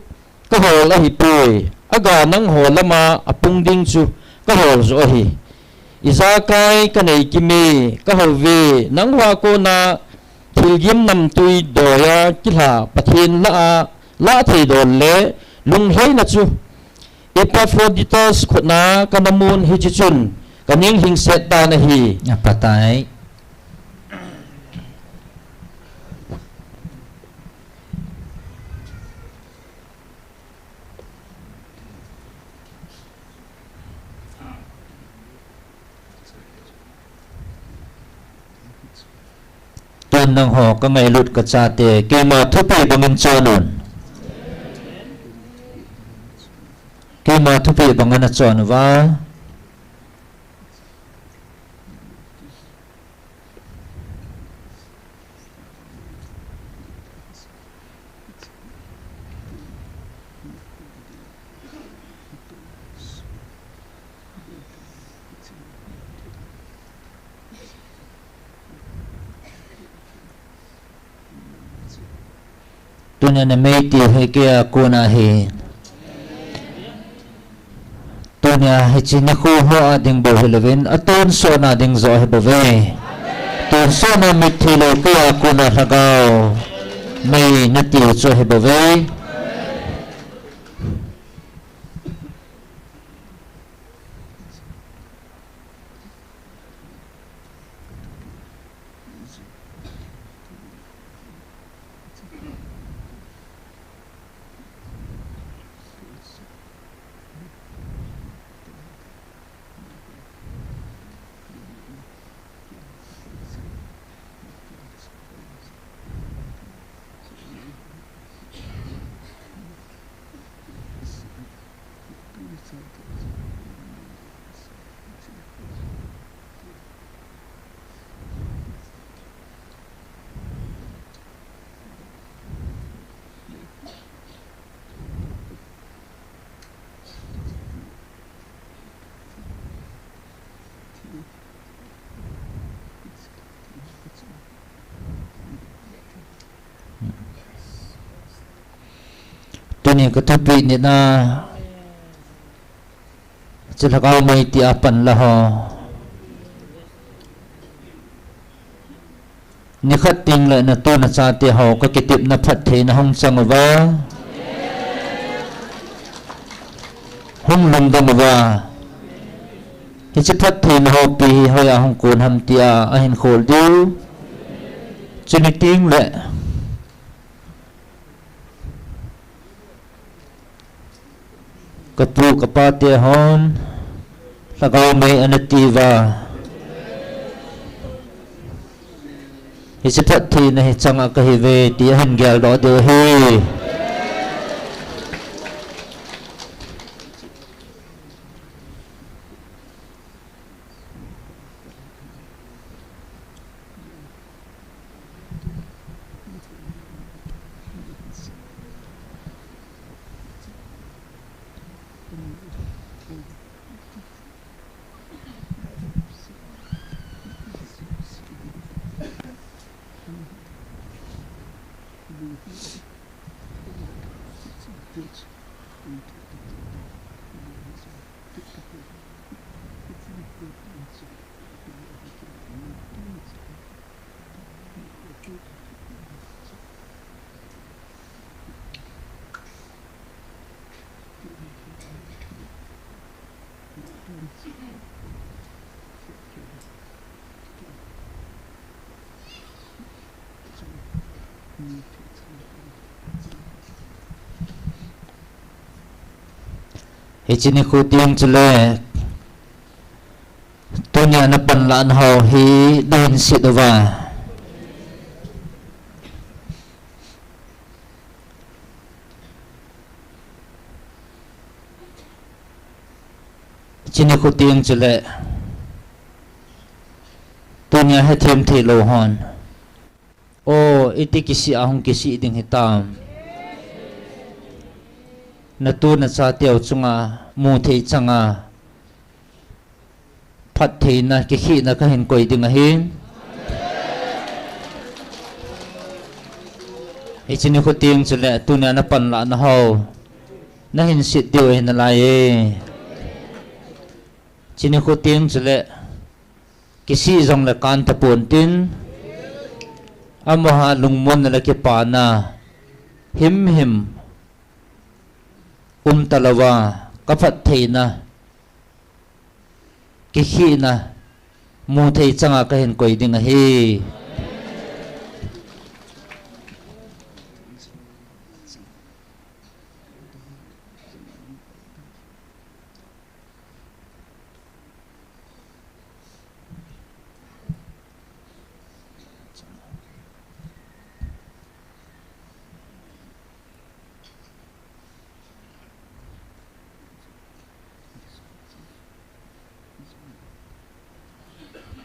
ka hol ahipoi, aga nangho lama apung ding chu ka hol joh ahi. Ijakai ka nei kime ka houve, nangho a kona thil gimnamtui doiya kilha Pathen lah a lah thei dol le lunglhaina chu Epaphroditus khutna ka namun hiche chun ka ning lhingset tan ahi. Apatai. Tun nangho ka ngailut ka chate, keima thupeh bangin chon un. Keima thupeh bangin achon uva. Tunia na meiti hi keiya kona ahi. Tunia hiche nikho ho a ding bou hilouvin, atonsotna ding joh ahi bouve. Tonsotna mitthi lou keiya kona lhagao mei nati u chu ahi bouve. Tuni ka thupeh nina, hiche lhagao mei tia pan la ho. Nikhat teng le natu nachate ho ka kitepna phattheina hung chang uva, hung lungdam uva, hiche phattheina ho pi hi hoiya hung kon ham tia ahin khol diu. Chuni teng le Ka pu ka pa te hon lhagao mei ana ti uva, hiche phattheina hi chang a kahi uve ti ahin geldoh diu ahi. Hiche nikho teng chule Nia na panlahna ho hi nahin set uva. Chuni khu teng chule tunia hethem thei lou hon, o, iti kisih a hung kisih ding hitam. Natu nachateu chunga mu thei changa phattheina, kikhehna kahin koi ding ahi. Hiche nikho teng chule tunia na panlahna ho nahin set diu ahi nalai e. Hiche nikho teng chule kisih jongle kan tapon tin, amaho lungmonna le kipana himhim umtalouva, kaphattheina, kikhehna mu thei changa kahin koi ding ahi.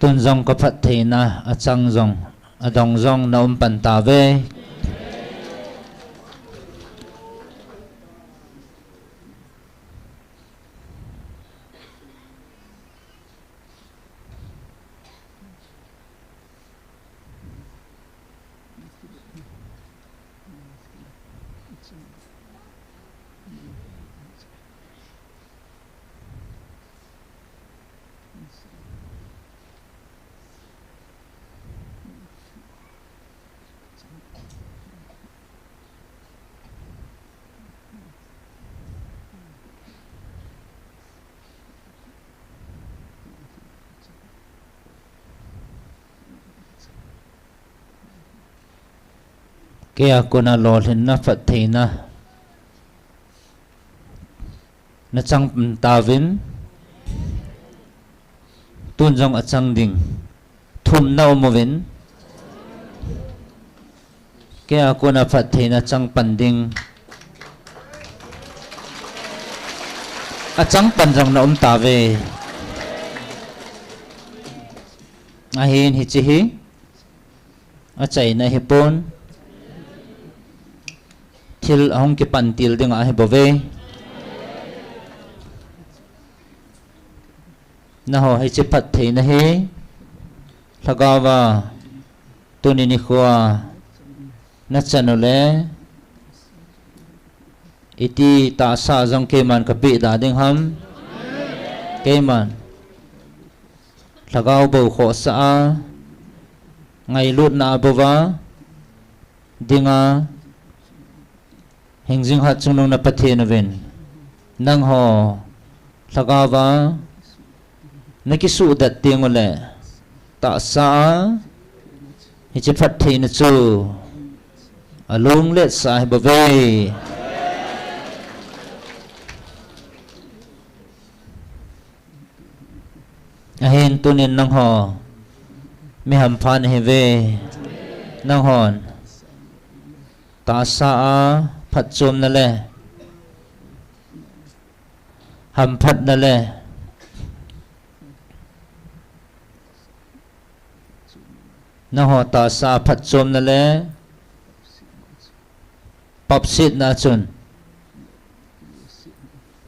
Tun jong kaphattheina achang jong, adong jong na um pan tauve. Keia kona lolhinna phattheina nachang tauvin, tun jong achang ding thum na um uvin, keia kona phattheina chang pan ding achang pan jong na um tauve. Ahin hiche hi achaina hipon, thil ahung kipan til dinga ahi bouve. Nangho hiche phattheina hi lhagaova tuni nikhoa nachan ule, iti tahsa jong keiman kapeh da ding ham? Keiman lhagao bou khohsah a, ngailutna a bouva dinga, hingjing hatchungnung na Pathen uvin nangho lhagaova nakisuhdet teng ule, tahsa a hiche phattheina chu alungletsah ahi bouve. Ahin tunin nangho mi hampha nahiuve. Nanghon tahsa a phatchomna le hamphatna le nangho tahsa a phatchomna le papsetna a chun,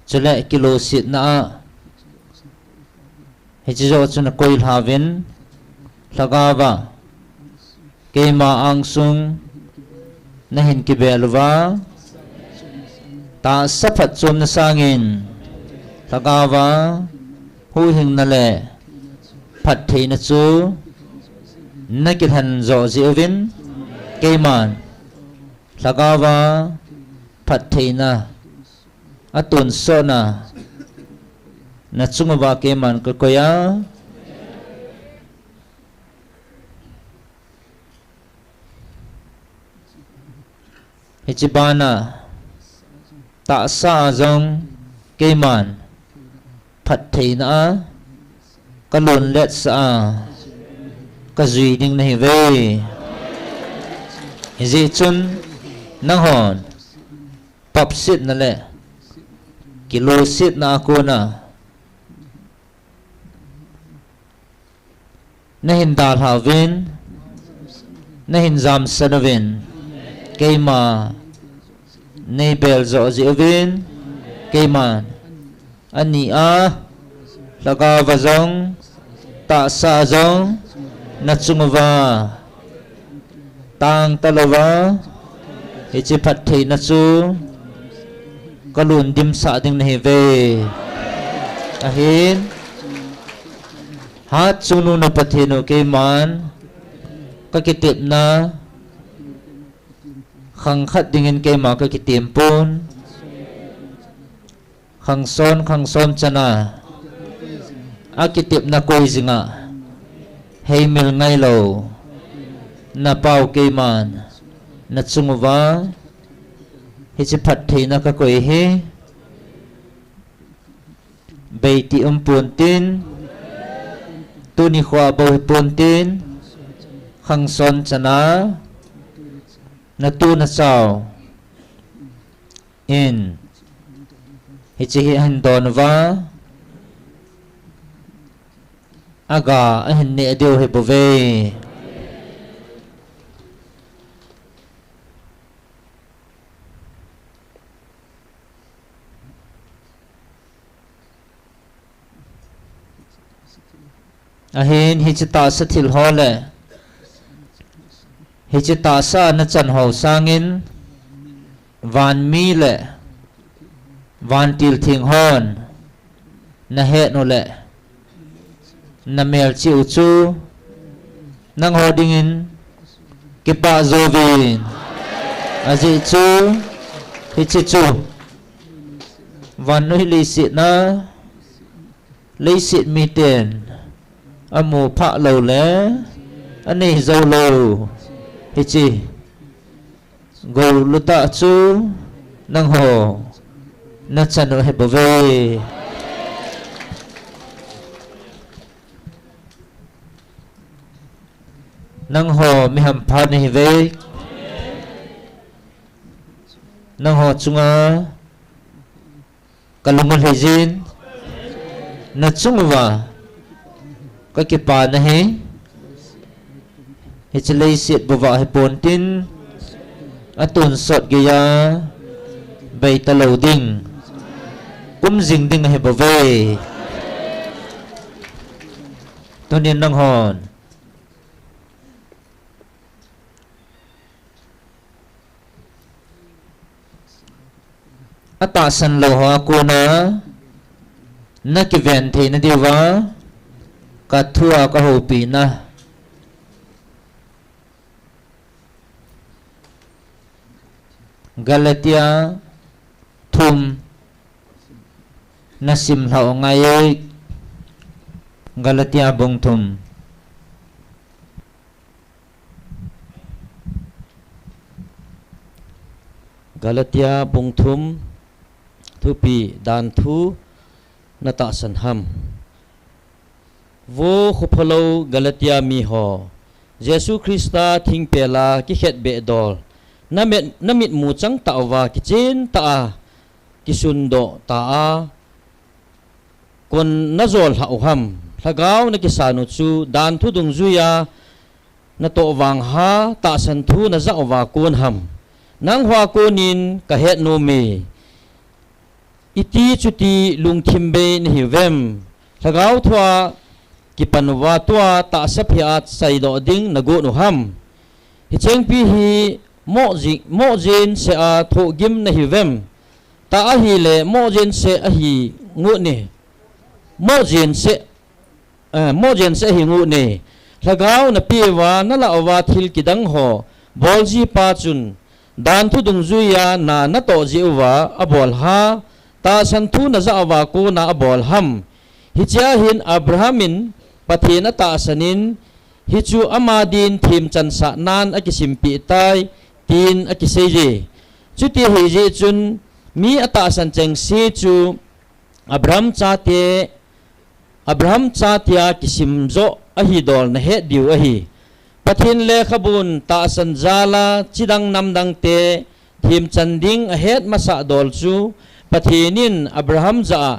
chule kilosetna a, hiche joh chun akoi lhauvin, lhagaova keima angsung nahin kibel uva, tahsa phatchomna sangin lhagaova huhhingna le phattheina chu nakilhen joh jeh uvin, keiman lhagaova phattheina atonsotna nachung uva keiman kakoi a, hiche bana tahsa a jong keiman phattheina a Ka lunlet sa a, ka jui ding nahi ve. Hijeh chun, nanghon, papsetna le, kilosetna a kona, nahin dalha uvin, nahin jamsan uvin, keima, nei bel jo ji uvin, keima, Ani a, lhagao va jong, tahsa jong, na chung uva, tang talouva, hiche phattheina chu, ka lungdimsah ding nahi ve. Ahin, Hatchungnung Pathen u keiman, ka kitepna, khang khat dingin keima ka kitem pon, Khang son, khang som chana. Akitepna koi jinga. Heimil ngailou. Na pau keiman. Na chung uva. Hiche phattheina ka koi hi. Beiti um pontin. Tuni khoa bou hi pontin. Khang son chana. Na tu na chau. In. Hiche hi ahin don uva. Aga ahin neh diu hi bou ve. Ahin hiche tahsa thil ho le. Hiche tahsa na chan ho sangin. Van mi le. Van tiltheng hon. Na het u le. Na melchih u chu. Nangho dingin. Kipah jouvin. Ajeh chu. Hiche chu. Vannoi leiset na. Leiset miten. Amu phah lou le. Anei jou lou. Hiche. Gou lutah chu nangho na chan u hi bou ve. Nangho mi hampha nahi ve. Nangho chunga Ka lung alhai jin, na chung uva ka kipana hi, hiche leiset bou va hi pontin, atonsot geiya bei talou ding, kum jing ding ahi bouve. Tunin nanghon atahsan lou hoa kona, na kiven theina diuva, ka thua ka houpina. Galatia thum, na sim lhau ngai e, Galatia bung thum. Galatia bung thum, thupi dan thu na tahsan ham. Vo khophalou Galatia miho, Jesu Christa thingpela kikhetbeh dol, na mit, na mitmu changtah uva kichentah a kisundoh ta a, kon na jol lhah u ham? Lhagao na kisan u chu dan thu dungjuiya na toh vang'a tahsan thu na jah uva kon ham? Nang hoa konin ka het nom e. Iti chuti lungthim bei na hiuvem? Lhagao thua kipan uva tua tahsa phei a chaidoh ding na gon u ham? Hichengpi hi moh jing, moh jeng seh a thohgim na hiuvem? Tah ahile moh jeng seh ahi ngut ne. Moh jeng seh, eh, moh jeng seh ahi ngut ne. Lhagao na pe uva, na lah uva thil kidang ho bol jipa chun, dan thu dungjuiya na na toh jeh uva abol ham, tahsan thu na jah uva kona abol ham? Hichea hin Abraham in Pathen atahsan in, hichu ama din themchansah nan akisimpeh tai, tin akisei e. Chuti ahi jeh chun, mi atahsan chengse chu Abraham chate Abraham cha tia kisim joh ahi dol nahet diu ahi. Pathen lekhabun tahsan jala chidang namdang te themchan ding ahet masah dol chu Pathen in Abraham jah a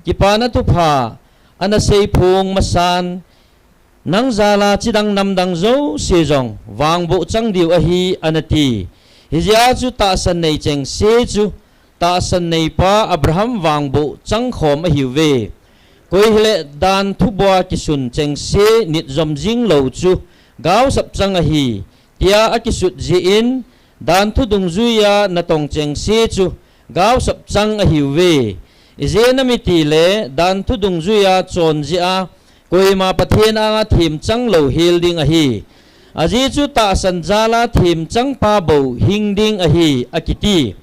kipana thupha ana seiphong masan, nang jala chidang namdang jouse jong vangboh chang diu ahi, ana ti. Hijeh a chu tahsan nei chengse chu tahsan neipa Abraham vangboh changkhom ahiuve. Koi hile danthu bua kisun chengse nit jom jing lou chu gaosap chang ahi, tia akisut jeh in, danthu dungjuia natong chengse chu gaosap chang ahiuve. Ijeh inem itile danthu dungjuia chon jeh a koima Pathen anga themchang louhel ding ahi. Ajeh chu tahsan jala themchang pa bou hing ding ahi, akiti.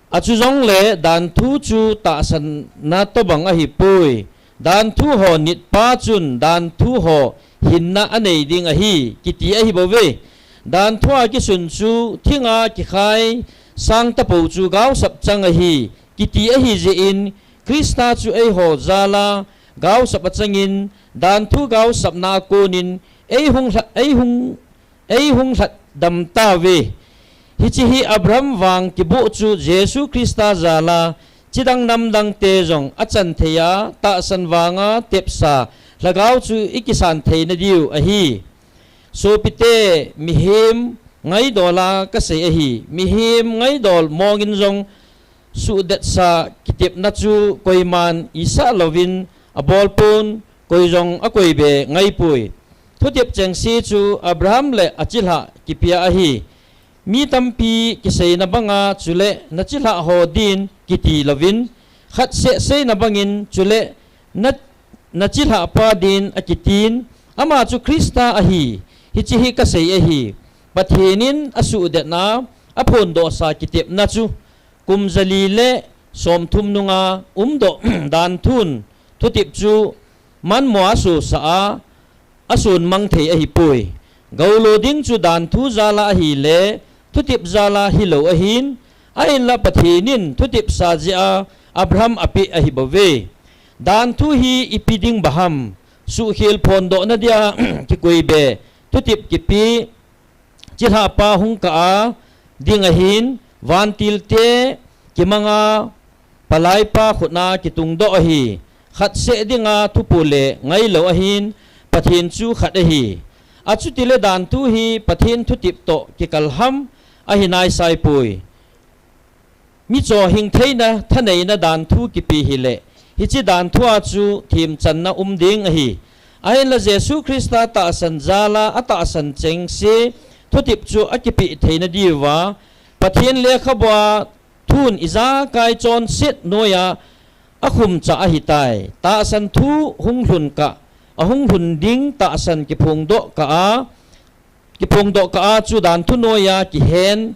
Achujongle danthu chu tahsanna tobang ahipoi. Danthu ho nitpa chun danthu ho hinna anei ding ahi, kiti ahibouve. Danthu a kisun chu thinga kikhai sang tapou chu gaosap chang ahi, kiti ahijeh in, Christa chu eiho jala gaosap achangin, danthu gaosapna a konin eihung lha-, eihung eihung lhatdam tauve. Hiche hi Abraham vang kiboh chu Jesu Christa jala chidang namdang te jong achan thei a, tahsan vanga tepsa lhagao chu ikisan theina diu ahi. Sopite, mihem ngaidola kasei ahi. Mihem ngaidol mongin jong suhdetsa kitepna chu koiman isah louvin abolpon, koi jong akoibe ngaipoi. Thutep chengse chu Abraham le achilhah kipia ahi. Mi tampi kiseina banga chule nachilhah ho din kiti louvin, khatseh seina bangin chule na, nachilhah pa din akitin, ama chu Christa ahi, hiche hi kasei ahi. Pathen in asuhdetna, aphondohsa kitepna chu kum jali le somthum nunga umdoh danthun thutep chu manmo asosah a, asunmang thei ahipoi. Goulo ding chu danthu jala ahile, thutep jala hilou ahin, ahinla Pathen in thutepsa jeh a Abraham apeh ahibouve. Danthu hi ipi ding baham, suhkhel phondohna dia kikoibe thutep kipe, chilhahpa hung kah a ding ahin, vantilte kimanga palaipa khutna kitungdoh ahi. Khatseh dinga thupule ngailou ahin, Pathen chu khat ahi. Achutile danthu hi Pathen thutep toh kikalham ahi naisaipoi. Micho hingtheina thaneina danthu kipe hile, hiche danthua chu themchanna um ding ahi. Ahinla Jesu Christa tahsan jala atahsan chengse thutep chu akipeh theina diuva, Pathen lekhabua thun ijakai chonset noiya akhumcha ahitai. Tahsan thu hunglhun kah, ahunglhun ding tahsan kiphongdoh kah a, kiphongdoh kah a chu danthu noiya kihen,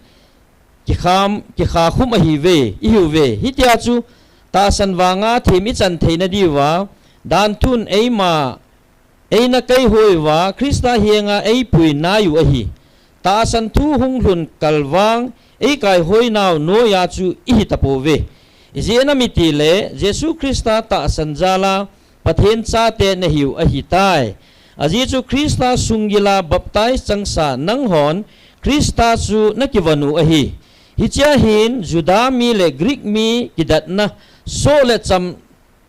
kikham, kikhakhum ahiuve, ihiuve. Hitia chu tahsan vanga them ichan theina diuva, danthun eima, eina kaihoiuva, Christa henga eipui naiu ahi. Tahsan thu hunglhun kalvang eikaihoinau noiya chu ihitapouve. Ijeh inem itile, Jesu Christa tahsan jala Pathen chate nahiu ahitai. Ajeh chu Christa sunggila baptize changsa nanghon Christa chu nakivonu ahi. Hichea hin Juda mi le Greek mi kidatna, soh le cham,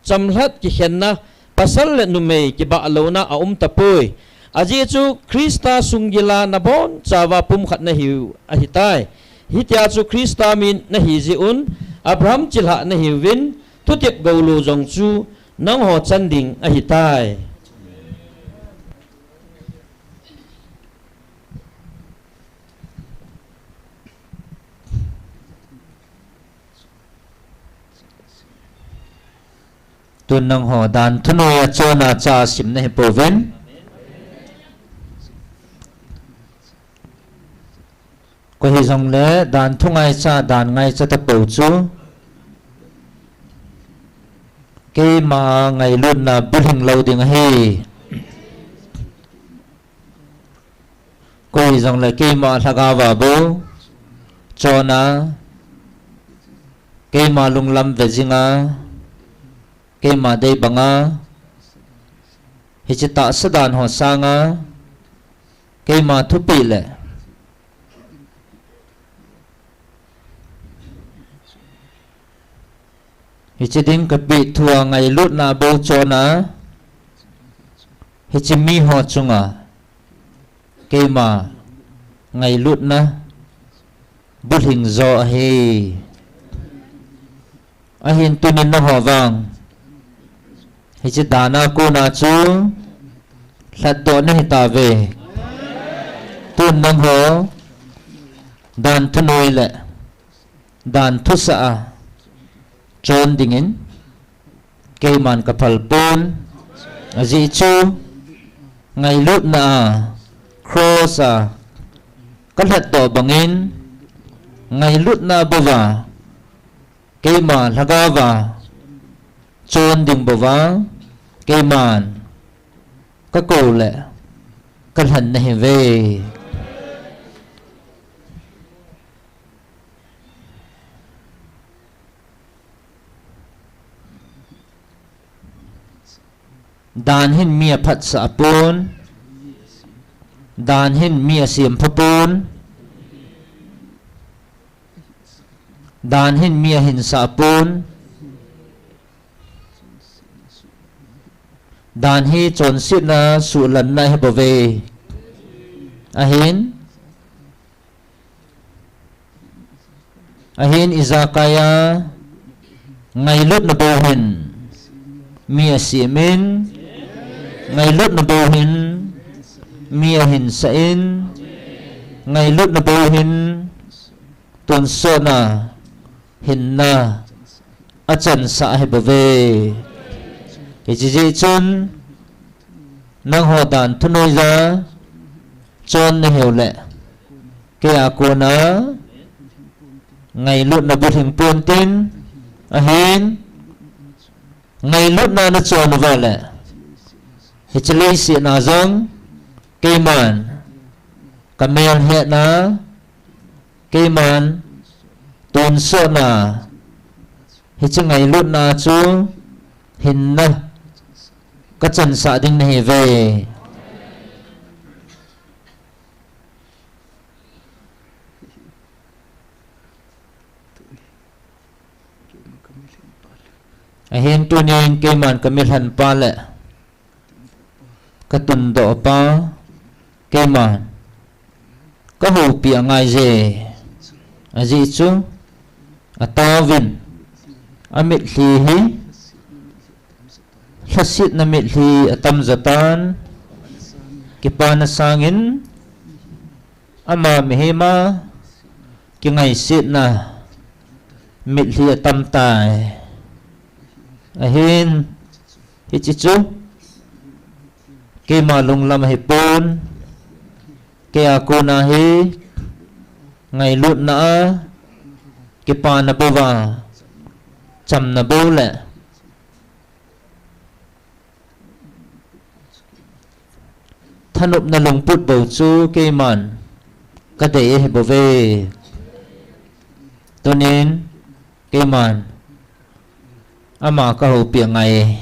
chamlhat kikhenna, pasal le numei kibahlouna aumtapoi. Ajeh chu Christa sunggila nabonchauva pumkhat nahiu ahitai. Hitia chu Christa mi nahijeh un, Abraham chilhah nahiuvin, thutep goulo jong chu nangho chan ding ahitai. Tun nangho danthu noiya chona cha sim nahipouvin. Koi hijongle danthu ngaicha, dan ngaicha tapou chu keima ngailutna bulhing lou ding ahi. Koi hijongle keima lhagaova bou chona, keima lunglam vejinga, keima deibanga, Hiche tahsa dan ho sanga keima thupeh le hiche ding kapeh thua ngailutna bou chon a, hiche mi ho chunga keima ngailutna bulhing jo ahi. Ahin tunin nangho vang hiche dan a kona chu lhatdoh nahitauve. Tun nangho dan thunoi le dan thusah a chon dingin keiman kaphal pon. Ajeh chu ngailutna a cross a kalhatdoh bangin ngailutna bouva keima lhagaova chon ding bouva keiman kakou le kalhen nahiuve. Dan hin mi aphatsah pon, dan hin mi asempha pon, dan hin mi ahinsah pon, dan hi chonsetna suhlanna ahibouve. Ahin, ahin ijakai a ngailutna bou hin mi asemin, ngailutna bou hin mi ahinsah in, ngailutna bou hin tonsotna hinna achansah ahibouve. Hiche jeh chun nangho dan thunoiya chon nahiu le keia kona ngailutna bulhing pontin, ahin ngailutna nachon uva le hiche leiset a jong keiman kamelhetna, keiman tonsotna, hiche ngailutna chu hinna kachansah ding nahiuve. Ahin tunin keiman kamilhenpa le katundohpa keiman kahoupi angaiye. Ajeh chu ataovin amitlhi hi lhasetna mitlhi atamjo tan, kipana sangin ama mihema kingaisetna mitlhi atamtai. Ahin hiche chu keima lunglam ahipon, keia kona hi ngailutna a kipana bouva chamna bou le thanopna lungput bou chu keiman kadei ahibouve. Tunin keiman ama kahoupi angai.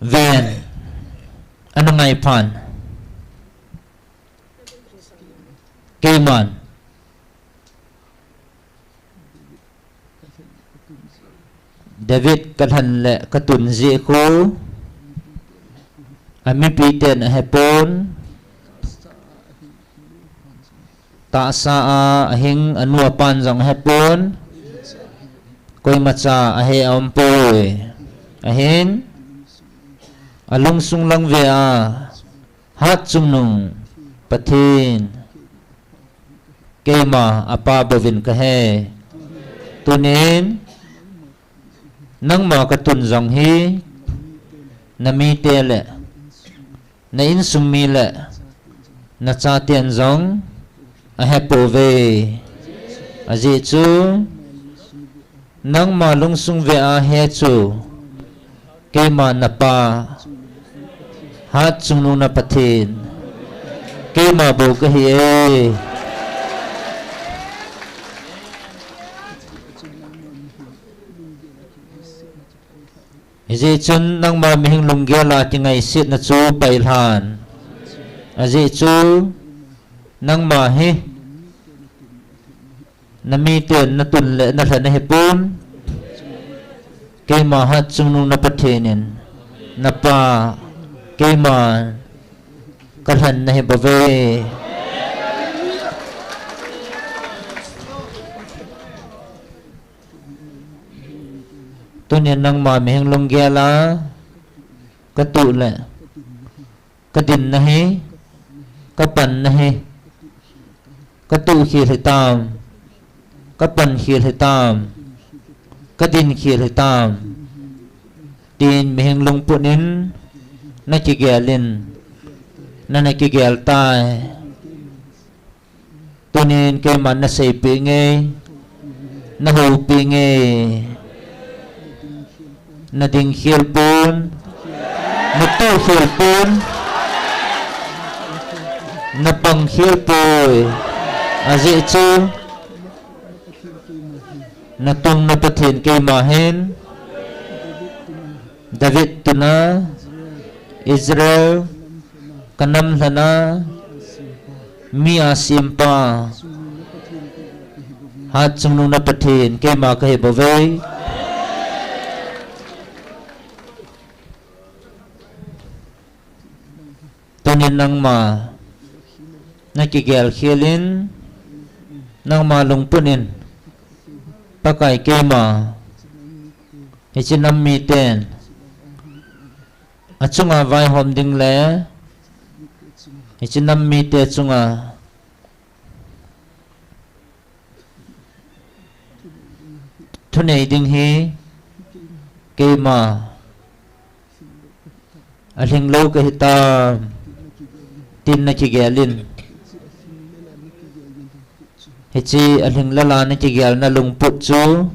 Ven, ana ngaiphan keiman David kalhen le katun jeh khu amipiten ahepon, tahsa a ahing anu apan jong ahepon, koimacha ahe aumpoi. Ahin alungsung lang vea Hatchungnung Pathen keima apa bouvin kahe. Tunin nangma katun jong hi namite le na insung mi le nachaten jong ahepouve. Ajeh chu nangma lungsung vea he chu keima napa, Hatchungnung na Pathen keima bou kahi e. Ajeh chun nangma mihing lunggel a kingaisetna chu pailhan. Ajeh chu nangma hi namiten natun le nalhen ahipon, keima Hatchungnung na Pathen in, napa, keima kalhen nahi bouve. Tunin nangma mihing lunggel a katuh le kadin nahi, kapan nahi, katuh khel hitam, kapan khel hitam, kadin khel hitam, tin mihing lungput in nakigel in, nana kigel tai. Tunin keiman naseipeh nge, nahoupeh nge, nading khel pon, natuh khel pon, napang khel poi. Ajeh chu natungna Pathen keima hin, David tuna, Israel kanam lhana, mi a sempa, Hatchungnung na Pathen keima kahi bouve. Tunin nangma nakigel khel in, nangma lungput in, Pakai keima, hiche nam miten achunga vaihom ding le hiche nam mite chunga thunei ding hi keima alhinglou kahitam, tin nakigel in, hiche alhinglel a nakigelna lungput chu,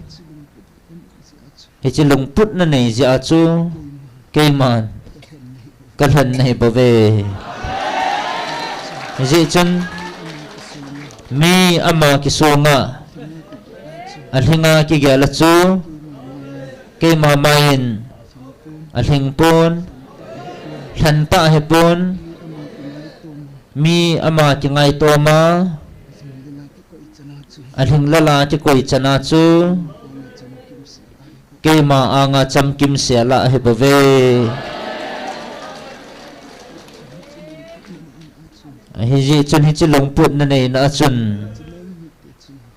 hiche lungput nanei jeh a chu keiman kalhen nahi bouve. Hijeh chun mi ama kisonga alhinga kigel a chu keima main alhing pon, lhentah hipon, mi ama kingaitoma alhinglel a kikoi chana chu keima anga chamkimsel a ahi bouve. Hijeh chun hiche lungput naneina a chun,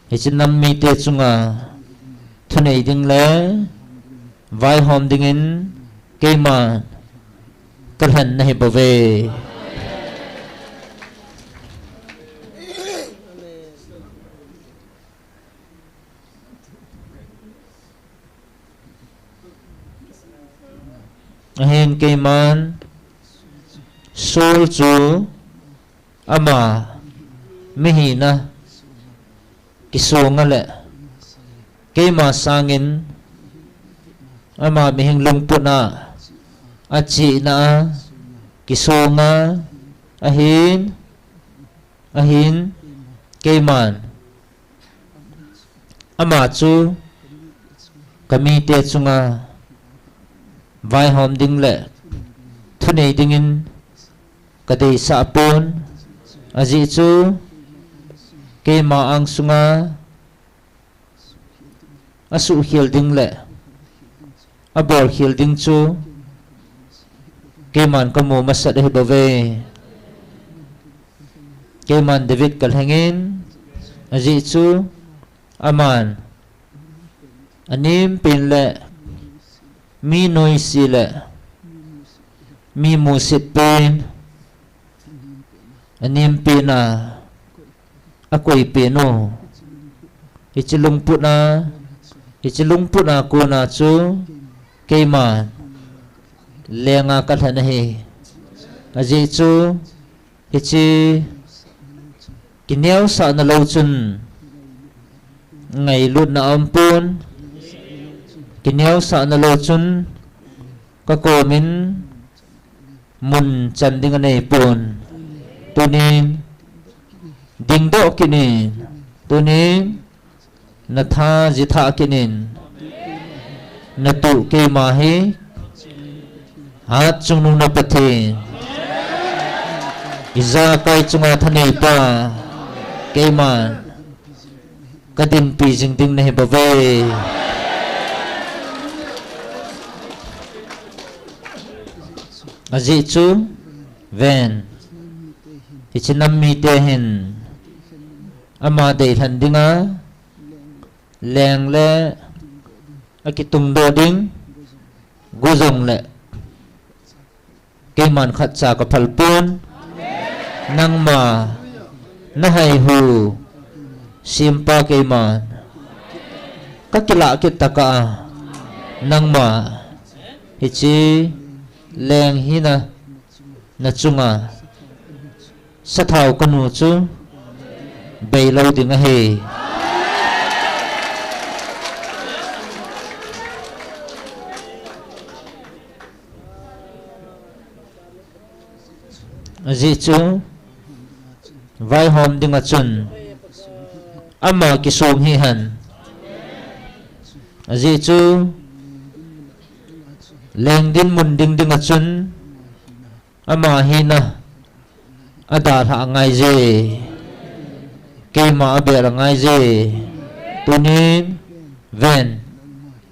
hiche nam mite chunga thunei ding le vaihom dingin keima kalhen nahi bouve. Ahin keiman Saul chu ama mihina kisonga le keima sangin ama mihing lungput a achihna a kisonga ahin, ahin keiman ama chu kamite chunga vaihom ding le thunei dingin kadeisah pon, ajeh chu keima angsunga asuhkhel ding le abolkhel ding chu keiman kamu masat ahi bouve. Keiman David kalhengin, ajeh chu aman anempen le mi noise le mi musit pen, anempen a akoi pen u, hiche lungput a, hiche lungput a kona chu keiman lenga kalhen ahi. Ajeh chu hiche kineosahna lou chun ngailutna aumpon, kineosahna lou chun kakomin mun chan ding aneipon. Tunin dingdoh kit in, tunin natha jithah kit in, natuh keima hi Hat chungnung na Pathen, ijakai chunga thanei pa, keima kadinpi jing ding nahi bouve. Ajeh chu, ven, hiche nam mite hin ama deilhen dinga leng le akitungdoh ding, go jongle keiman khatcha kaphal pon. Nangma nahaihu sempa keiman kakilah kit tokah a, nangma hiche leng hina nachunga sathao kanu chu beilou ding ahi. Ajeh chu vaihom dinga chun ama kisong hihen. Ajeh chu leng dinmun ding dinga chun ama hina adalhah angaije, keima abel angaije. Tunin ven,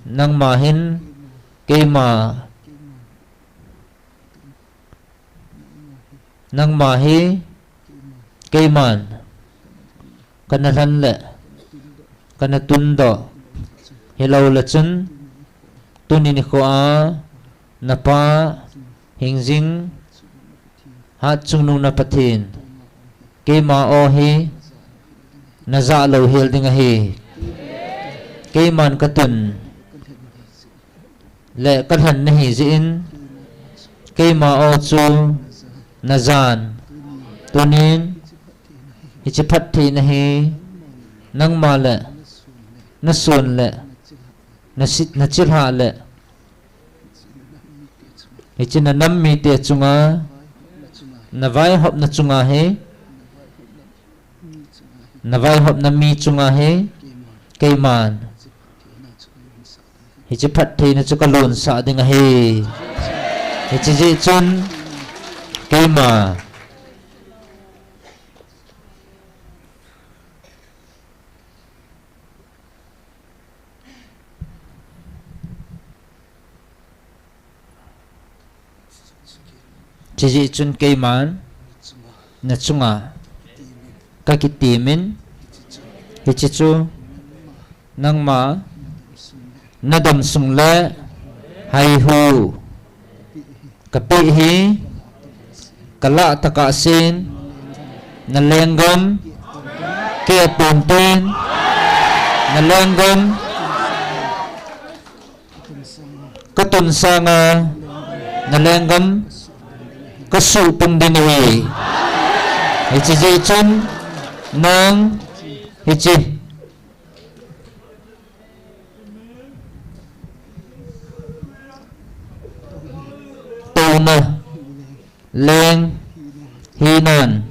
nangma hin keima, nangma hi keiman kana lhen le kana tundoh, hilou le chun tuni nikho a napa hingjing, hat chungnung na Pathen, keima aw hi najah louhel ding ahi. Keiman katun le kalhen nahi jeh in, keima aw chu najan. Tunin hiche phattheina hi nangma le nasun le nachilhah le hiche nanam mite chunga, navaihopna chunga hi, navaihopna mi chunga hi keiman hiche phattheina chu kalonsah ding ahi. Hiche jeh chun keima Chujeh chun keiman nachunga kakitemin, hiche chu nangma nadamsung le haihu kapeh hi kalah tokah sen, nalenggam keh ponten, nalenggam katun sanga nalenggam kasuhpung ding ahi. Hiche jeh chun nang hiche touna leng hinan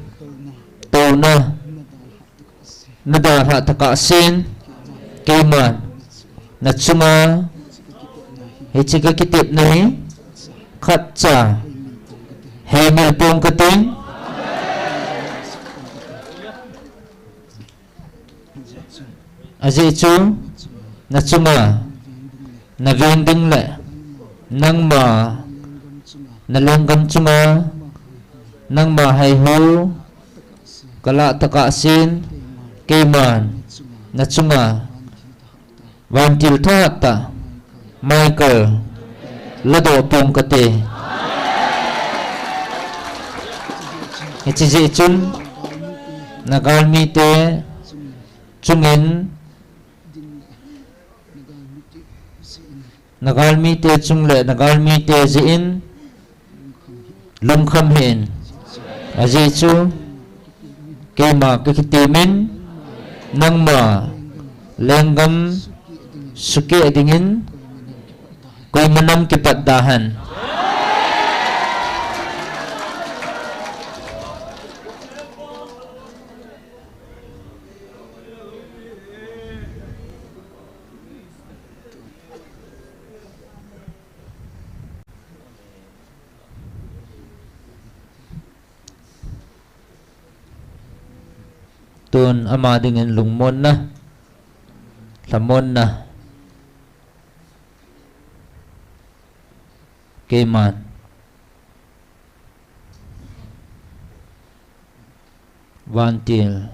touna nadalhah tokah sen, keiman nachunga hiche kakitepna hi khatcha heimil pong kating. Ajeh chu nachunga naveng ding le nangma nalenggam chunga nangma haihu kalah tokah sen, keiman nachunga vantil thahat tah Michael ladoh pong kate. Hiche jeh chun nagalmite chungin, nagalmite chung le nagalmite jeh in lungkham hih in. Ajeh chu keima kakitemin, nangma lenggam sukeh dingin koima nam kipat dahen. Tun ama dingin lungmonna, lhamonna, keiman vantil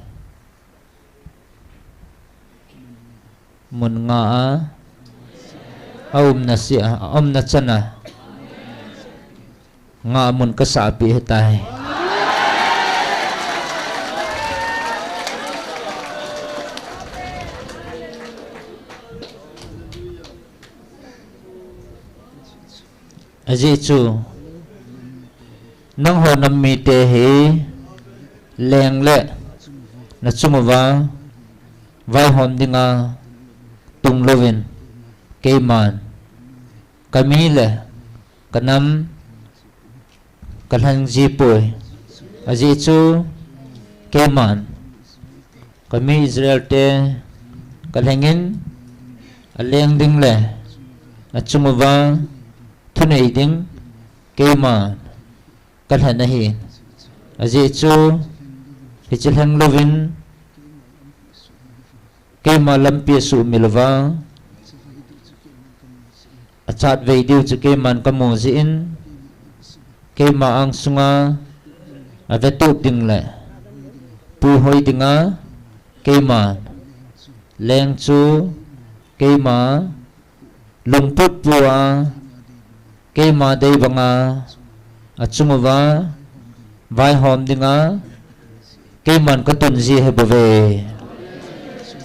mun nga a aumna sia, aumna chana nga mun kasahpeh ahitai. Ajeh chu nangho nam mite hi leng le nachung uva vaihom dinga tunglouvin keiman kami le kanam kalhen jipoi. Ajeh chu keiman kami Israel te kalhengin aleng ding le achung uva thunei ding keiman kalhen ahi. Ajeh chu hiche lhenglouvin keima lampi asuhmil uva achatvei diu chu keiman kamu jeh in keima angsunga avetup ding le puihoi dinga keiman leng chu keima lungput pua keima deibanga achung uva vaihom dinga keiman katun ji ahibouve.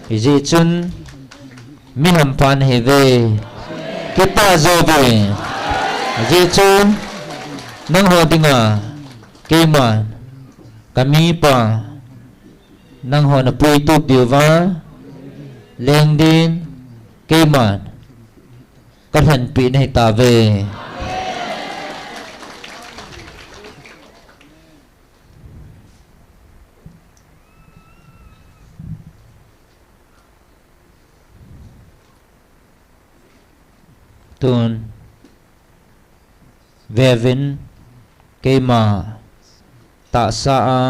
Hijeh chun mi hampha nahiuve, kitah jouve. Hijeh chun nangho dinga keiman kamipa nangho napuitup diuva leng din keiman kalhenpeh nahitauve. Tun veuvin, keima tahsa a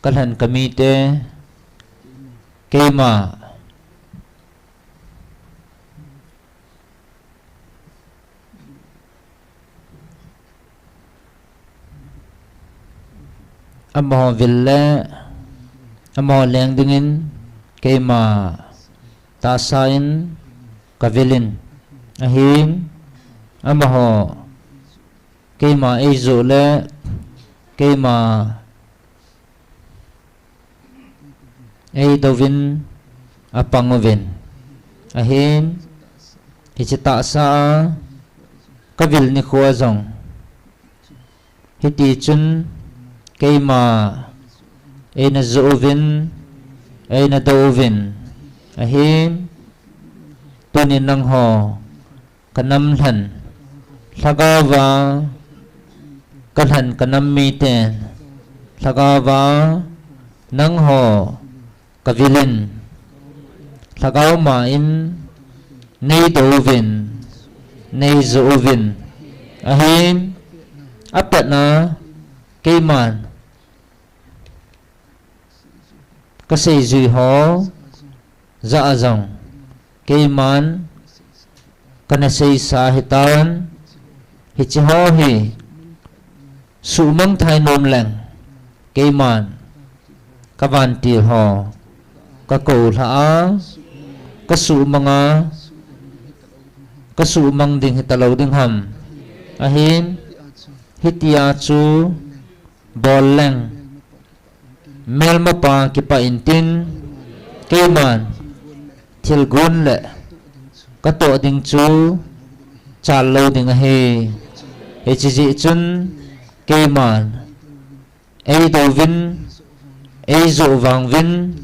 kalhen kamite keima amaho vil le amaho leng dingin keima tahsa in kavilin ahin, amaho keima eijoh le keima eidouvin apang uvin ahin, hiche tahsa a kavil nikho a jong hitichun keima eina joh uvin, eina dou uvin ahin, tunin nangho kanam lhen lhagaova kalhen kanam miten lhagaova nangho kavilin, lhagao ma in neidouvin, neijoh uvin ahin, apatna keiman kaseijui ho jah a jong keiman kana seisa ahitan, hiche ho hi suhmang thei nom leng keiman kavantil ho kakou lhah a, kasuhmang a, kasuhmang ding hitalou ding ham ahin, hitia chu bol leng melmapa kipah intin, keiman thilgon le katoh ding chu chal lou ding ahi. Hiche jeh chun keiman eidouvin, eijoh vangvin,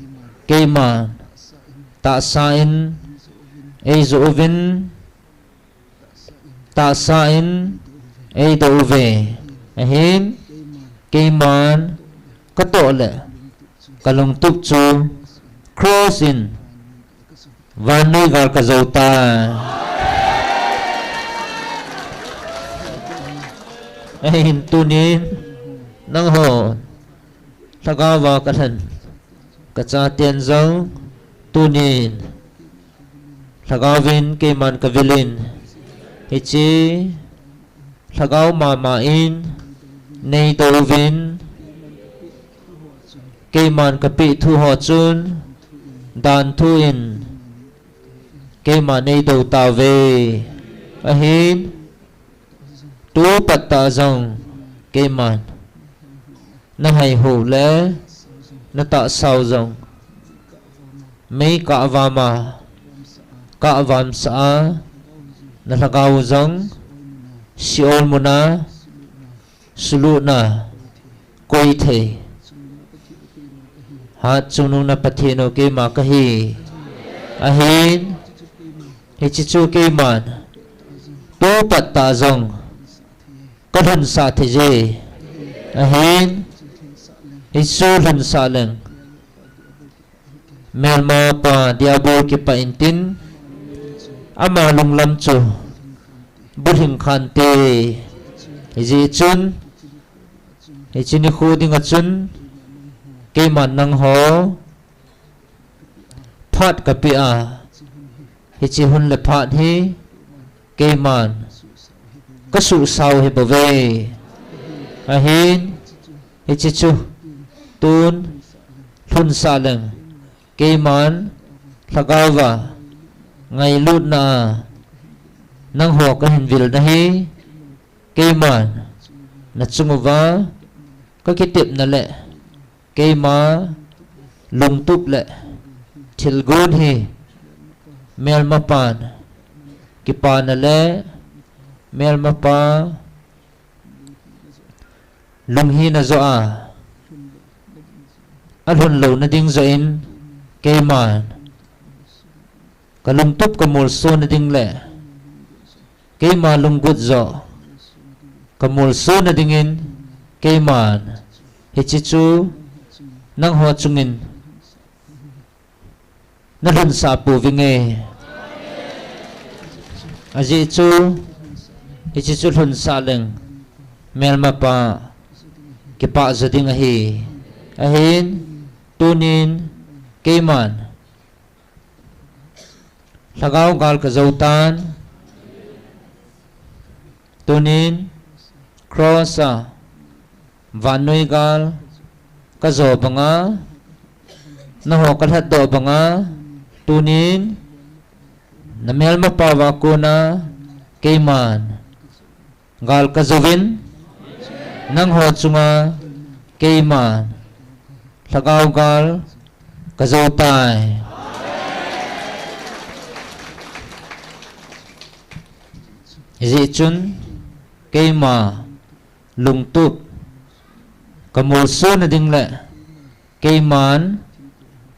keiman tahsa in eijoh uvin, tahsa in eidou uve ahin, keiman katoh le kalungtup chu cross in vannoi val kajou tai. Ahin tunin nangho Lhagao va kalhen, kachaten jong tunin Lhagao vin keiman kavilin, hiche Lhagao mama in neidouvin, keiman kapeh thu ho chun danthu in keiman neidou tauve. Ahin, tupat tah jong keiman nahaihou le natahsau jong mei kahvam a, kahvamsah a, nalhagao jong Sheol muna sulutna koithei Hatchungnung na Pathen u keima kahi. Ahin, hiche chu keiman tupat tah jong kalhunsah theije. Ahin, hichu lhunsah leng melmapa Diabol kipah intin, ama lunglam chu bulhing khante. Hijeh chun, hiche nikho dinga chun keiman nangho phat kapeh a, hiche hun le phat hi keiman kasuhsau hibouve. Ahin, hiche chu tun lhunsah leng keiman lhagaova ngailutna a nangho kahin vilna hi keiman nachunguva kakitepna le keima lungtup le thilgon hi melmapan kipana le melmapa lunghina joh a alhun louna ding joh in keiman kalungtup kamolsona ding le keima lunggut joh kamolsona dingin keiman hiche chu nangho chungin nalhunsah pouvinge. Ajeh chu, hiche chu lhunsah leng melmapa kipah jo ding ahi. Ahin, tunin keiman lhagao gal kajou tan, tunin cross a vannoi gal kajo banga, nangho kalhatdoh banga, tunin namelmapauva kona keiman gal kajouvin, nangho chunga keiman lhagao gal kajou tai. Hijeh chun keima lungtup kamolsona ding le keiman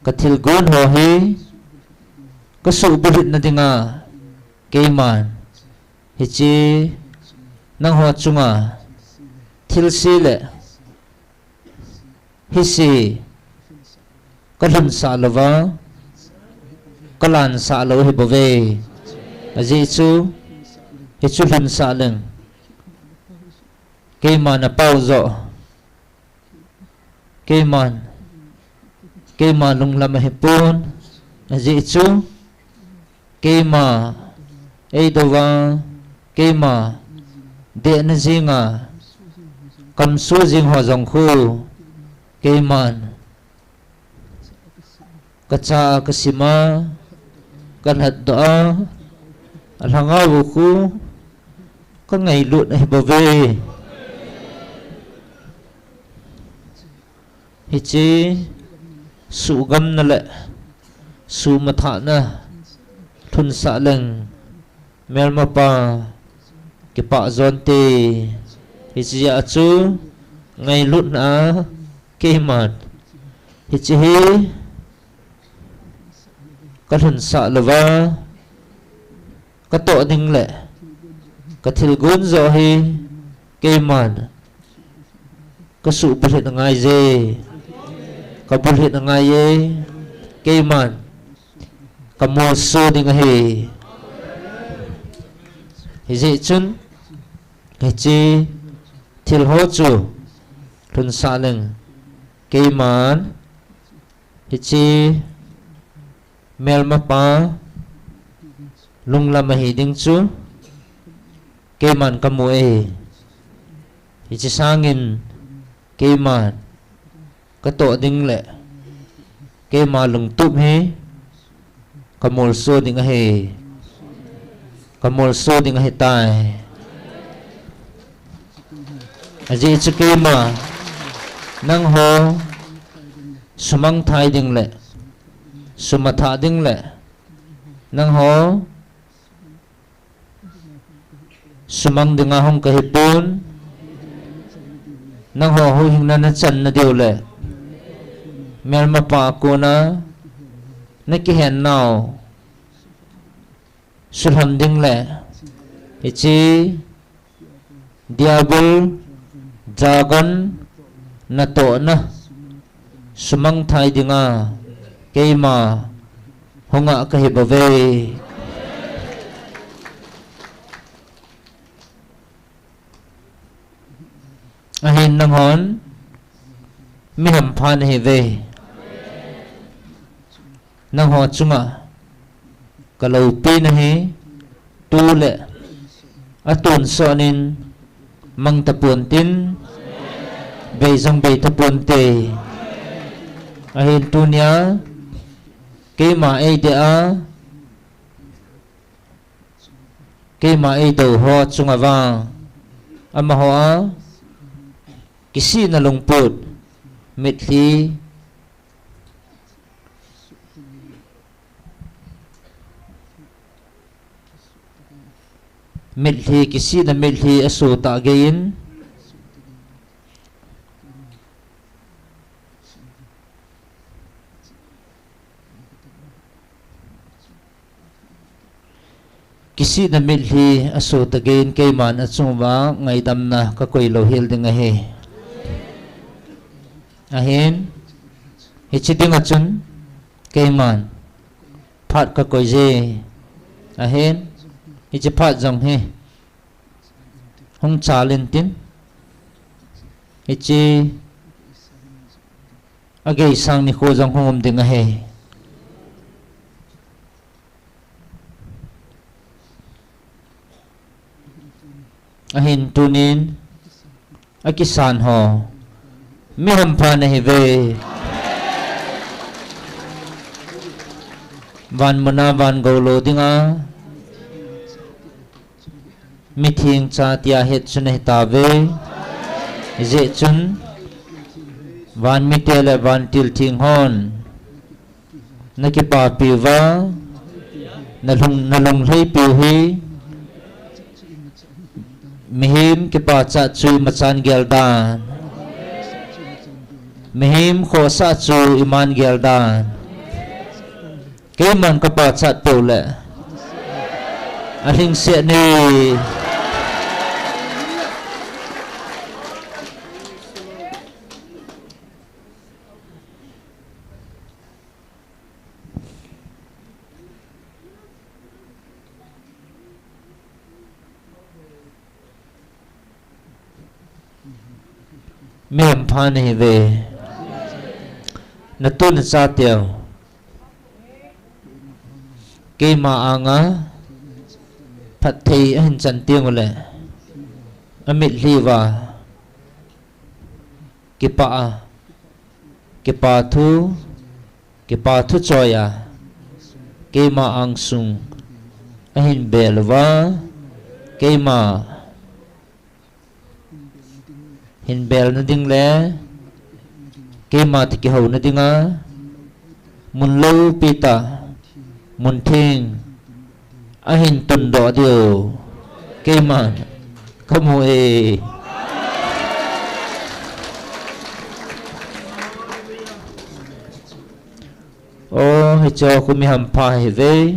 kathilgon ho hi kasuhbulhitna dinga keiman hiche nangho chunga thilse le hise kalhunsah louva kalansah lou hibouve. Ajeh chu, hichu lhunsah leng keiman apao joh, keiman, keima lunglam ahipon, ajeh chu keima eidouva, keima dehna jenga kamso jeng ho jong khu keiman kacha a kasima, kalhatdoh a, alhagao u khu kangailut ahibouve. Hiche suhgamna le suhmathahna lhunsah leng melmapa kipah jonte. Hiche jeh a chu ngailutna a keiman hiche hi kalhunsah louva katoh ding le kathilgon joh hi keiman kasuhbulhit angaiye, kabulhit angaiye, keiman kamolso ding ahi. Hijeh chun hiche thilho chu lhunsah leng Keiman, hiche melmapa lunglam ahi ding chu keiman kamu e. Hiche sangin keiman katoh ding le keima lungtup hi kamolso ding ahi. Kamolso ding ahitai. Ajeh chu keima nangho sumang thai ding le sum athah ding le nangho sumang dinga hung kahipon, nangho huhhingna nachanna diu le melmapa kona nakihen nau sulham ding le hiche Diabol, dragon, natohna sumang thai dinga keima hunga kahibouve. Ahin nanghon mihampha nahiuve. Nangho chunga kaloupi nahi, tule atonsot in mang tapon tin, bei jong bei tapon te. Ahin tunia keima eidei a, keima eidou ho chunga vang amaho a kisihna lungput mitlhi, mitlhi, kisihna mitlhi aso tah geiyin kisihna mitlhi aso tah geiyin keiman achunguva ngaidamna kakoi louhel ding ahi. Ahin hiche dinga chun keiman phat kakoi je. Ahin hiche phat jong hi hung chal intin, hiche ageisang nikho jong hung um ding ahi. Ahin tunin akisan ho mihampha nahiuve. Van muna van gou lou dinga mitheng cha tia het chu nahitauve. Hijeh chun van mite le vantil theng hon nakipapiuva, nalung, nalunglhaipiu hi mihem kipachat chu imachan gel dan, mihem khohsah chu iman gel dan, keiman kapachat peh uleh alhingset ni. Mihampha nahiuve. Natu nachateu keima anga phatthei ahin chan tenguleh amitlhi uva kipah a, kipa thu, kipa thu choi a, keima angsung ahin bel uva, keima hin belna ding le keima toh kihouna dinga mun loupi tah, mun theng ahin tundoh diu keiman kamu e. O, hiche khu mihampha hiuve.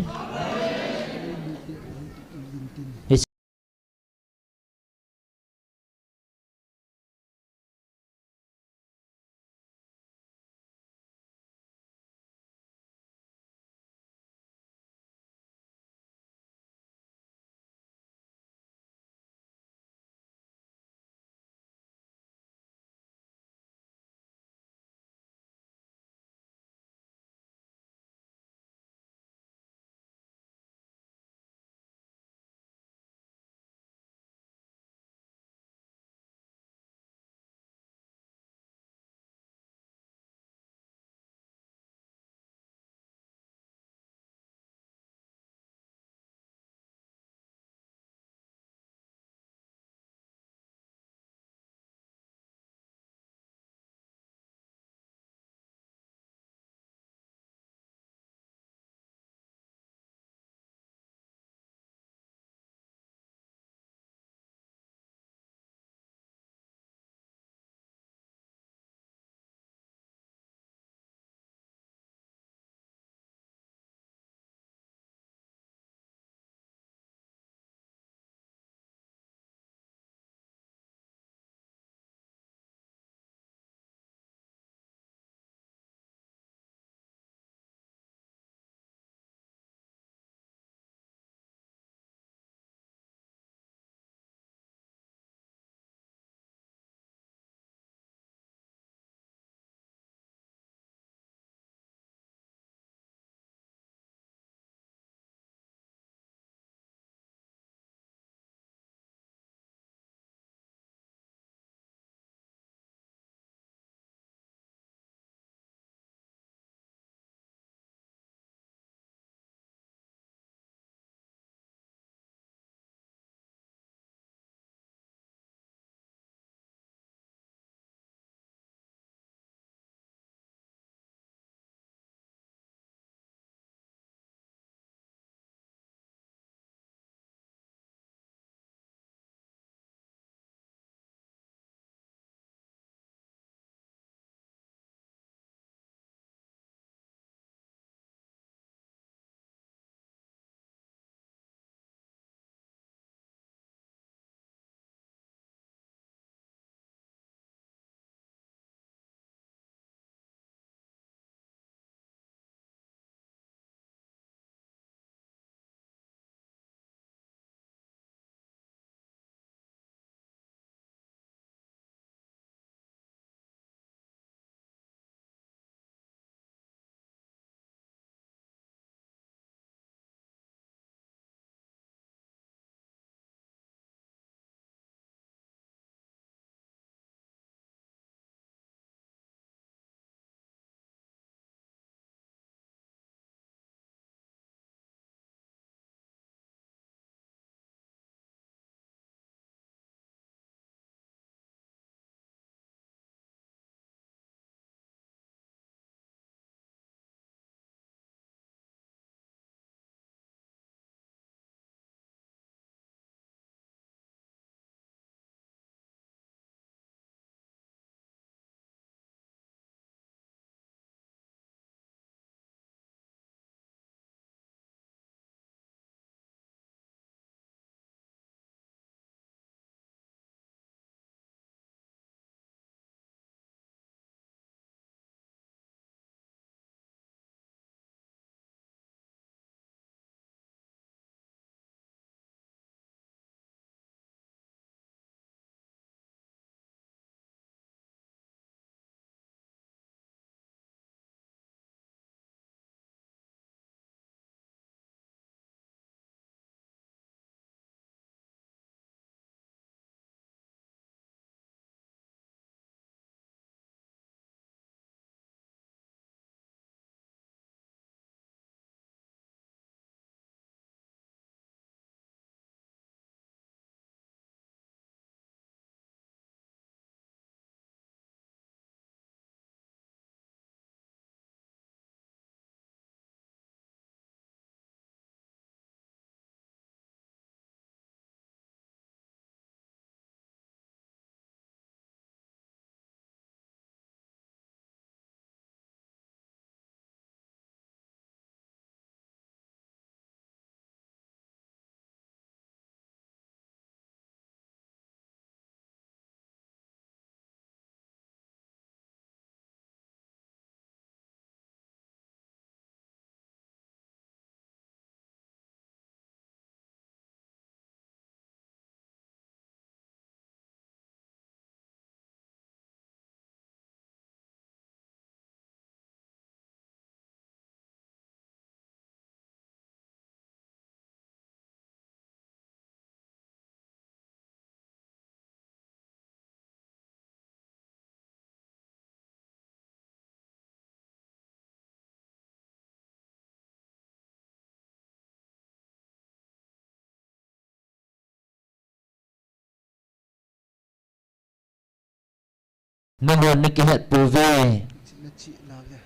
Nangho nakihet pouve. Hiche nachih nau le.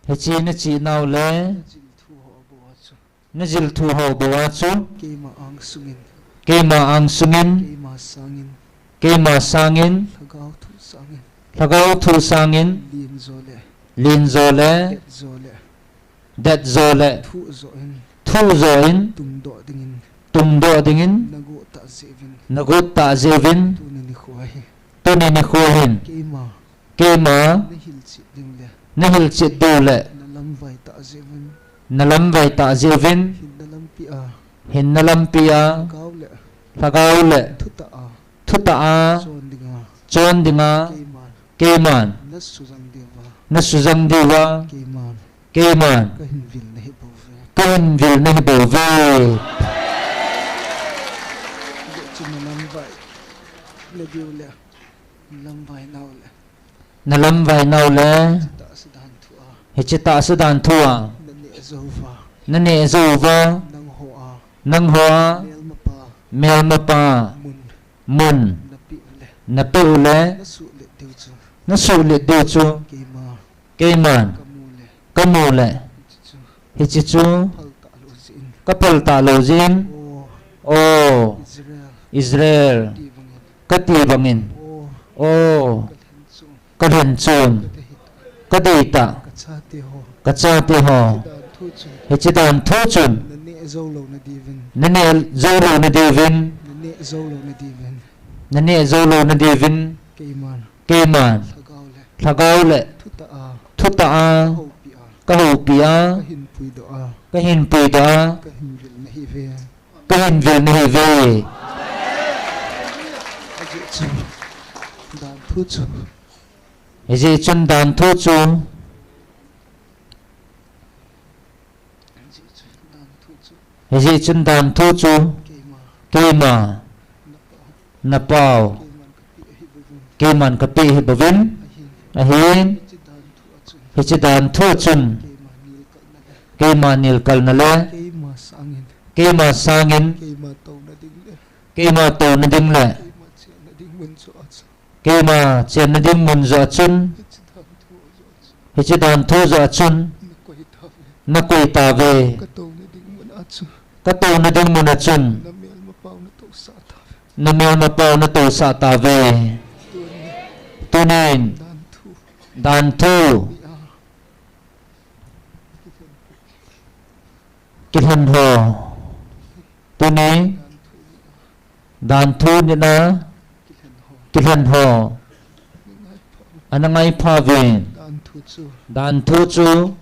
Hiche nachih nau le. Najil thu ho abou a chu. Najil thu ho abou a chu. Keima ang sungin. Keima ang sungin. Keima sangin. Keima sangin. Lhagao thu sangin. Lhagao thu sangin. Len jo le. Len jo le. Det jo le. Det jo le. Thuh jo in. Thuh jo in. Tungdoh dingin. Tungdoh dingin. Nagot tah jeh uvin. Nagot tah jeh uvin. Tuni nikho hi. Tuni nikho hin. Keima. Keima. Nahilchet diu le. Nahilchet diu le. Nalamvai tah jeh uvin. Nalamvai tah jeh uvin. Hinna lampi a. Hinna lampi a. Lhagao le. Lhagao le. Thutah a. Thutah a. Chon dinga. Chon dinga. Keiman. Keiman. Nasujang diuva. Nasujang diuva. Keiman. Keiman. Kahin vil nahi bouve. Kahin vil nahi bouve. Hijeh chun nalamvai nadiu le. Nalamvai nau le. Nalamvai nau le. Hiche tahsa dan thu a. Hiche tahsa dan thu a. Naneh jou uva. Naneh jou uva. Nangho a. Nangho a. Melmapa. Melmapa. Mun. Mun. Napeh u le. Napeh u le. Nasuhlet diu chu. Nasuhlet diu chu. Keima. Keiman. Kamu le. Kamu le. Hiche chu. Hiche chu. Phal talou jeh in. Kaphal talou jeh in. O. O. Israel. Israel. Kati bangin. Kati bangin. O. O. Kalhen chun. Kalhen chun. Kadei tah. Kadei tah. Kachate ho. Kachate ho. Hiche dan thu chun. Hiche dan thu chun. Naneh jou lou nadiuvin. Naneh jou lou nadiuvin. Naneh jou lou nadiuvin. Naneh jou lou nadiuvin. Keiman. Keiman. Lhagao le. Lhagao le. Thutah a. Thutah a. Kahoupi a. Kahoupi a. Kahin puidoh a. Kahin puidoh a. Kahin vil nahi ve. Kahin vil nahi ve. Hijeh chun dan thu chu. Hijeh chun dan thu chu. Hijeh chun dan thu chu. Keima. Keima. Napao. Keiman kapeh ahi bouvin. Ahin. Hiche dan thu a chun. Keima nilkalna le. Keima sangin. Keima sangin. Keima touna ding le. Keima touna ding le. Keima chenna ding mun joh a chun. Keima chenna ding mun joh a chun. Hiche dan thu joh a chun. Hiche dan thu joh a chun. Nakoi tauve. Nakoi tauve. Katouna ding mun a chun. Katouna ding mun a chun. Namelmapau natousah tauve. Namelmapau natousah tauve. Tunin. Tunin. Dan thu. Dan thu. Ni a. Kilhen ho. Tuni. Dan thu nina. Kilhen ho. Ana ngai pha uvin. Dan thu chu. Dan thu chu.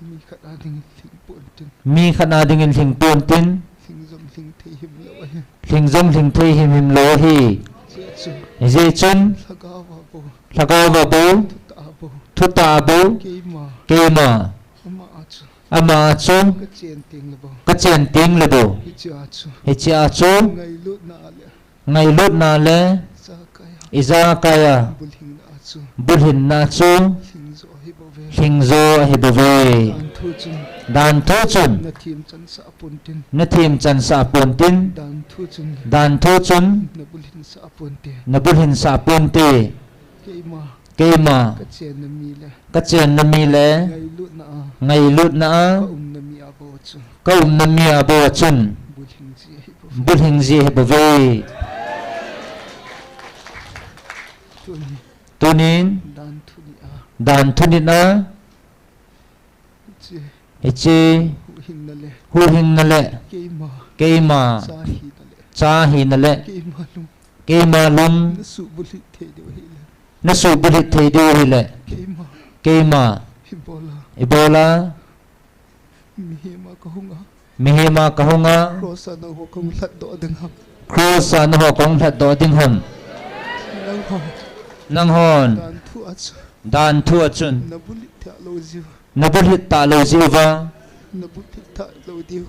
Mi khat a dingin lhing pon tin. Mi khat a dingin lhing pon tin. Lhing jong lhing thei himlou ahi. Lhing jong lhing thei himhim lou ahi. Hijeh chun. Hijeh chun. Lhagao a bou. Lhagao a bou. Thutah a bou. Thutah a bou. Keima. Keima. Ama a chu. Ama a chu. Kachen teng le bou. Kachen teng le bou. Hiche a chu. Hiche a chu. Ngailutna le. Ngailutna le. Ijakai a. Ijakai a. Bulhinna a chu. Bulhinna a chu. Lhing jo ahi bouve. Lhing jo ahi bouve. Dan thu chun. Dan thu chun. Nathem chansah pon tin. Nathem chansah pon tin. Dan thu chun. Dan thu chun. Nabulhinsah ponte. Nabulhinsah ponte. Keima. Keima. Kachenna mi le. Kachenna mi le. Ngailutna a. Ngailutna a. Kaumna mi a bou a chu. Kaumna mi a bou a chun. Bulhing ji ahi bouve. Bulhing ji ahi bouve. Tunin. Tunin. Dan thu ni a. Dan thu ni a. Hiche. Hiche. Huhhingna le. Huhhingna le. Keima. Keima. Cha hina le. Cha hina le. Keima lung. Keima lung. Nasuh bulhit thei diu ahile. Nasuh bulhit thei diu ahile. Keima. Keima. Ibola. Ibola. Mihem a kahunga. Mihem a kahunga. Cross a nangho kahung lhatdoh ding ham. Cross a nangho kahung lhatdoh ding ham. Nanghon. Nanghon. Dan thu a chu. Dan thu a chun. Nabulhit talou jiu. Nabulhit talou jiu va. Nabulhit talou diu.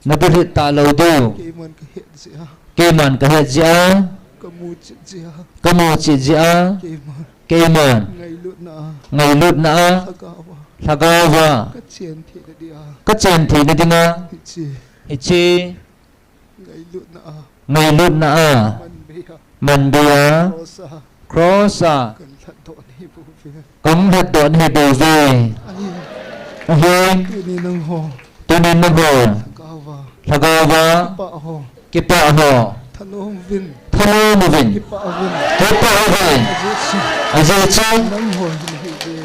Nabulhit talou diu. Keiman kahet jeh a. Keiman kahet jeh a. Kamu chet jeh a. Kamu chet jeh a. Keiman. Keiman. Ngailutna a. Ngailutna a. Lhagao a. Lhagao a. Kachen theina dia. Kachen theina dinga. Hiche. Hiche. Ngailutna a. Ngailutna a. Manbei a. Manbia. Cross a. Cross a. Kan lhatdoh nahi bouve. Kan lhatdoh nahi bouve. Ahin. Ahin. Tuni nangho. Tuni nangho. Lhagao va. Lhagao va. Kipah ho. Kipah ho. Thanom uvin. Thanom uvin. Kipah uvin. Kipah uvin. Ajeh chu. Ajeh chu. Nangho hi nahi uve.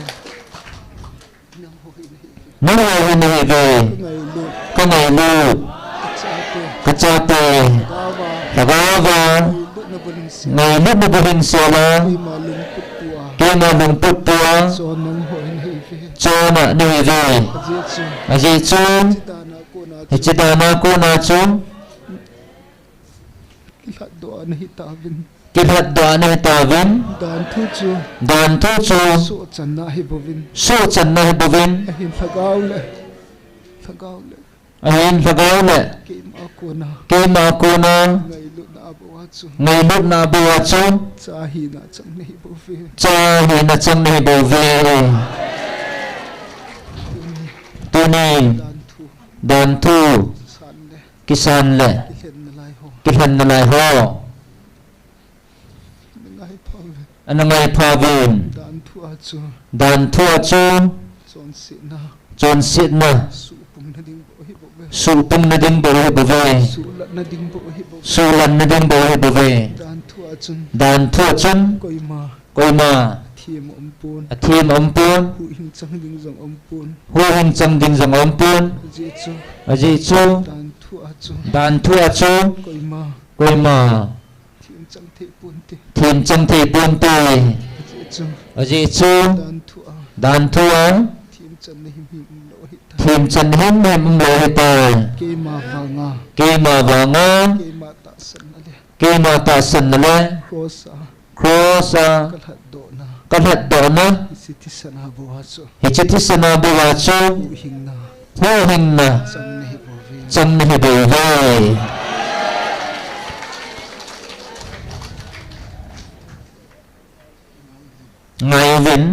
Nangho hi nahi uve. Ka ngailut. Ka ngailut. Ka chate. Ka chate. Lhagao va. Lhagao va. Ngailutna bohin sela. Ngailutna bohin sela. Keima lungput pua. Keima lungput pua. Chon nangho hi nahi uve. Chon nahi uve. Ajeh chu. Ajeh chu. Hiche dan a kona chu. Hiche dan a kona chu. Kilhatdoh a nahi tauvin. Kilhatdoh a nahi tauvin. Danthu chu. Danthu chu. Sohchanna ahi bouvin. Sohchanna ahi bouvin. Ahin lhagao le. Lhagao le. Ahin lhagao le. Keima kona. Keima kona. Ngailutna abou a chu. Ngailutna abou a chu. Cha hina chang nahi bouve. Cha hina chang nahi bouve. Tuni. Tuni. Danthu. Danthu. San le. Kisan le. Kilhen nalai ho. Kilhen nalai ho. Ana ngai pha uvin. Ana ngai pha uvin. Danthu a chu. Danthu a chu. Chonsetna. Chonsetna. Suhpung nading bou ahi bouve. Suhpung nading bou ahi bouve. Suhlatna ding bou ahi bouve. Suhlatna ding bou ahi bouve. Danthu a chun. Danthu a chun. Koima. Koima. Athem aumpon. Athem aumpon. Huhhing chang ding jong aumpon. Huhhing chang ding jong aumpon. Ajeh chu. Ajeh chu. Danthu a chu. Danthu a chu. Koima. Koima. Themchang thei ponte. Themchang thei ponte. Ajeh chu. Ajeh chu. Danthu a. Danthu a. Themchanna himhim umlou ahitai. Themchanna himhim umlou ahitai. Keima vanga. Keima vanga. Keima tahsanna le. Keima tahsanna le. Cross a. Cross a. Kalhatdohna. Kalhatdohna. Hiche thisan a bou a chu. Hiche thisan a bou a chu. Huhhingna. Huhhingna. Chang nahi bouve. Chang nahi bouve. Ngai uvin.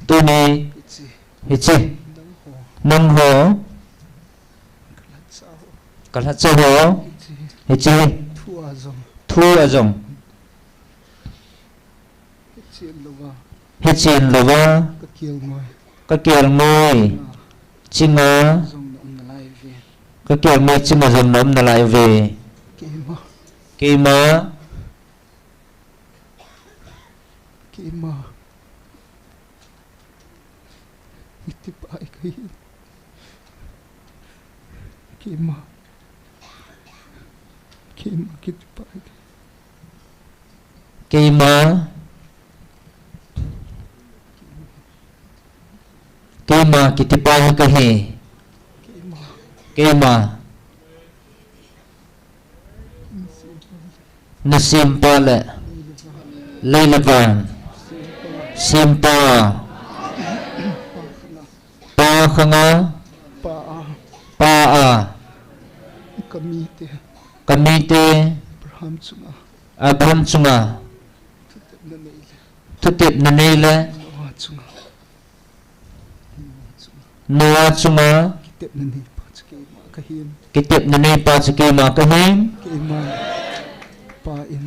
Tuni. Tuni. Hiche. Hiche. Nangho. Nangho. Kalhatsah ho. Kalhatsah ho. Hiche. Hiche. Thu a jong. Thu a jong. Hiche louva. Hiche louva. Ka kelngoi. Ka kelngoi. Chinga. Chinga. Jong na um nalai uve. Ka kelngoi chinga jong na um nalai uve. Keima. Keima. Keima. Kitipa ahi kahi. Keima. Keima kitipa ahi kahi. Keima. Keima kitipa ahi kahi. Keima. Keima. Nasempa le. Lei le van. Sempa. Pa khanga. Pa a. Pa a. Kamite. Kamite. Abraham chunga. Abraham chunga. Thutepna nei le. Thutepna nei le. Noah chunga. Noah chunga. Kitepna neipa chu keima kahin. Kitepna neipa chu keima kahin. Keiman pa in.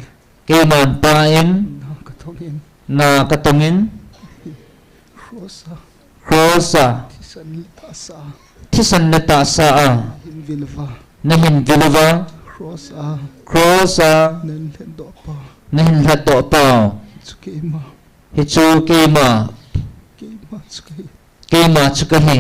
Keiman pa in. Na katong in. Na katong in. Cross a. Cross a. Thisan le tahsa a. Thisan le tahsa a. Nahin vil uva. Nahin vil uva. Cross a. Cross a. Nahin lhendoh pa. Nahin lhendoh pa. Chu keima. Hichu keima. Keima chu kahi. Keima chu kahi.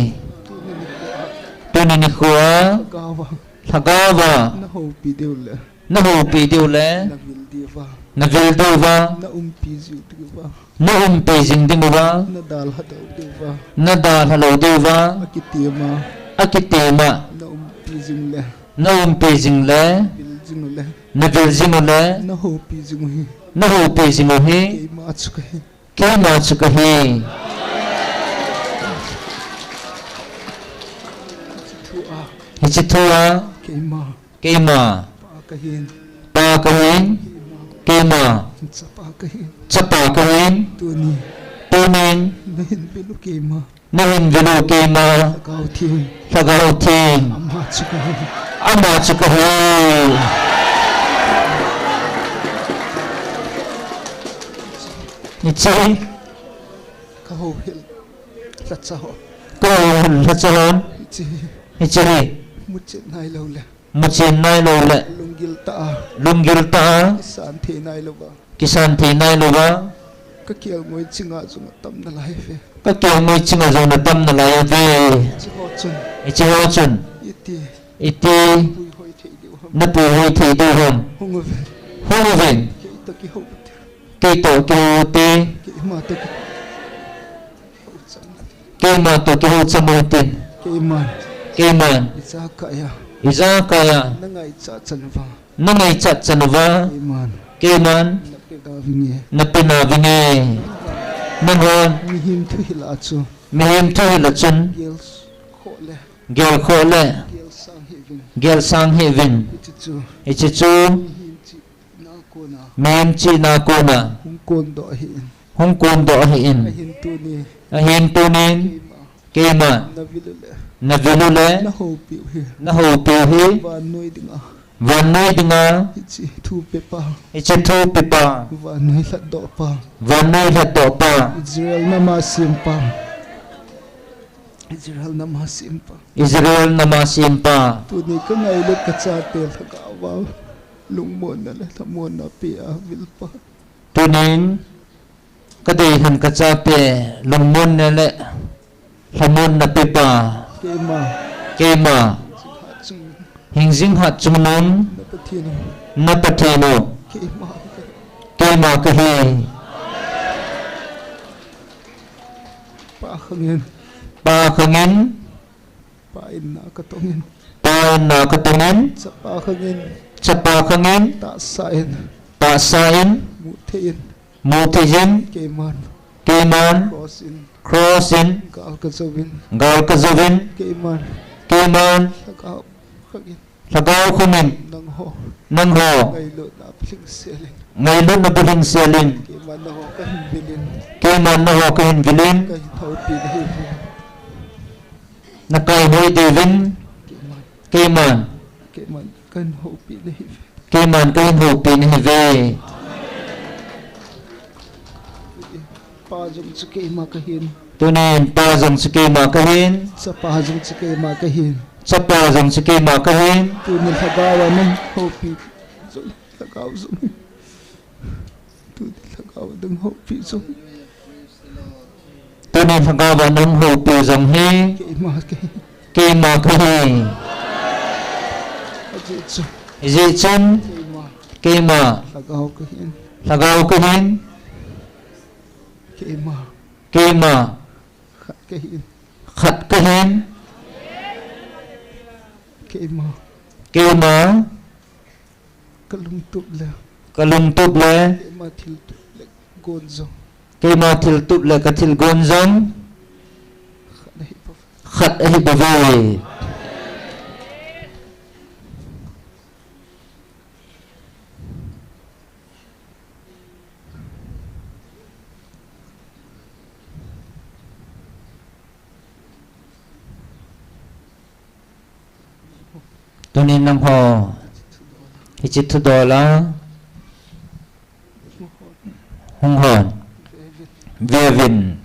Tuni nikho a. Tuni nikho a. Lhagao va. Lhagao va. Na houpi diu le. Na houpi diu le. Na vil diu va. Na vil diu va. Na umpi jiu diu va. Na umpi jing diu va. Na dalha lou diu va. Na dalha lou diu va. Akitima. Akitima. Na umpi jing le. Na umpi jing le. Vil jing u le. Na vil jing u le. Na houpi jing u hi. Na houpi jing u hi. Keima chu kahi. Keima chu kahi. Hiche thu a. Hiche thu a. Keima. Keima. Pa kahin. Pa kahin. Keima. Chapa kahin. Chapa kahin. Tuni. Tunin. Nahin vil u keima. Nahin vil u keima. Lhagao Theng. Lhagao Theng. Ama chu kahi. Ama chu kahi. Hiche hi. Ka houhil lhacha ho. Ka houhil lhacha hon. Hiche hi. Hiche hi. Muchen nailou le. Muchen nailou le. Lunggil tah a. Lunggil tah a. Kisan thei nailouva. Kisan thei nailouva. Ka kelngoi chinga jong atam nalai uve. Ka kelngoi chinga jong atam nalai uve. Hiche ho chun. Hiche ho chun. Iti. Iti. Puihoi thei diu ham. Napuihoi thei diu ham. Hung uvin. Hung uvin. Kei toh kihou ute. Kei toh kihou ute. Keima toh ki- Keima toh kihou cham utin. Keiman. Keiman. Ijakai a. Ijakai a. Nangaichat chan uva. Nangaichat chan uva. Keiman. Keiman. Nape nauvinge. Nape nauvinge. Nanghon. Mihem thuhil a chu. Mihem thuhil a chun. Gelkhoh le. Gelkhoh le. Gelsang hih uvin. Gelsang hih uvin. Hiche chu. Hiche chu. Mihem chihna kona. Mihem chihna kona. Hung kondoh ahin. Hung kondoh ahin. Ahin tuni. Ahin tunin. Keima. Keima. Navil u le. Navil u le. Nahoupi u hi. Nahoupi u hi. Vannoi dinga. Vannoi dinga. Hiche thupepa. Hiche thupepa. Vannoi lhatdohpa. Vannoi lhatdohpa. Israel nama sempa. Israel nama sempa. Israel nama sempa. Tuni ka ngailut ka chate lhagao a lungmonna le lhamonna pe a vilpa. Tunin ka deilhen ka chate lungmonna le lhamonna pepa. Keima. Keima. Hingjing hatchungnung. Na Pathen u. Na Pathen u. Keima. Keima kahi. Pa khangin. Pa khangin. Pa in na katongin. Pa in na katongin. Chapa khangin. Chapa khangin. Tahsa in. Tahsa in. Muthei in. Muthei in. Keiman. Keiman. Cross in. Cross in. Gal kajouvin. Gal kajouvin. Keiman. Keiman. Lhagao khangin. Lhagao khangin. Nangho. Nangho. Ngailutna bulhing selin. Ngailutna bulhing selin. Keiman nangho kahin vilin. Keiman nangho kahin vilin. Kahin houpi nahiuvin. Nakai hoi diuvin. Keiman. Keiman. Keiman kahin houpi nahiuve. Keiman kahin houpi nahiuve. Pa jong chu keima kahin. Tunin pa jong chu keima kahin. Chapa jong chu keima kahin. Chapa jong chu keima kahin. Tunin lhagao a nang houpi jong lhagao jong. Tuni lhagao a nang houpi jong. Tuni lhagao a nang houpi jong hi. Keima kahi. Keima kahi. Ajeh chu. Ajeh chun. Keima. Keima. Lhagao kahin. Lhagao kahin. Keima. Keima. Khat kahin. Khat kahin. Keima. Keima. Ka lungtup le. Ka lungtup le. Keima thiltup le gon jong. Keima thiltup le ka thilgon jong. Khat ahi bouve. Khat ahi bouve. Tunin nangho hiche thudol a hung hon. Vevin.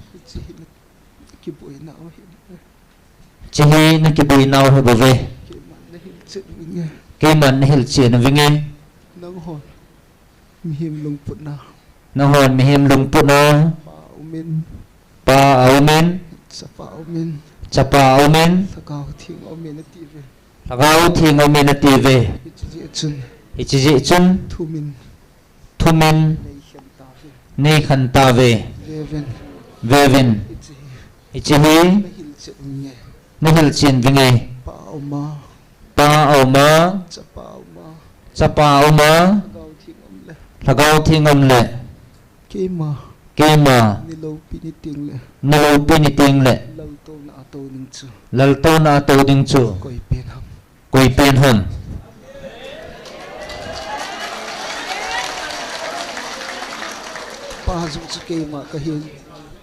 Hiche hi na kiboinau ahi bouve. Keiman nahilchet uvinge. Nangho. Mihem lungputna. Nanghon mihem lungputna. Pa aumin. Pa aumin. Chapa aumin. Chapa aumin. Lhagao Theng aumin atiuve. Lhagao Theng aumin atiuve. Hiche jeh chun. Hiche jeh chun. Thumin. Thumin. Nei khen tauve. Nei khen tauve. Vevin. Vevin. Hiche hi. Hiche hi. Nahilchet uvinge. Nahilchet uvinge. Pa auma. Pa auma. Chapa auma. Chapa auma. Lhagao Theng aum le. Lhagao Theng aum le. Keima. Keima. Nei loupi ni teng le. Nei loupi ni teng le. Laltouna atou ding chu. Laltouna atou ding chu. Koi pen ham. Koi pen ham. Pa jong chu keima kahin.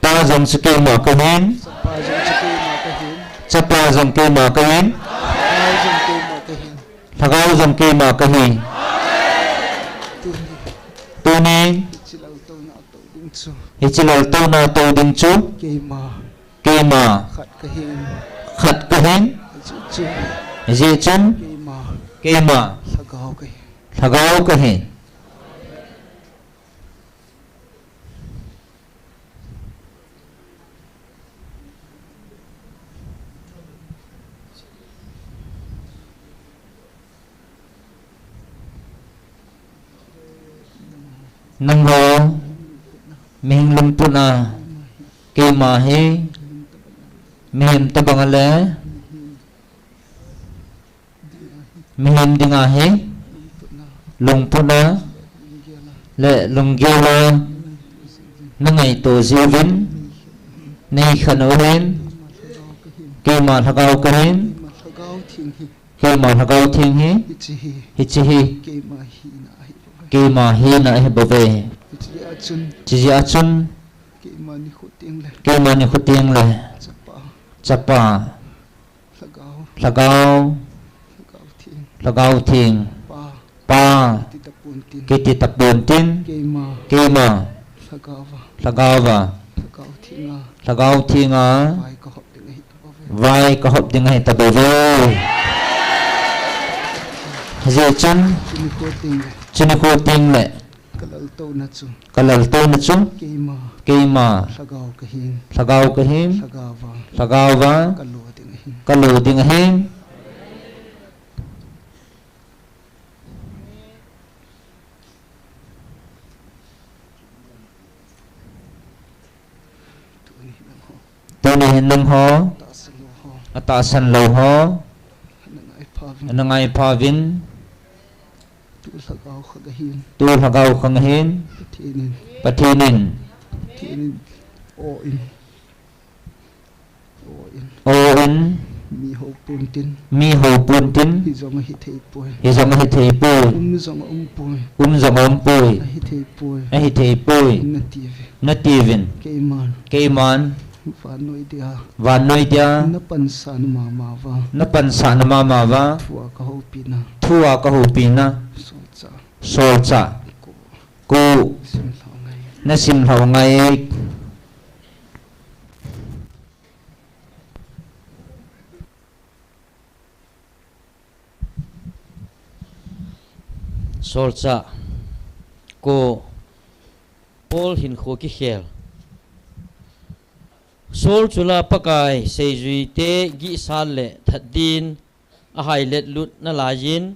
Pa jong chu keima kahin. Chapa jong chu keima kahin. Chapa jong keima kahin. Lhagao jong keima kahin. Lhagao jong keima kahi. Tuni. Tuni. Hiche laltouna atou ding Chu. Hiche laltouna tou ding chu. Keima. Keima. Khat kahin. Khat kahin. Ajeh chu. Ajeh chun. Keima. Keima. Lhagao kahin. Lhagao kahin. Nangho, mihem lungput a, keima hi, mihem tobang a le, mihem dinga hi, lungput a, le lunggel a, nangaito jiuvin, neikhen u hin, keima lhagao kahin, Keima lhagao theng hi. Hiche hi. Hiche hi. Keima hina ahi bouve. Keima hina ahi bouve. Hiche jeh a chun. Hiche jeh a chun. Keima nikho teng le. Keima nikho teng le. Chapa. Chapa. Lhagao. Lhagao. Lhagao theng. Lhagao theng. Pa. Pa. Kiti tapon tin. Kiti tapon tin. Keima. Keima. Lhagao va. Lhagao va. Lhagao thenga. Lhagao thenga. Vai kahop ding ahi. Vai kahop ding ahi tabouve. Hijeh chun. Chuni kho teng le. Chuni kho teng le. Kalaltouna chu. Kalaltouna chu. Keima. Keima. Lhagao kahin. Lhagao kahin. Lhagao va. Lhagao va. Kalo ding ahi. Kalo ding ahi. Tuni hin nangho. Atahsan lou ho. Atahsan lou ho. Ana ngai pha uvin. Ana ngai pha uvin. Tu lhagao kha kahin. Tu lhagao kha kahin. Pathen in. Pathen in. Pathen in. O in. O in. Mi hou pon tin. Mi hou pon tin. Hijong ahi thei poi. Hijong ahi thei poi. Um jong aum poi. Um jong aum poi. Ahi thei poi. Ahi thei poi. Nati uvin. Nati uvin. Keiman. Keiman. Vannoi dia. Vannoi dia. Napansah na mama uva. Napansah na mama uva. Thu a kahoupi na. Thu a kahoupi na. Solchah. Solchah. Ko. Ko. Sim lhau ngai. Nasim lhau ngai. Solchah. Ko. Paul hinkho kikhel. Saul chu la Pakai seijui te gihsal le that din ahailet lut nalaiyin.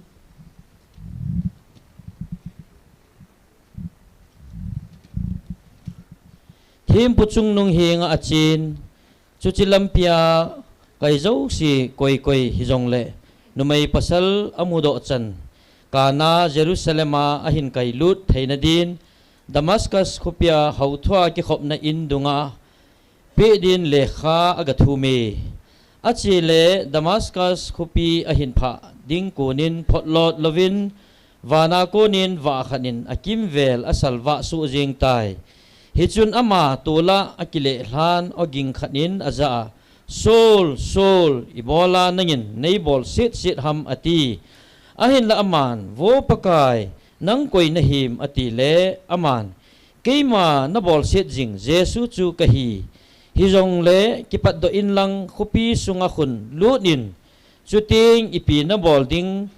Thempu chungnung henga achen, chuche lampia kai jouse koi koi hijongle, numei pasal amudoh chan, kana Jerusalem a ahin kailut theina din, Damascus khopia houthua kikhopna in dunga, peh din lekha agathum e. Achele Damascus khopi ahin phah ding konin photlot louvin, vana konin vah khat in akimvel asalvah soh jeng tai. Hichun ama tola akileh lhan oging khat in ajah a, Saul, Saul, ibola nangin neibol setset ham, ati. Ahinla aman, Vo Pakai, nang koi nahim, atile, aman, Keima nabolset jing Jesu chu kahi. Hijongle kipatdoh inlang khopi sunga khun lut in, chuteng ipi nabol ding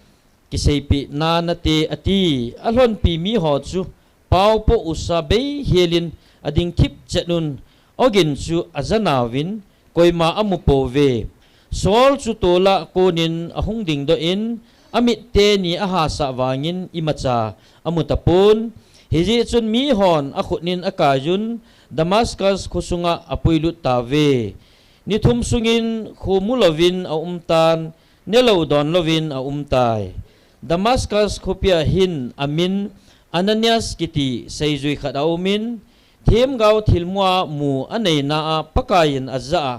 kiseipeh nanate, ati. Alhonpi miho chu paopoh usa beihelin ading thipchet un, ogin chu ajanauvin, koima amupouve. Saul chu tola konin ahung dingdoh in, amit teni ahasah vangin imacha amutapon. Hijeh chun mihon akhutnin akaiyun, Damascus khosunga apuilut tauve. Ni thum sungin kho mulouvin aumtan, nelou donlouvin aumtai. Damascus khopia hin amin Ananias kiti seijui khat aumin, themgao thilmua mu aneina a Pakaiyin ajah a,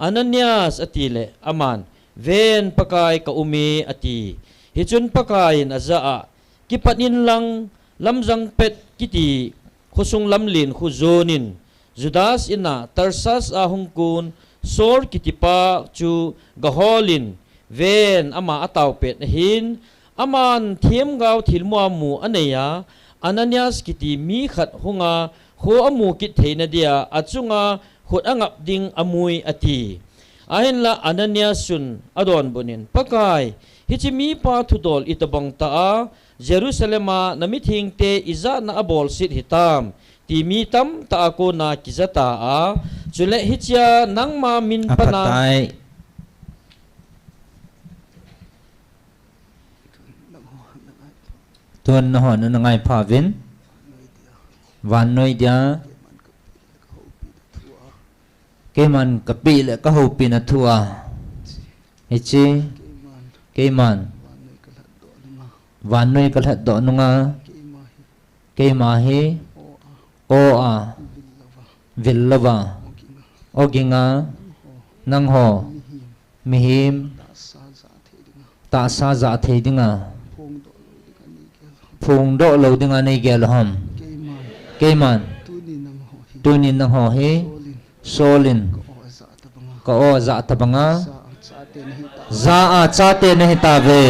Ananias, atile, aman, Ven Pakai, kaume, ati. Hichun Pakaiyin ajah a, Kipat inlang, lamjang pet kiti khosung lamlen khu jonin, Judas inna Tarsas a hungkon Saul kitipa chu gaholin, ven ama ataopet ahin, aman themgao thilmua mu aneiya, Ananias kiti mi khat hunga kho amu kit theina dia, achunga khut angap ding amui, ati. Ahinla Ananiasun adonbut in, Pakai, hiche mipa thudol itobang tah a, Jerusalem a namithengte ijat na abolset hitam, ti mi tamtah a kona kijata a, chule hichea nangma min pana. Aphatai. Tun nahon nangai phauvin. Vannoi dia. Keiman kapeh le kahoupina thua. Hiche. Keiman. Vannoi kalhatdoh nunga. Keima hi. Aw a. Vil louva. Oginga. Nangho. Mihem. Tahsa ja thei dinga. Phongdoh lou dinga nei gel u ham. Keiman. Tunin nangho hi. Solin. Ka aw ajah tabanga. Ja a chate nahi tauve.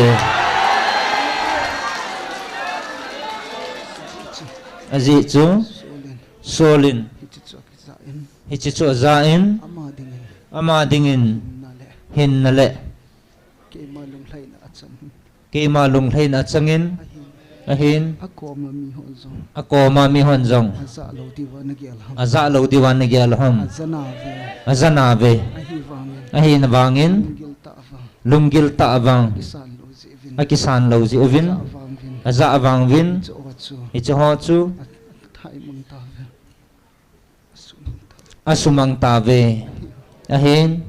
Ajeh chu. Solin. Hiche chu ajah in. Ama dingin. Hinna le. Keima lunglhaina achangin. Ahin. Akoma mihon jong. Ajah lou diuva nagel u ham. Ajanave. Ahina vangin. Lunggil tah vang. Akisan lou jeh uvin. Ajah vang uvin. Hiche ho chu. Asumang tauve. Ahin.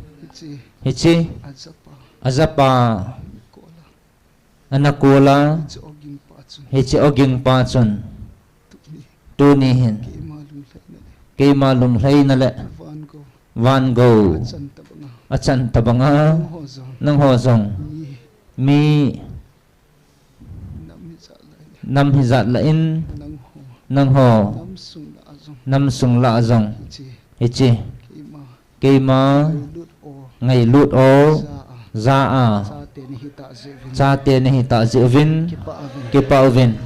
Hiche. Ajapa. Ana kol a. Hiche ogingpa chun. Tuni hin. Keima lunglhaina le. Van gou. Achan tabanga. Nangho jong. Mi. Nam hijat lah in. Nangho. Namsung lah a jong. Hiche. Keima. Ngailut o. Ja a. Chate nahi tah jeh uvin. Kipah uvin.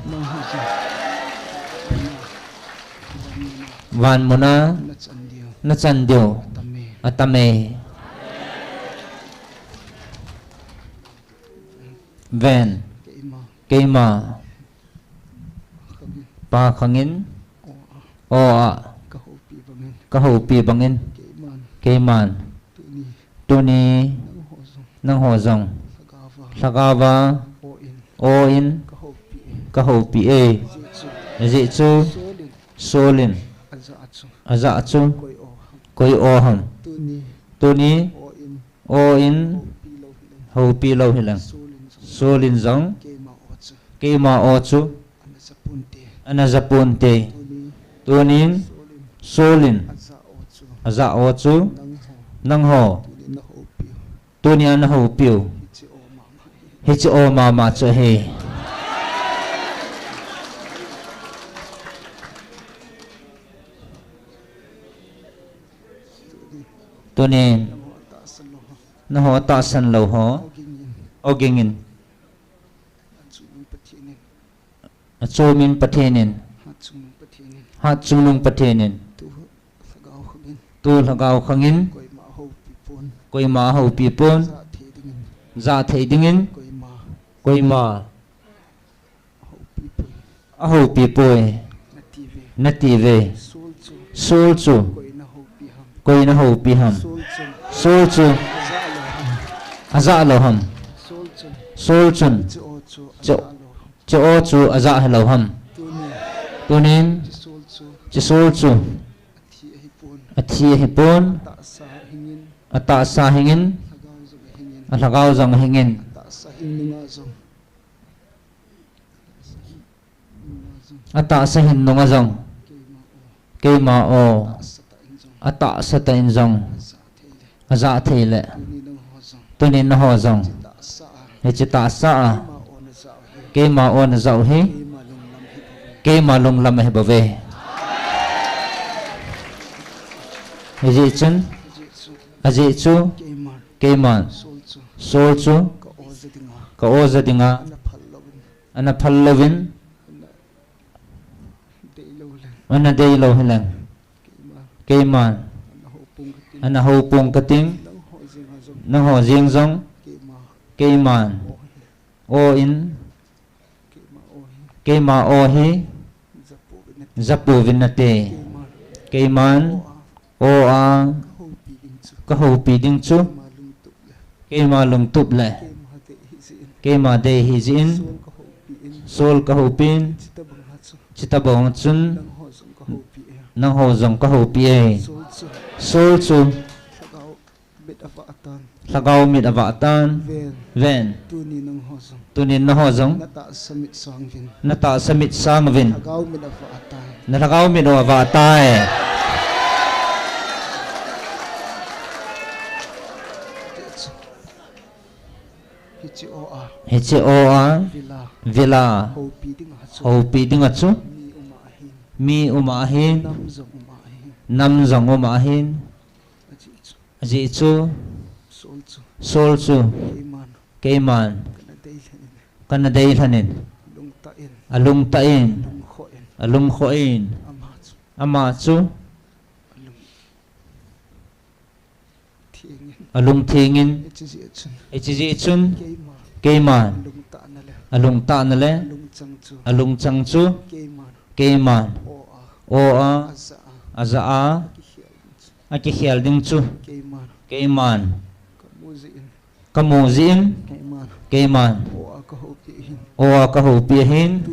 Van muna. Nachan diu. Atame. Ven. Keima. Pakhangin. Aw a. Kahoupi bangin. Keiman. Tuni. Nangho jong. Lhagaova. Aw in. Kahoupi e. Ajeh chu. Solin. Ajah chu. Koi aw ham. Tuni. Aw in. Houpi lou hileng. Solin jong. Keima aw chu. Ana ja ponte. Tunin. Solin. Ajah aw chu. Nangho. Tunia nahoupiu. Hiche aw mama chu ahi. Tunin. Nangho tahsan lou ho. Ogingin. Achomin Pathen in. Hatchungnung Pathen in. Tu lhagao khangin. Koima ahoupi pon. Jah thei dingin. Koima. Ahoupi poi. Natiuve. Sol chu. Koi nahoupi ham. Sol chu. Ajah lou ham. Sol chun. Hiche aw chu ajah hilou ham. Tunin. Hiche sol chu. Athi ahipon. Atahsa hingin. Alhagao jong ahingin. Atahsa hin nunga jong. Keima aw. Atahsa tah in jong. Ajah thei le. Tunin nangho jong. Hiche tahsa a. Keima aw najah u hi. Keima lunglam ahibouve. Hijeh chun. Ajeh chu. Keiman. Sol chu. Ka aw ja dinga. Ana phal louvin. Deilou leng. Ana deilou hileng. Keiman. Ana houpong kating. Nangho jeng jong. Keiman. O in. Keima o hi. Japouvin nate. Keiman. O a. Kahoupi ding chu. Keima lungtup le. Keima dei hijeh in. Sol kahoupin. Chutabang chun. Nangho jong kahoupi e. Sol chu. Lhagao mit avah tan. Ven. Tunin nangho jong. Natahsa mit sang uvin. Na lhagao mit avah tai. Hiche o a. Vila. Houpi dinga chu. Mi uma ahin. Nam jong uma ahin. Ajeh chu. Sol chu. Keiman. Kana deilhen in. Alungtah in. Alungkhoh in. Ama chu. Alungtheng in. Hiche jeh chun. Keiman. Alungtahna le. Alungchang chu. Keiman. O a. Ajah a. Akikhel ding chu. Keiman. Kamu jeh in. Keiman. O a kahoupi ahin.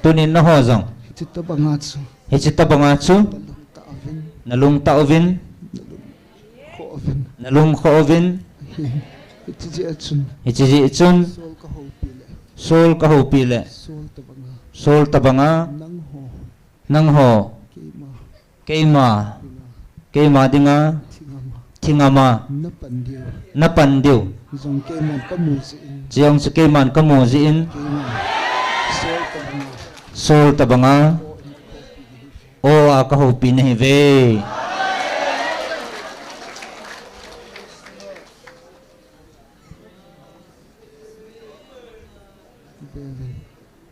Tunin nangho jong. Hiche tabanga chu. Nalungtah uvin. Nalungkhoh uvin. Hiche jeh chun. Sol kahoupi le. Sol tabanga. Nangho. Keima. Keima dinga. Thingama. Napan diu. Chujong chu keiman kamu jeh in. Sol tabanga. O a kahoupi nahiuve.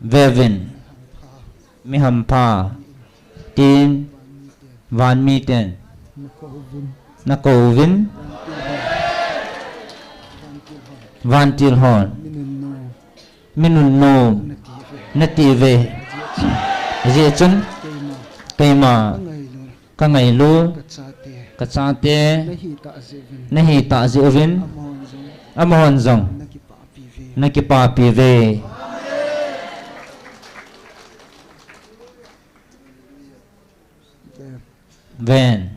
Vevin. Mi hampha. Tin. Vanmiten. Nakouvin. Vantil hon. Mi nunnom. Natiuve. Ajeh chun. Keima. Kangailut. Kachate. Nahitah jeh uvin. Amahon jong. Nakipapiuve. Ven.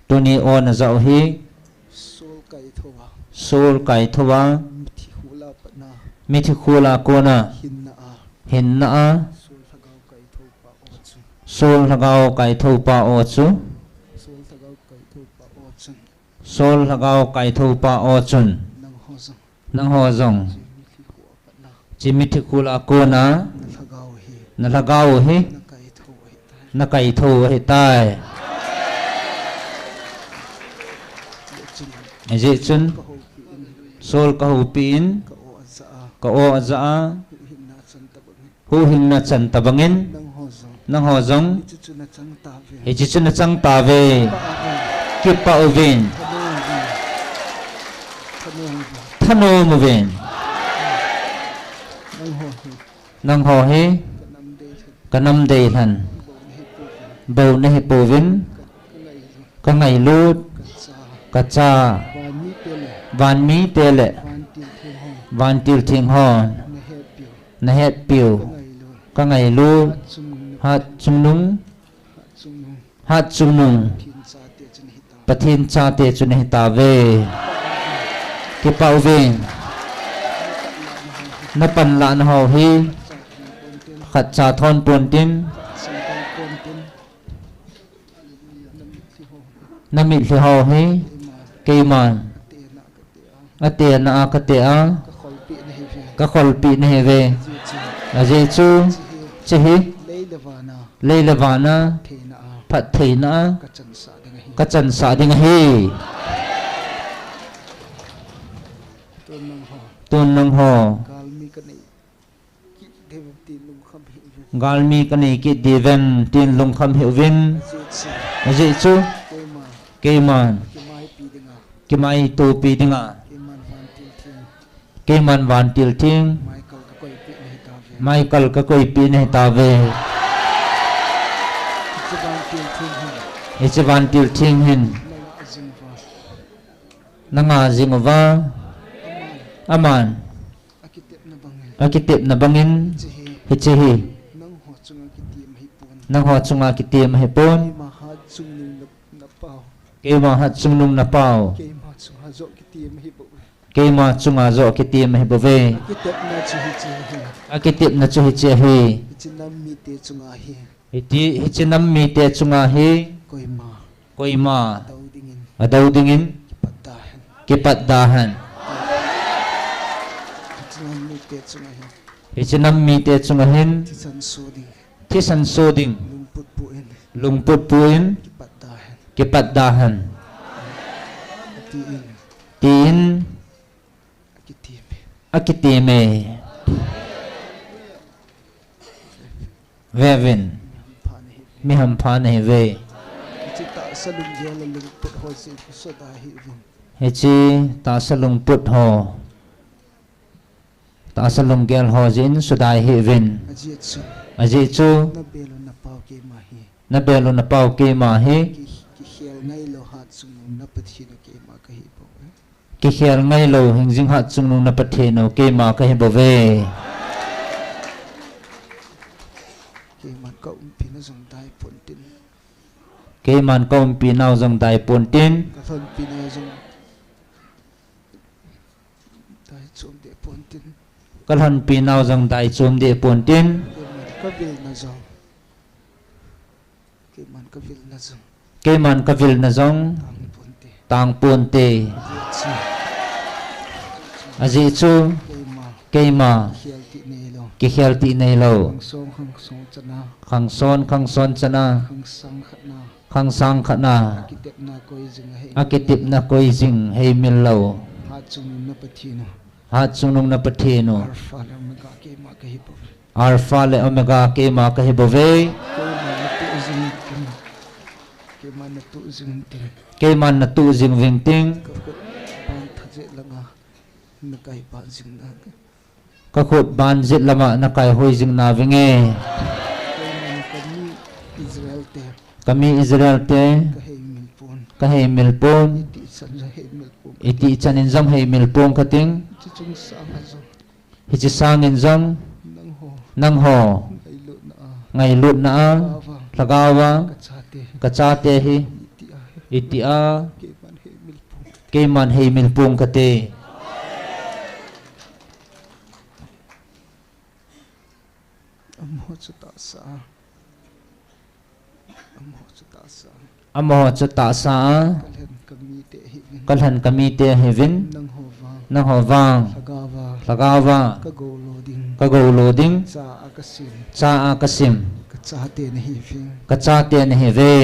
Tuni o najah u hi. Sol kaithouva. Mithi khula kona. Hinna a. Sol lhagao kaithoupa o chu. Sol lhagao kaithoupa o chun. Nangho jong. Hiche mithi khula kona. Nalhagao u hi. Nakaithou ahitai. Ajeh chun. Sol kahoupi in. Ka o ajah a. Huhhingna chan tabangin. Nangho jong. Hiche chu nachang tauve. Kipah uvin. Thanom uvin. Nangho hi. Kanam deilhen. Bou nahipouvin. Kangailut. Kacha. Vanmite le. Vantil theng hon. Nahetpiu. Kangailut. Hatchungnung. Hatchungnung. Pathen chate chu nahitauve. Kipah uvin. Napanlahna ho hi. Khatcha thon pontin. Namitlhi ho hi. Keiman. Atena a katea. Kakholpeh nahiuve. Ajeh chu. Hiche hi. Lei le vana. Phattheina a. Kachansah ding ahi. Tun nangho. Galmi kanei kit diuvem tin lungkham hih uvin. Ajeh chu. Ajeh chu. Keima. Keiman. Kimai pi dinga. Kimai topi dinga. Keiman vantil theng. Keiman vantil theng. Michael kakoipeh nahi tauve. Michael kakoipeh nahi tauve. Hiche vantil theng hin. Hiche vantil theng hin. Nanga jing uva. Nanga jing uva. Aman. Aman. Akitepna bangin. Akitepna bangin. Hiche hi. Hiche hi. Nangho chunga kitem ahipon. Nangho chunga kitem ahipon. Keima hatchungnung na, napao. Keima hatchungnung napao. Keima chunga joh kitem ahibouve. Keima chunga joh kitem ahibouve. Akitepna chu hiche ahi. Akitepna chu hiche ahi. Hiche nam mite chunga hi. Hiti, hiche nam mite chunga hi. Koima. Koima. Adou dingin. Adou dingin. Kipat da hen. Kipat da hen. Hiche nam mite chunga hin. Hiche nam mite chunga hin. Thisan so ding. Thisan so ding. Lungput pu in. Lungput pu in. Kipat da hen. Kipat da hen. Tin. Tin. Akitime. Akitime. Vevin. Mi hampha nahiuve. Hiche tahsa lunggel a lungput ho jeh in sudai hih uvin. Hiche tahsa lungput ho. Tahsa lunggel ho jeh in sudai hih uvin. Ajeh chu. Ajeh chu. Nabel u napao keima hi. Nabel u napao keima hi. Ki, kikhel ngailou hatchungnung na Pathen u keima kahi bouve. Kikhel ngailou hingjing hatchungnung na Pathen u keima kahi bouve. Keiman ka umpi na jong dai pontin. Keiman ka umpi nau jong dai pontin. Ka lhonpi na jong dai chom deh pontin. Ka lhonpi nau jong dai chom deh pontin. Keiman ka vilna jong. Keiman ka vilna jong. Keiman ka vilna jong. Tang ponte. Tang ponte. Ajeh chu. Ajeh chu. Keima. Keima. Kikhel tih neilou. Kikhel tih neilou. Khang son, khang son chana. Khang son, khang son chana. Khang sang khatna. Khang sang khatna. Akitepna koi jing ahi. Akitepna koi jing heimil lou. Hatchungnung na Pathen u. Hatchungnung na Pathen u. Alpha le Omega keima kahi bou. Alpha le Omega keima kahi bouve. Keiman na tuh jing uving ting. Keiman na tuh jing uving ting. Keiman na tuh jing uving ting. Ka khut ban tha jet langa na kai ban jing na. Ka khut ban jet lama na kai hoi jing navinge. Keiman ka mi Israel te. Ka mi Israel te. Ka heimil pon. Ka heimil pon. Itih chan jong heimil pon. Itih chan in jong heimil pon kating. Hiche chung sanga jong. Hiche sangin jong. Nangho. Nangho. Ngailutna a. Ngailutna a. Lhagao a. Lhagao a. Ka chate. Ka chate hi. Itih a. Itih a. Keiman heimil pon. Keiman heimil pon kate. Amaho chu tahsa a. Amaho chu tahsa a. Amaho chu tahsa a. Ka lhen ka mite ahiuvin. Ka lhen ka mite ahiuvin. Nangho vang. Nangho vang. Lhagao a. Lhagao a. Ka gou lo ding. Ka gou lo ding. Cha a ka sem. Cha a ka sem. Ka chate nahiuvin. Ka chate nahiuve.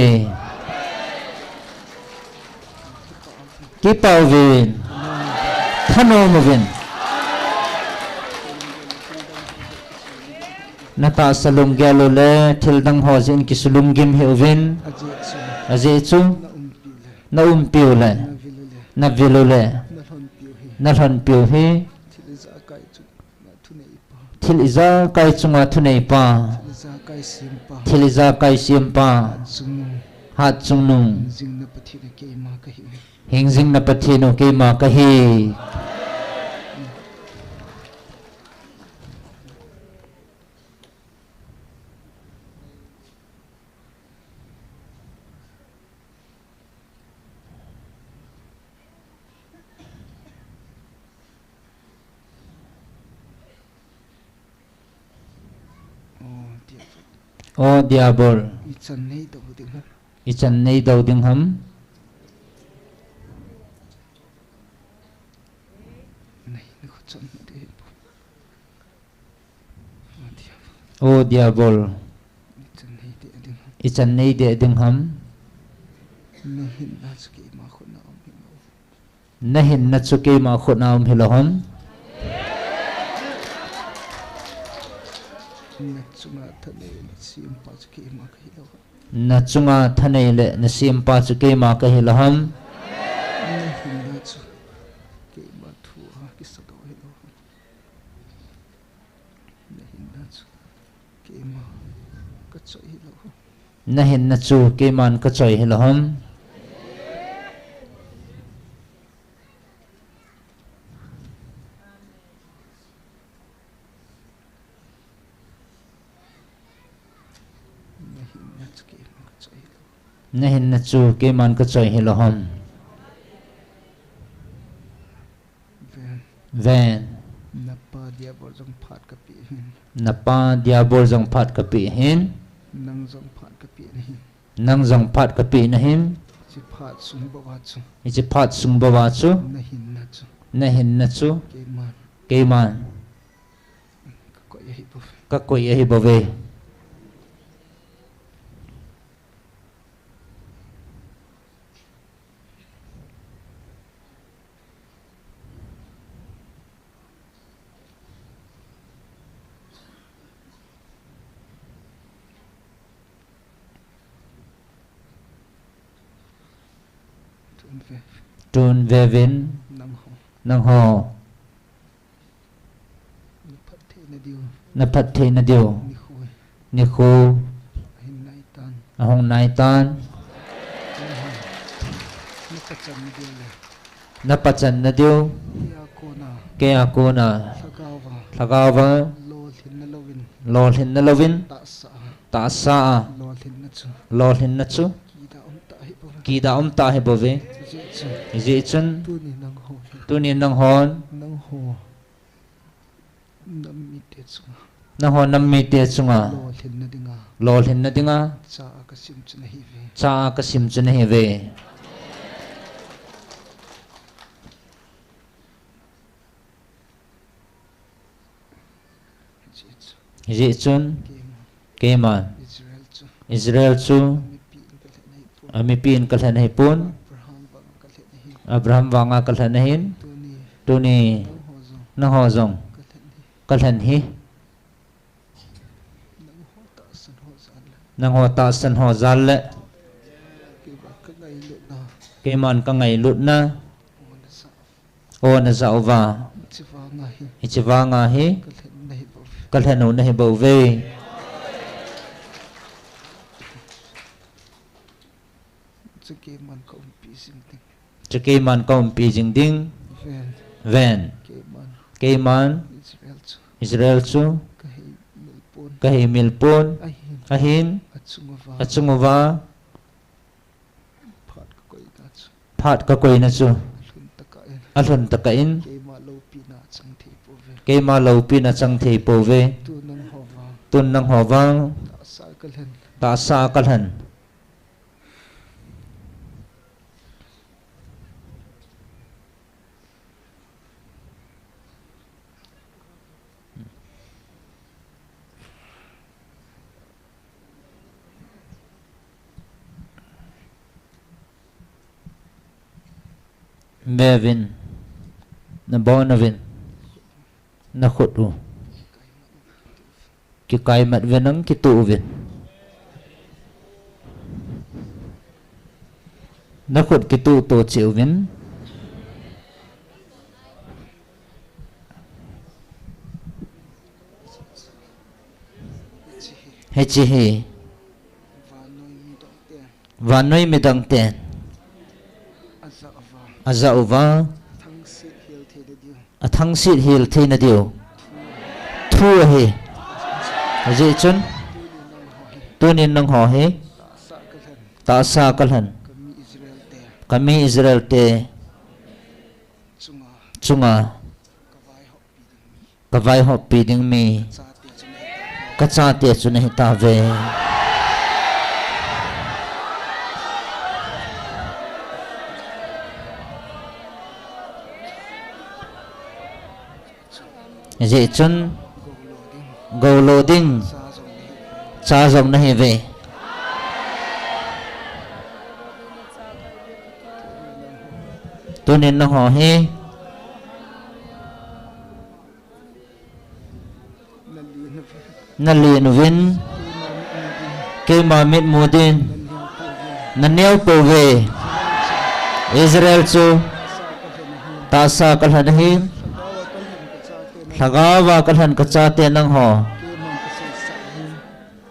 Kipa uvin. Thanom uvin. Na tahsa lunggel u le thil dang ho jeh in kisulunggim hih uvin. Ajeh chu. Ajeh chu. Na umpi u le. Na umpi u le. Na vil u le. Na vil u le. Na lhonpi u hi. Na lhonpi u hi. Thil ijakai chu. Thil ijakai chunga thuneipa. Thil ijakai sempa. Thil ijakai sempa. Hatchungnung. Hatchungnung. Hingjing na Pathen u keima kahi. Hingjing na Pathen u keima kahi. O diabol. O diabol. Ichan nei dou ding ham. Ichan nei dou ding ham. Nei, nei kho chan nei ding. O diabol. O diabol. Ichan nei deh ding ham. Ichan nei deh ding ham. Na hinna chu keima khut a um hilou. Na hinna chu keima khut a um hilou ham. Nachunga thanei le nasempa chu keima kahi lou ham? Nachunga thanei le nasempa chu keima kahi lou ham? Nahinna chu keima thua kisadoh hilou ham? Nahinna chu keima kachoi hilou ham? Nahinna chu keiman kachoi hilou ham? Nahinna chu keiman kachoi hilou ham? Ven. Ven. Napa Diabol jong phat kapeh hin. Napa Diabol jong phat kapeh hin. Nang jong phat kapeh nahin. Nang jong phat kapeh nahin. Hiche phat sung bou a chu. Hiche phat sung bou a chu. Nahinna chu. Nahinna chu. Keiman. Keiman. Kakoi ahi bou. Kakoi ahi bouve. Tun ve. Tun vevin. Nangho. Nangho. Naphatthei nadiu. Naphatthei nadiu. Nikho. Nikho. Ahin naitan. Ahung naitan. Napachan nadiu le. Napachan nadiu. Keia kona. Keia kona. Lhagaova. Lhagaova. Lolhinna louvin. Lolhinna louvin. Tahsa a. Tahsa a. Lolhinna chu. Lolhinna chu. Kida umtah ahi bouve. Kida umtah ahi bouve. Hijeh chun. Hijeh chun. Tuni nangho. Tuni nanghon. Nangho. Nam mite chunga. Nangho nam mite chunga. Lolhinna dinga. Lolhinna dinga. Cha a kasim chu nahiuve. Cha a kasim chu nahiuve. Hijeh chun. Keiman. Israel chu. Israel chu. Mipi in kalhen ahipon. Amipi in kalhen ahipon. Abraham vanga kalhen ahin. Abraham vanga kalhen ahin. Tuni. Tuni. Nangho jong. Nangho jong. Kalhen hi. Kalhen hi. Nangho tahsan ho jal le. Nangho tahsan ho jal le. Keiman kangailutna. Keiman kangailutna. O najah uva. O najah uva. Hiche vanga hi. Hiche vanga hi. Kalhen u nahi bouve. Kalhen u nahi bouve. Chu keiman kaumpi jing ding. Chu keiman kaumpi jing ding. Ven. Ven. Keiman. Keiman. Israel chu. Israel chu. Kahei mil pon. Kahei mil pon. Ahin. Ahin. Achung uva. Achung uva. Phat kakoina chu. Phat kakoina chu. Alhun tah in. Alhun tah in. Keima loupina chang thei pouve. Keima loupina chang thei pouve. Tun nangho vang. Tun nangho vang. Tahsa a kalhen. Tahsa a kalhen. Ve uvin, nabon uvin, nakhut u. Kikai mat uvin lang kituh uvin. Nakhut kituh to cheh uvin. Hiche hi. Vannoi midang ten. Ajah uva. Ajah uva. Athangset hel theina diu. Athangset hel theina diu. Thu ahi. Ajeh chun. Tunin nangho hi. Tahsa kalhen. Tahsa kalhen. Kami Israel te. Kami Israel te. Chunga. Chunga. Kavaihoppi ding mi. Kachate chu nahi tauve. Kachate chu nahi tauve. Ajeh chun. Goulo ding. Goulo ding. Cha jong nahi uve. Cha jong nahi uve. Tunin nangho hi. Nalen uve. Nalen uvin, keima mitmu din naneo pouve. Israel chu tahsa kalhen ahin, lhagaova kalhen kachate nangho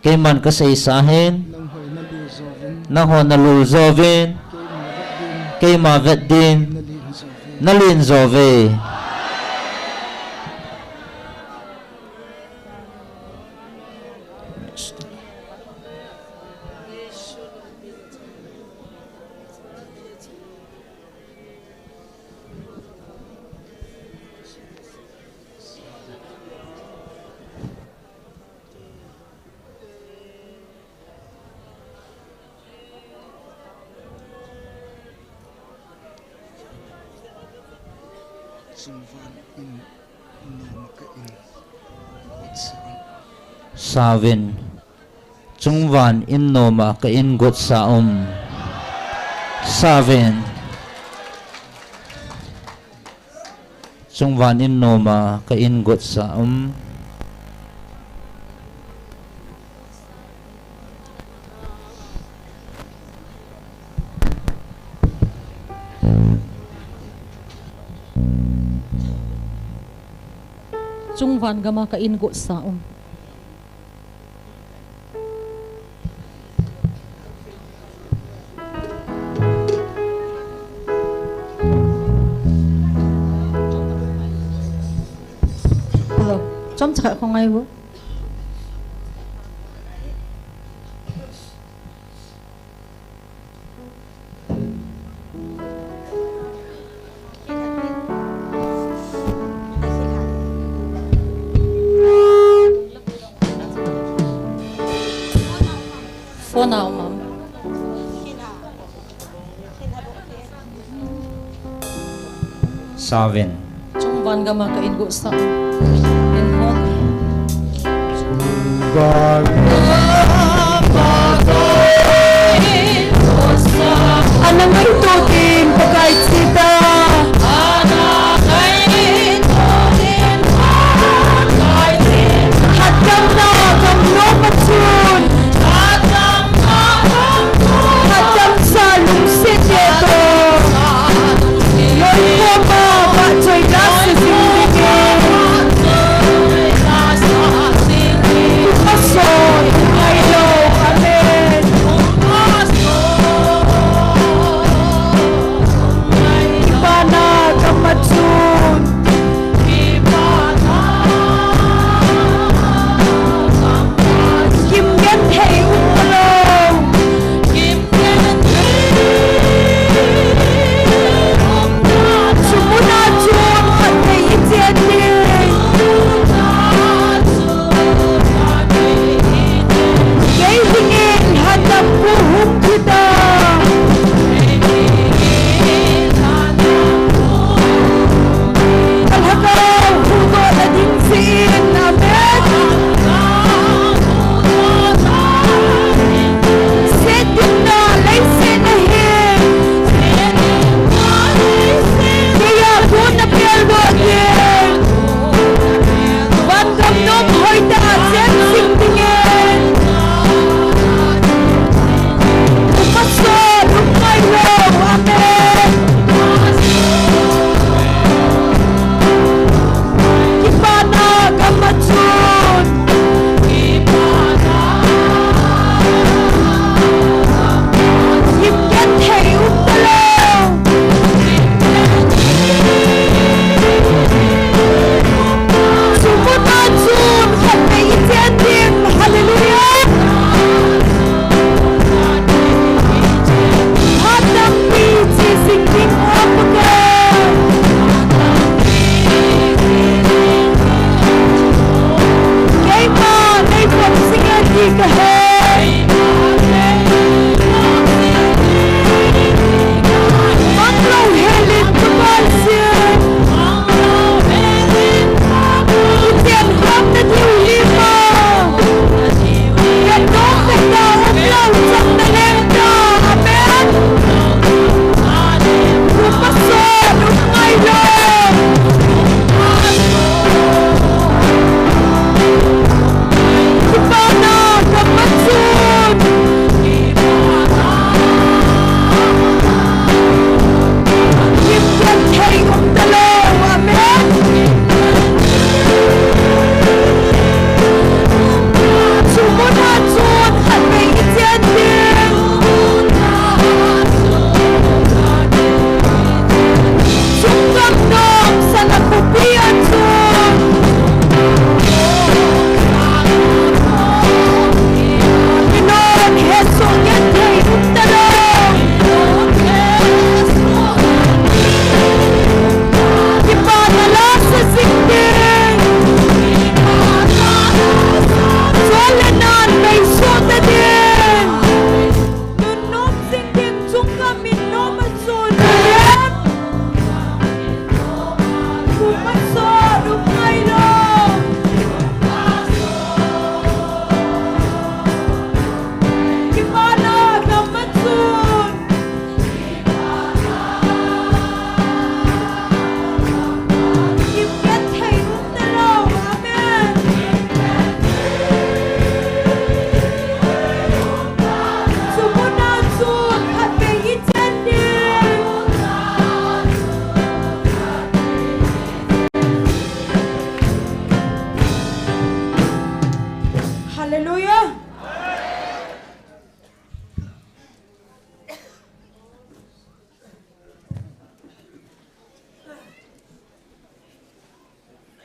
keiman kaseisa ahin, nangho nalul jouvin keima vet din nalen jouve. Sauvin, chungvan in noma ka in gotsa um. Sauvin, chungvan in noma ka in gotsa um. Chungvan gama ka in gotsa um. Hello. Chomcha khat khongai vo. Phone a um am? Sauvin. Chungvan gama ka in gotsa. In hon. Ana ngaito tin Pakai chita. Hatdamna gamnom a chun. Hatdamsa lungset le toh. Loikhoma vahchoi lasa jing dingin. Tumasot.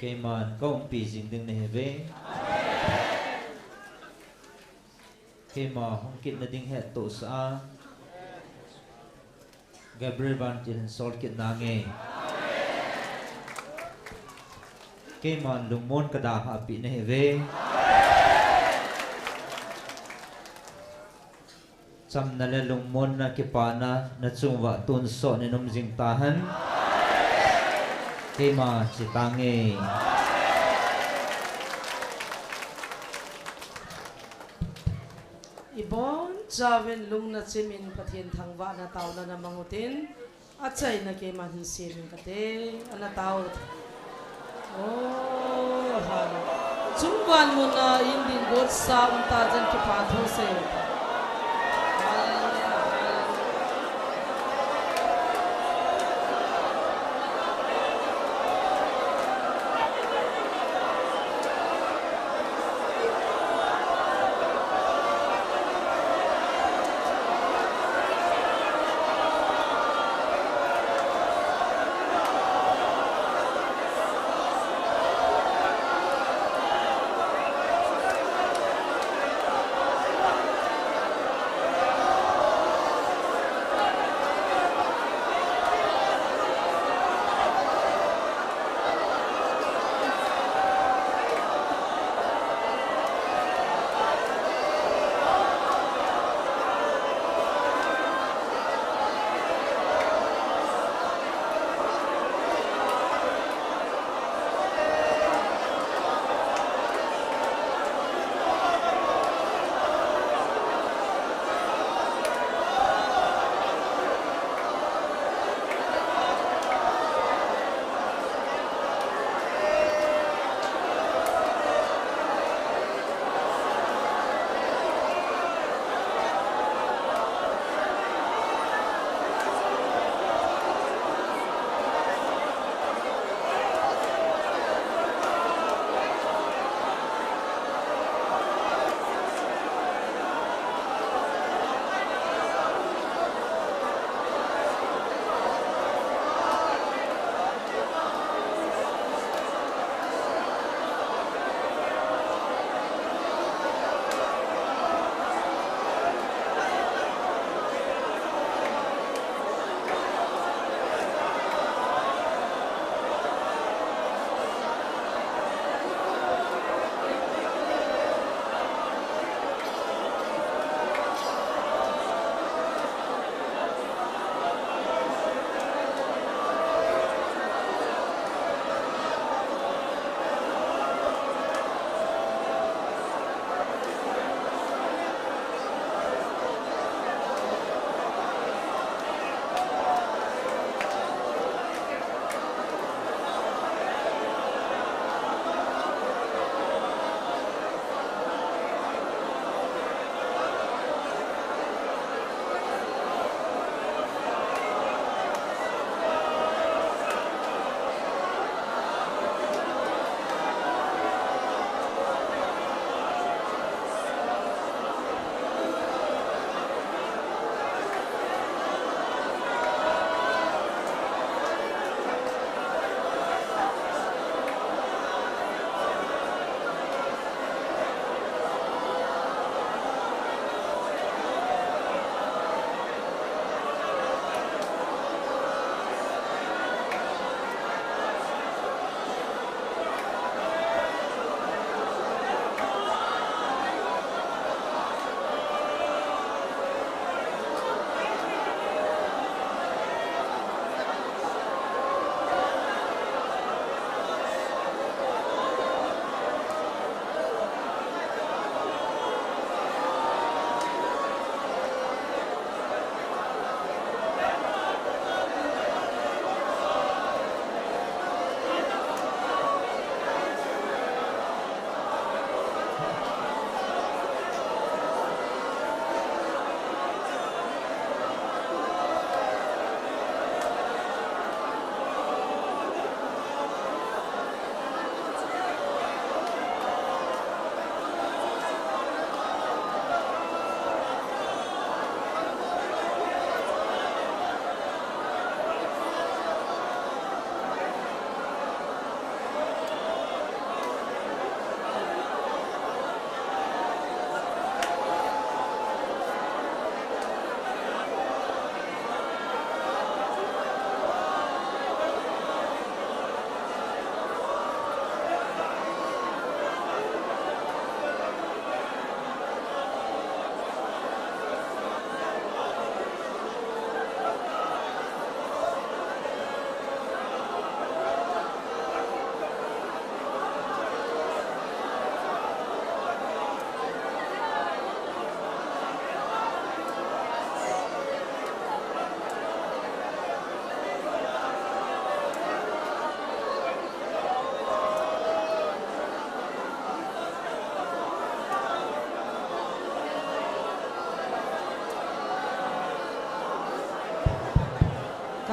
Keiman ka umpi jing ding nahi ve. Keima hung kit nading hettohsah a Gabriel Vantil hin sol kit nange. Keiman lungmon ka dalhah peh nahi ve. Chamna le lungmonna kipana nachung uva tonsot in um jing tahen. Keima che tange. Ibonchauvin lung nachimin Pathen thangvahna taona namang utin, achaina keiman hin sem inge kati, ana tao. Oh, hallelujah. Chungvang muna in ding gotsa umta jen kipathu seiyu.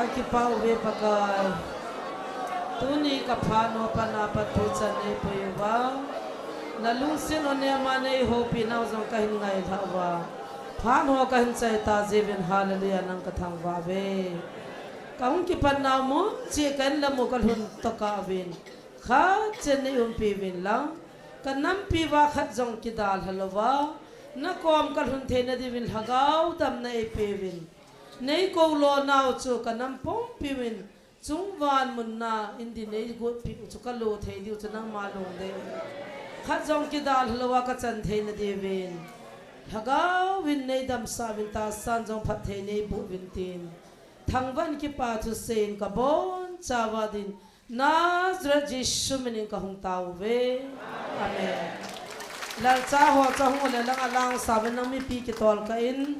Kipah uve Pakai. Tuni kaphat ho pana pat thuchan neipui uva, nalungset u nema neihoupi nau jong kahin ngailhah uva, phat ho kahin chaita jiuvin, Hallelujah, nang kathangvah uve. Kahung kipat nau mun cheh kahin lamu kalhun tokah uvin, khat cheh neiumpi uvin lang, kanampi uva khat jong kidalha louva, nakom kalhun theina diuvin lhagao damna eipeuvin. Neikou lo nau chu kanam pumpi uvin, chungvang munna in din neigotpiu chu kalo thei diu chu nangma lungdei. Khat jong kidalha louva kachan theina diuvin, lhagao vin neidamsah uvin, tahsan jong phatthei neiboh uvin tin, thangvah in kipa thusei in kabonchauva din, Nazareth Jesu minin kahung tao uve. Amen. Lalcha ho chu hung le lang alangsa uvin, nang mipi kitol kah in,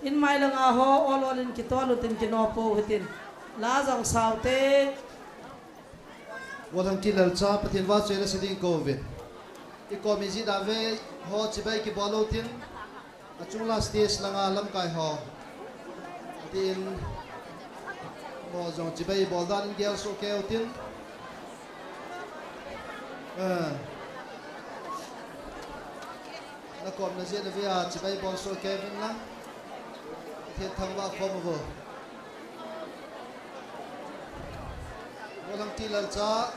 in mai langa ho ol ol in kitol utin, kinoh pou hitin. La jong sao te. Golhangti Lalcha, Pathen vahchoina sa ding kauvin. Ikom ijeh a ve, ho chibai kibol utin. Achung la stage langa lamkai ho, atin, ho jong chibai bol dan in gel soh kei utin. Eh. Nakomna jeh a ve a chibai bol soh kei uvin lang. Pathen thangvah khom uvo. Golhangti Lalcha.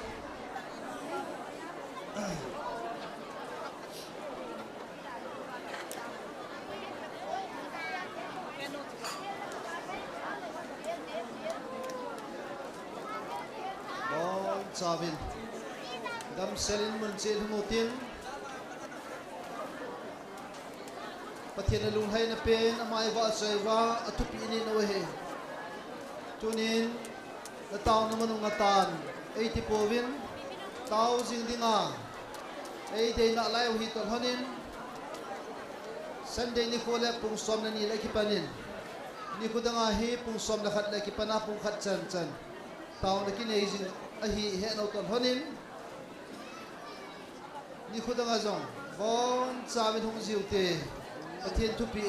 Bonchauvin, damsel in mun cheh lhung utin. Pathen in alunglhaina pen, ama ivahchoi uva, athupi in eina uve. Tunin, nataona manung atan eiti pouvin, tao jing dinga eideina lai u hi toh lhonin, Sunday nikho le pung som le ni le kipanin, nikho danga hi pung som le khat le kipana pung khat chanchan taona kinei jing ahi hetnau toh lhonin, nikho danga jong bonchauvin hung jiu te, Pathen thupi